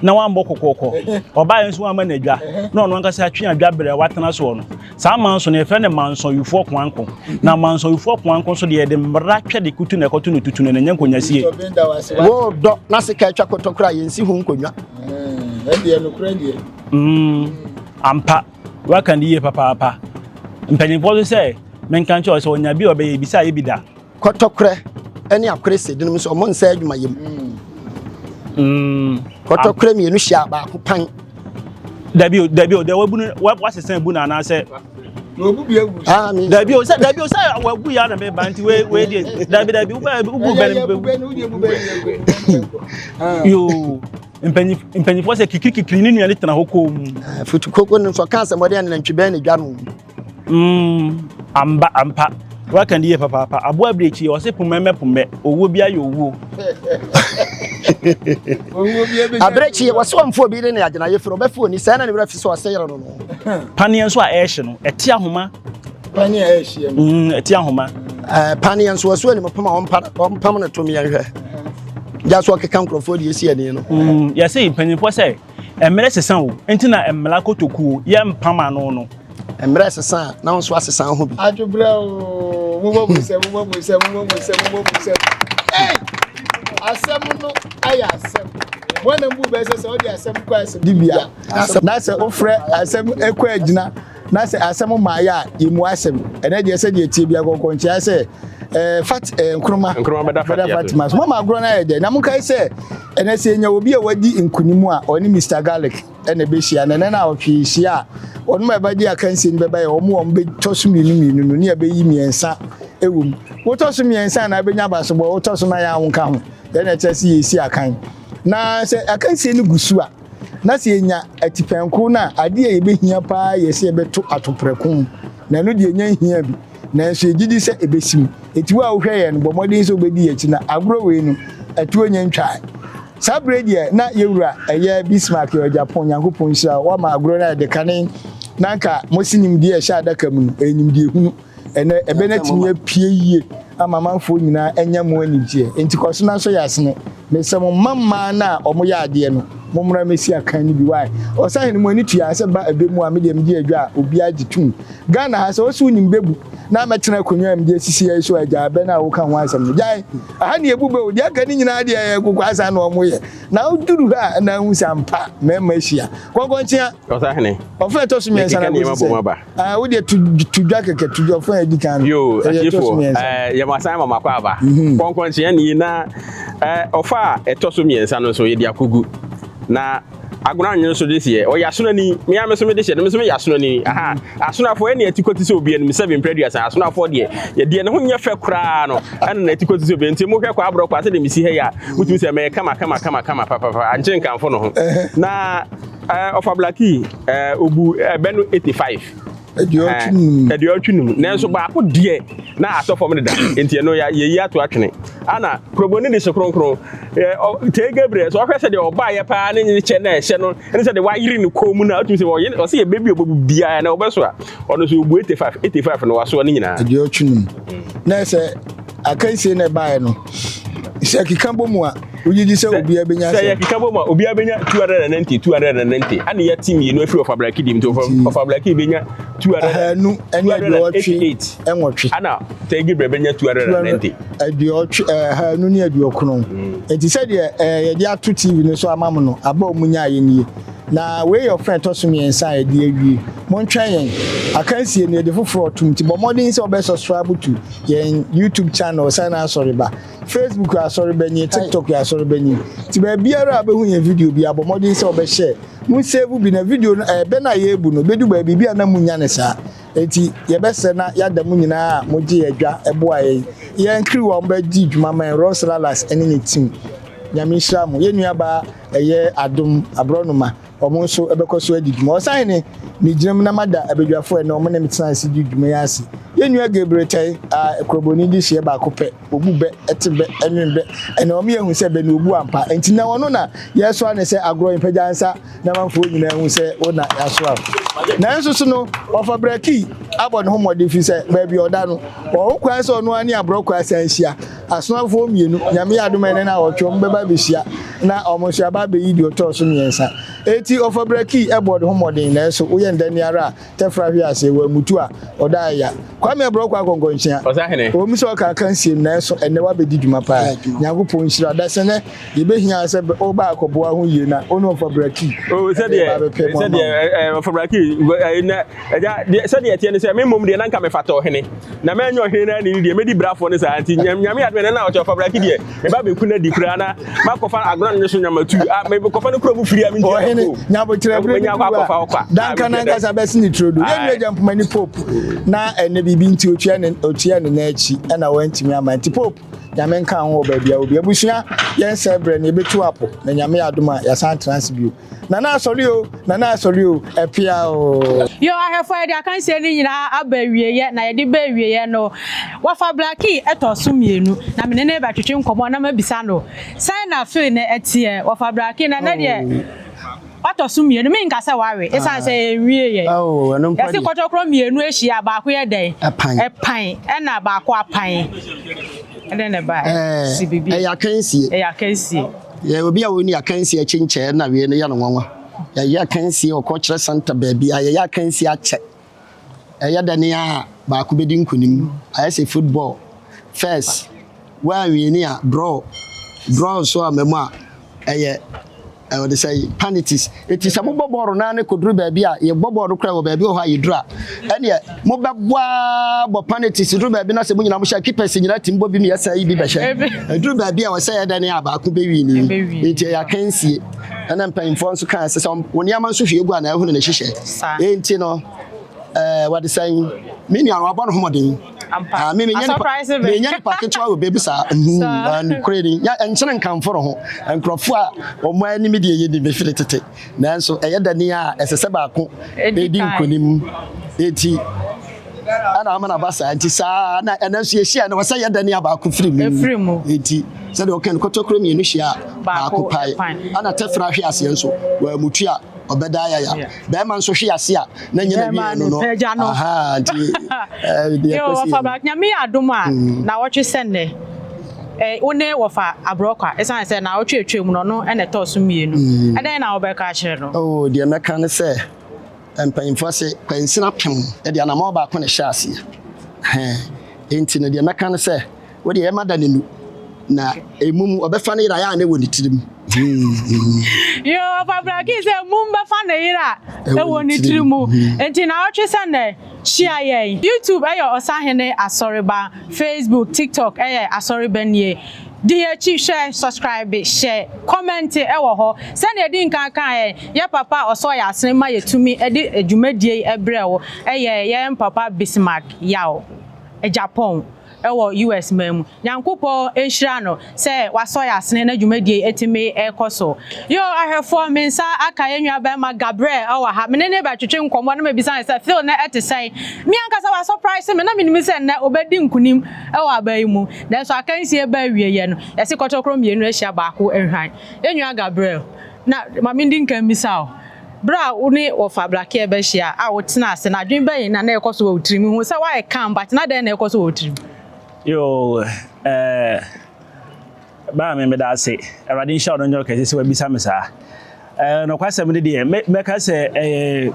na wambɔ kɔkɔɔkɔ, ɔbaeɛ nso wamma no adwa, na ɔno ankasa atwe adwa berɛ a watena soɔ no, saa manson no yɛfrɛ no mansɔnwifoɔ koanko. Na mansɔnwifoɔ koanko nso deɛ yɛde mmara twɛ de kutu na ɛkɔto no tutu no, na ɛnyɛ nkonyasie. Wodɔ na sika atwa kɔtɔkorɔ a yɛnsi ho nkonnwa. Mm, ampa, waka no yie papaapa. Mpanimfoɔ nso sɛ menka nkyerɛ wo sɛ ɔnya bi a ɔbɛyɛ bi sɛ ayɛ bi da. Kɔtɔkorɛ ne akorɛ sɛ binom nso ɔmo nsɛ adwuma yɛ mu. Kɔtɔkorɛ mmienu hyia baako pan. Dabi o, dabi o, deɛ wabu no wasesa ebu no anaasɛ. Ah, dabi o sɛ dabi o sɛ wabu ya na meba nti wei wei deɛ dabi dabi wobɛ wobu bɛ no bɛ. Yoo mpanyinfoɔ sɛ kikirikikiri ne nua ne tena hɔ komm. Futu koko no nso ɔka asɛm ɔde anantwi bɛn ne dwa no. Mm, amba, ampa. Waka ne yie papaapa. Aboa abirekyi, ɔse pomɛ mɛ pomɛ. Owuo bi ayɛ owuo. Abirekyi, wɔse wɔmfa obi ne ne agyina yefiri, ɔbɛfa oni, sɛɛ na ne werɛ fi sɛ ɔse yere no no. Paneɛ nso a ɛrehye no, ɛte ahoma. Paneɛ a ɛrehye no. Mm, ɛte ahoma. Ɛɛ, paneɛ nso wɔso anim pam a ɔmpam no tom yɛnhwɛ. Gya so ɔkeka nkurɔfoɔ de esi ani no. Mm, yɛse mpanyinfoɔ sɛ mmerɛ sesa o, nti na mmara kotokuo yɛmpam ano no. Mmerɛ sesa a, na wo nso asesa wo ho bi. Adwobrɛ oo, mobɔ mo nsam, mobɔ mo nsam, mobɔ mo nsam, mobɔ mo nsam. Ei! Asɛm no ayɛ asɛm. Wɔn na mbu bɛ sɛ sɛ ɔde asɛm kɔ asɛm dibea. Na sɛ wofrɛ asɛm kɔ agyina na sɛ asɛm maayɛ a yɛmu asɛm. Ɛnɛ deɛ sɛdeɛ tie bia kɔnkɔnkyea sɛ eh, fat eh, nkroma nkroma bɛda Fatima so. Mama agorɔ no ayɛ dɛ. Na monkae sɛ ɛnɛ sɛ yɛnya obi a wadi nkunim a ɔne Mr. Garlic na ɛbɛhyia, na ɛnɛ na ɔtwe hyia a, wɔn a ɛbɛgye akansie no bɛba yɛ wɔn a wɔbɛtɔ so mmienu mmienu no, ne yɛbɛyi mmiɛnsa wɔ mu. Wotɔ so mmiɛnsa a na abɛnya abasobɔ, wotɔ so nan a wonka ho. Yɛn na ɛkyerɛ sɛ yɛresi akan. Na sɛ akansie no gu so a, na sɛ yɛnya atipɛnko no a, adeɛ a yɛbɛhia paa yɛ sɛ yɛbɛto atoprɛko, na ɛno deɛ ɛnya nhia bi. Nanso yɛgye di sɛ ɛbɛsi mu. Enti wo a wohwɛ yɛn no, bɔ mmɔden sɛ wobɛdi yɛn akyi na agorɔ wei no, ɛtoɔ nnya ntwae. Saa berɛ yi deɛ, na yɛn wura ɛyɛ Bismarck yɛ Ɔgyapɔn, Nyankopɔn nhyira wo, woama agorɔ no ayɛ dɛ. Kane na anka mose nimdeɛ a ɛhyɛ adaka mu no, ɛyɛ nimdeɛ hunu. Ɛnnɛ, ɛbɛ no atumi apue yie ama amanfoɔ nyinaa anya mu anigyeɛ. Enti kɔ so na sɔ yɛn asene. Mesrɛ mo, mma mmaa no a wɔyɛ adeɛ no, mommra mmɛsi akan no bi. Why? Ɔsahene, mo ani tua sɛ ba ɛbɛ mu a, me deɛ megye adwa a obiara gye tom. Ghana ha sɛ wose wonim bɛbu na mɛtena akonnwa a mede asisi ha yi so a gyaa bɛ no a woka ho asɛm no gyae aha ne yɛbu bɛ o deɛ aka ne nyinaa deɛ ɛyɛ kokoasa na ɔmo yɛ na woduru ha a na ahu sɛ ampa mmarima ahyia kɔnkɔnkyea Ɔsahene ɔfa ɛtɔ so mmiɛnsa na mekeka nneɛma kɔsi bom sɛ aba. ah wodeɛ to to dwa kɛkɛ to dwa ɔfa a ɛdi kan no Yo, ɛyɛ ɛtɔ so atiefoɔ, mmiɛnsa eh, yɛma asan ma makɔ aba. Kɔnkɔnkyea nie na eh, ɔfa a ɛtɔ so mmiɛnsa no nso yɛde akɔgu. Na Agona nwene so de seɛ ɔyɛ asonani me ara me so me de hyɛ no me so meyɛ asonani aha asonafoɔ ɛne ati kɔte sɛ obi anim sɛbe mprɛ aduasa asonafoɔ deɛ yɛdeɛ ne ho nyɛ fɛ koraa no ɛna na ati kɔte sɛ obi nti mohwɛ kɔ aborɔ kɔ asɛ de mesi ha yi a motumi sɛ mɛyɛ kama kama kama kama papapa ankye nkamfo no ho na ɔfa blaki obu ɛbɛ no 85 Aduɔtwe num. Nanso baako deɛ na atɔ fam deda, nti ɛno yɛyi ato atwene. Ana kurobɔni de hyɛ kronkron. Tee Gabriel, sɛ ɔhwɛ sɛ deɛ ɔbaayɛ paa ne ne kyɛ na ɛhyɛ no, ne sɛ deɛ wayere ne kɔn mu no a, wotumi sɛ ɔyɛ ɔsɛ yɛ baabi a ɔbɛbu biara na ɔbɛso a, ɔno nso ɔbu 85, 85 no wasoa ne nyinaa. Aduɔtwe num. Na sɛ akansie na ɛbaeɛ no, sɛ ɛkeka bɔ mu a, wogye di sɛ obiara bɛnya sɛ yɛkeka bɔ mu a obiara bɛnya 290 290 ana yɛte mmienu afiri ɔfabraki dim nti ɔfabraki bɛnya 288 nwɔtwe ana tɛgi brɛ bɛnya 290 aduɔtwe ahanu ne aduɔkron mm. nti sɛdeɛ yɛde ato tv no so ama mo no aba ɔmo nyaayɛ nie. Na wei yɛ ɔfã a ɛtɔ so mmiɛnsa a yɛde awie. Montwɛn yɛn. Akansie no, yɛde foforɔ retom nti bɔ mmɔden sɛ wobɛ subscribe to yɛn YouTube channel Ɔsɛe Asɔreba, Facebook yɛ Asɔreba nie, TikTok yɛ Asɔreba nie. Nti baabiara a wobɛhu yɛn video biara, bɔ mmɔden sɛ wobɛ share. Mo save bi na video no, ɛbɛ no a yɛrebu no, ɛbɛdu baabi bi a na monnya no saa. Enti yɛbɛsrɛ na yɛada mo nyinaa a mogye yɛn dwa boa yɛn, yɛn crew a wɔbɛdi dwuma ma yɛn, Ross Lalas ne ne team. Nyame nhyira mo. Yɛn nuabaa ɛyɛ Adom Aborɔnoma, wɔn nso bɛkɔ so adi dwuma. Ɔsahene, megyina mu na mada abadwafoɔ a ɛnnɛ wɔn ne me tena ase di dwuma yi ase. Yɛn nua Gabriel Tɛe, a Kurobɔni de hyeɛ baako pɛ, ɔbu bɛ, te bɛ, nwen bɛ, ɛnna wɔn yɛhu sɛ bɛ na ɔbu ampa. Enti nnɛ ɔno na yɛresoa no sɛ agorɔ mpagya nsa na amanfoɔ nyinaa hu sɛ wo na yɛasoa wo. Nanso so no, ɔfa Braki abɔ ne ho mmɔden firi sɛ baabi a ɔda no, ɔwɔ ho kwan sɛ ɔno ara ne aborɔkɔ asan ahyia. Asomafoɔ mmienu, Nyame yɛ adom a ɛnnɛ naawɔtwe wɔn bɛba abɛhyia na wɔn nso aba abɛyi deɛ ɔtɔɔ so mmiɛnsa. Enti ɔfa Braki bɔɔ ne ho mmɔden nanso woyɛ no dɛn ara a, Tɛfra hwe ase, wammutu a, ɔda aya. Kwame Aborɔkɔ Akɔnkɔnkyea, Ɔsahene. ɛwɔ mu sɛ ɔka akansie no nanso ɛnnɛ wabɛdi dwuma paa. Nyankopɔn nhyira wo. Dasɛnɛ yɛbɛhia sɛ woba akɔboa ho yie na wo ne Ɔfa Braki Oh, ɛde sɛdeɛ ba abɛpɛ mu ama sɛdeɛ wo. ɛ ɛ Ɔfa Braki ɛ na ɛgya deɛ sɛdeɛ ɛteɛ ne sɛ me mmom deɛ na nka mefata ɔhene na mɛnyɛ ɔhene na ne deɛ mɛdi brafoɔ no saa nti nyame nyame adom ɛnɛ na ɔkyɛ Ɔfa Braki deɛ meba bɛku no adi koraa na makɔfa agorɔ no so nyama tu a mekɔfa no kura mu firi a mentua Ɔhene, ko nyabotrɛ bere menya no akɔ du akɔfa a, ɔkwa a Duncan mentua da ankasa bɛse ne turo do. Yɛn nua ae Gyampomani Pope na ɛnɛ biribi nti otua ne otua ne nan akyi ɛna wantumi ama nti Pope Nyame nka ho wɔ baabi a wɔ bi. Abusua, yɛn sɛe berɛ no yɛbɛtu apo na Nyame yɛ adom a yɛasan atena ase bio. Nana asɔre o, Nana asɔre o, ɛpea o. Yo, ahwɛfoɔ yɛde akansie no nyinaa aba awieɛ, na yɛde ba awieɛ no, Wafa Blackie tɔ so mmienu, na me ne no rebɛtwetwe nkɔmmɔ na mabisa no sɛn na feel no teɛ. Wafa Blackie, na ɛnɛ deɛ watɔ so mmienu, menka sɛ wawe, ɛsiane sɛ ɛnwieɛ. Yɛse kɔtɔkorɔ mmienu ahyia a, baako yɛ dɛn? Ɛpan, ɛna baako apan. Ɛdɛn na ɛbaeɛ? Si biribi. Ɛyɛ akansie. Ɛyɛ akansie. Yɛ obi a ɔnni akansie akyi nkyɛɛ na wei no yɛ no nwanwa. Yɛyɛ akansie wɔ Cultural Centre baabi a yɛyɛ akansie akyɛ. Ɛyɛ dɛ ne a baako bɛdi nkunim. Ayɛ sɛ football. First, woanwini a draw. Draw nso amma mu a, ɛyɛ wɔde sɛ penalties. Eti sɛ mobɔ bɔɔlo no ara ne kɔduru baabi a yɛbɔ bɔɔlo no koraa wɔ baabi wɔ hɔ a yɛduru a, ɛneɛ mobɛbɔ ara bɔ penalties duru baabi na sɛ mo nyinaa mohyɛ a keepers nyinaa tumi bɔ bi mmiɛnsa yi bi bɛhyɛ. Ɛduru baabi a wɔsɛ yɛ dɛ ne a baako bɛwini. Nti ɛyɛ akansie. Ɛna mpanyinfoɔ nso kaa sɛ sɛ wo nneɛma nso hwie gu a na ahunu ne hyehyɛ. Enti no ɛɛ wɔde sɛn me nua no wabɔ ne ho mmɔden. Ampa. Ah, me menyɛ nipa menyɛ nipa ketewa wɔ baabi saa. Nokorɛ ni nkyene nkamfo no ho. Nkurɔfoɔ a wɔn anim deɛ yɛ ni mefiri tete. Nanso ɛyɛ da ni a ɛsɛ sɛ baako ɛdi nkonim. Eti ɛna ama no aba saa nti saa na ɛna nso yɛhyia no wɔsɛ yɛ da ni a baako firi mu. Eti sɛdeɛ ɔka no kɔtɔkorɔ mmienu hyia a baako pae. Ɛna tɛfra hwe aseɛ nso wɔamutu a ɔbɛda ayaya. Bɛrima nso hwe ase a na nyɛ na wie no no. Aha nti deɛ ɛkɔsi. Wɔfa bra Nyame yɛ adom a na wɔtwe sɛ nnɛ wo ne wɔfa aborɔkwa ɛsiane sɛ na wɔtwe atwa mu no ɔno ɛna ɛtɔɔ so mmienu. Ɛdɛn na wobɛka akyerɛ no? Oh deɛ mɛka ne sɛ mpanyinfoɔ se kwansini apem ɛde anamɔn baako na ɛhyɛ aseɛ. Hɛn enti no deɛ mɛka ne sɛ Wo deɛ ɛma da ne nu na emum ɔbɛfa ne yere ayɛ a na ɛwɔ ne tirim. Yoo ɔfa braki sɛ mum bɛfa ne yere a ɛwɔ ne tiri mu nti naawɔtwe sɛ nnɛ hyia yɛn. YouTube ɛyɛ Ɔsahene Asɔreba, Facebook, TikTok ɛyɛ Asɔreba nie. Di yɛn akyi hwɛ, subscribe, hyɛ, comment ɛwɔ hɔ. Sɛnea yɛdi nkan kaeɛ, yɛ papa a ɔsɔ yɛn asene ma yɛtumi de dwumadie yi brɛ wo ɛyɛ yɛn papa Bismarck Yaw Agyapong. wɔ US man mu. Nyankopɔn nhyira no sɛ wasɔ yɛn asene na dwumadie yi atumi rekɔ so. Yoo ahwɛfoɔ me nsa aka yɛn nua barima Gabriel wɔ ha. Me ne no rebɛtwetwe nkɔmmɔ na mabisa no sɛ Phil nɛ ɛte sɛn? Me ankasa wa surprise me na menim sɛ nnɛ ɔbɛdi nkunim wɔ aba yi mu. Nanso akansie ba awieɛ no yɛse kɔtɔkorɔ mmienu ahyia baako nhwan. Yɛn nua Gabriel na ma mendi nkan mmisa wo. Bere a wo ne wɔfa Blakia bɛhyia a wotenaa ase no, adwene bɛn na na ɛrekɔ so wɔ wo tirim? Mihu sɛ woayɛ calm, but na dɛn na ɛrekɔ so wɔ wo tirim? Yoo, eh, baa me meda ase. Awurade nhyira wo no nyɛ ɔkɛse sɛ wabisa me saa. Eh, nokwasɛm no deɛ, mɛka sɛ eh,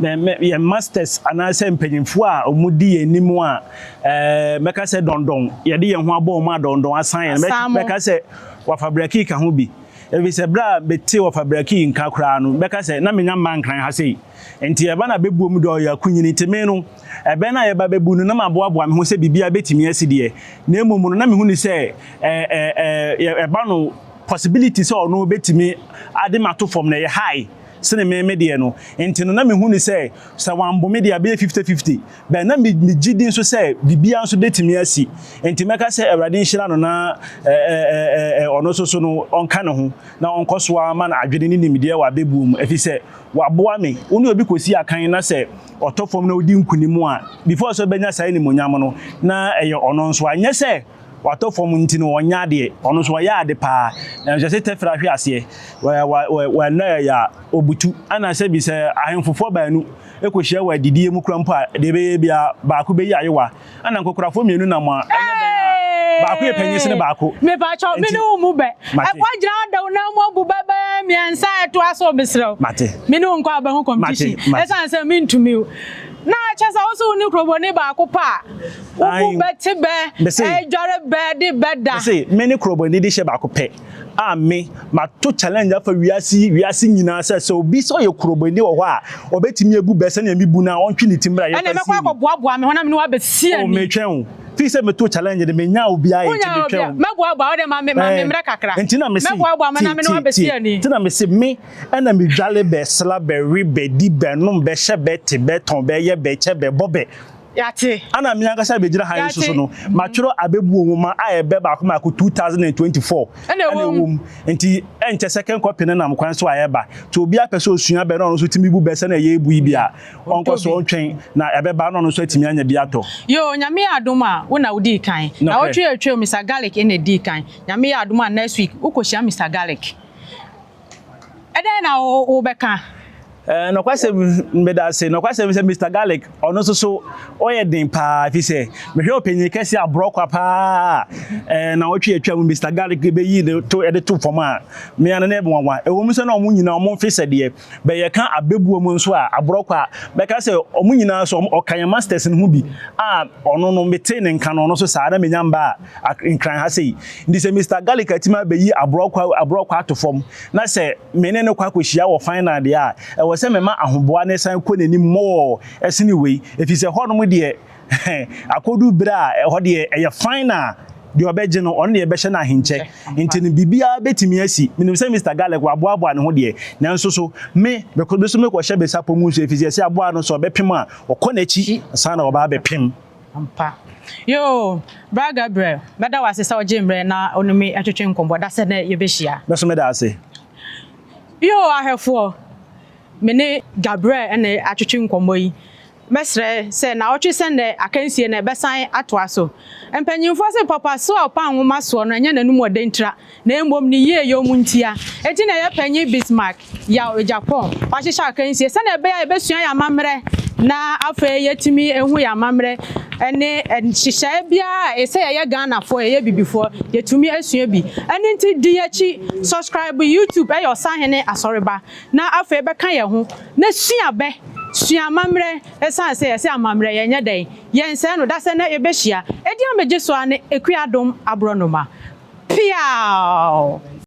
yɛn masters anaasɛ mpanyimfoɔ a wɔdi yɛn anim a eh, mɛka sɛ dɔndɔn, yɛde yɛn ho abɔ wɔn a dɔndɔn asan yɛn. Mɛka sɛ wafa Blackie ka ho bi. Ɛfiri sɛ berɛ a metee Wɔfa Braki nka koraa no, mɛka sɛ na mennya mmaa Nkran ha sei. Nti ɛba no abɛbuo mu deɛ ɔyɛ akunyini. Nti me no, ɛbɛ no a yɛba bɛbu no, na maboaboa me ho sɛ biribiara bɛtumi asi deɛ. Na mmom no, na mehu no sɛ ɛ, ɛ, ɛ, ɛba no possibility sɛ ɔno bɛtumi ade me ato fam no, ɛyɛ high sene me me deɛ no. Nti no, na mehu no sɛ, sɛ wambo me deɛ a, ɛbɛyɛ fifty-fifty. But na me megye di nso sɛ biribiara nso bɛtumi asi. Nti mɛka sɛ Awurade nhyira no na ɛ, ɛ, ɛ, ɛ, ɔno nso so no, ɔnka ne ho na ɔnkɔ so ara ma no adwene ne nimdeɛ wɔ abɛbuo mu, ɛfiri sɛ waboa me. Wo ne obi kɔsi akan na sɛ ɔtɔ fam na ɔdi nkonim a, before sɛ ɔbɛnya saa animuonyam no, na ɛyɛ ɔno nso a. Nyɛ sɛ watɔ fam nti no ɔnyɛ adeɛ, ɔno nso ɔyɛ ade paa. Nanso ɛsɛ tɛfrɛ ahwe aseɛ, wɔ ɛyɛ a ɔbutu. Ɛna sɛbi sɛ ahemfofoɔ baanu kɔhyia wɔ adidie mu koraa mpo a, deɛ ɛbɛyɛ biara baako bɛyi ayewa. Ɛna nkokorafoɔ mmienu nam a, ɛnyɛ dɛn a, baako yɛ panyin sene baako. Mepakyɛw, me ne wo mu bɛ. Mate. Woagyina hɔ da wo nan mu abu bɛ bɛyɛ mmiɛnsa a ɛtoa so, mesrɛ wo. Mate. Me ne wo nkɔ abɛho competition. Mate, mate. Ɛsiane sɛ mentumi wo. Na kyerɛ sɛ wo nso wo ne kurobɔni baako pɛ a, wobu bɛ, te bɛ, Mese. dware bɛ, de bɛ da. Mese, me ne kurobɔni de hyɛ baako pɛ a me, mato challenge afa wiase yi, wiase nyinaa sɛ, sɛ obi sɛ ɔyɛ kurobɔni wɔ hɔ a, ɔbɛtumi abu bɛ sɛnea mebu no a, ɔntwe ne ti mmra Ɛnna yɛmfa mɛkɔ nsi ani. akɔboaboa me ho na me ne wo abɛsi Oh, ani. metwɛn wo. Fii sɛ metoo challenge no, menyaa obiara yɛ, nti Wonyaa metwɛn obiara. wo. Mɛboaboa wo deɛ ma me, ma me Eh, mmerɛ kakra. nti na mese, Mɛboaboa me na tie, me ne wo tie, abɛsi tie. ani. Nti na mese, me ɛna medwale bɛ, sla bɛ, we bɛ, di bɛ, nom bɛ, hyɛ bɛ, te bɛ, tɔn bɛ, yɛ bɛ, kyɛ bɛ, bɔ bɛ. Yɛate. Ana me ankasa bɛgyina ha yi nso so Yɛate. no, matwerɛ abɛbuo nwoma a ɛbɛ baako baako 2024 Ɛna ɛna ɛwɔ ɛwɔ mu. mu. Nti ɛnkyɛ second copy no nam kwan so a ɛba. Nti obiara pɛ sɛ osua bɛ na ɔno nso tumi bu bɛ sɛnea yɛrebu yi bi a, ɔnkɔ so ɔntwɛn na ɛbɛba na ɔno nso atumi anya bi atɔ. Yoo, Nyame yɛ adom a, wo na wodii kan. Nokorɛ. Nawɔtwe a atwam, Mister Garlic na edii kan. Nyame yɛ adom a next week, wokɔhyia Mister Garlic. Ɛdɛn na wobɛka? Eh, nokwasɛm, meda ase. Nokwasɛm sɛ Mister Garlic, ɔno nso so ɔyɛ den paa, fi sɛ mehwɛ ɔpanyin kɛse aborɔkwa paa eh, na ɔtwe atwa mu Mister Garlic bɛyi de to ɛde to fam a, mmea no na ɛbɛnwanwa. Ɛwɔ mu sɛ na wɔn nyinaa wɔn mfe sɛ deɛ, bɛyɛ ka abɛbuo mu nso a aborɔkwa bɛka sɛ wɔn nyinaa so ɔka yɛn masters no ho bi a ɔno no metee ne nka no ɔno nso saa na menya mba a nkran ha sei. Nti sɛ Mister Garlic atumi abɛyi aborɔkwa aborɔkwa ato fam na sɛ me ne no kɔ akɔhyia wɔ final deɛ a, ɛwɔ sɛ mema ahoboa no san kɔ n'anim more sene wei, ɛfiri sɛ hɔnom deɛ akɔdu berɛ a ɛhɔ deɛ ɛyɛ final, deɛ ɔbɛgye no, ɔno deɛ ɛbɛhyɛ no ahenkyɛ. Nti no biribiara bɛtumi asi. Menim sɛ Mister Garlic waboaboa ne ho deɛ, nanso so me, mekɔ, me nso mekɔhyɛ me sapɔ mu nso, ɛfiri sɛ yɛse aboa no sɛ ɔbɛpem a, ɔkɔ n'akyi ansa na waba abɛpem. Ampa. Yoo, Bra Gabriel, mɛda wo ase sɛ wogyee mmerɛ na wo ne me twetwe nkɔmmɔ. Da sɛ nnɛ yɛbɛhyia. Me nso meda ase. Yoo, ahwɛfoɔ, me ne Gabriel na atwetwe nkɔmmɔ yi. Mɛsrɛ sɛ naawɔtwe sɛ nnɛ akansie no ɛbɛsan atoa so. Mpanyimfoɔ se papa so a ɔpa nwoma soɔ no ɛnyɛ n'anum ɔdɛ ntira na mmom ne yieyɔ mu ntia. Enti na ɛyɛ Panyin Bismarck Yaw Agyapong wahyehyɛ akansie sɛnea ɛbɛyɛ a yɛbɛsua yɛn amammerɛ na afei yɛatumi ahu yɛn amammerɛ ne nhyehyɛeɛ biara a ɛsɛ yɛyɛ Ghanafoɔ, yɛyɛ Bibifoɔ, yɛtumi asua bi. Ɛno nti di yɛn akyi, subscribe YouTube ɛyɛ Ɔsahene Asɔreba na afei bɛka yɛn ho na sua bɛ, sua amammerɛ ɛsiane sɛ yɛse amammerɛ yɛnyɛ dɛn, yɛnsɛe no, dasɛ nnɛ yɛbɛhyia. Ɛdin a megye so ara ne Akua Adom Aborɔnoma. Piaaww!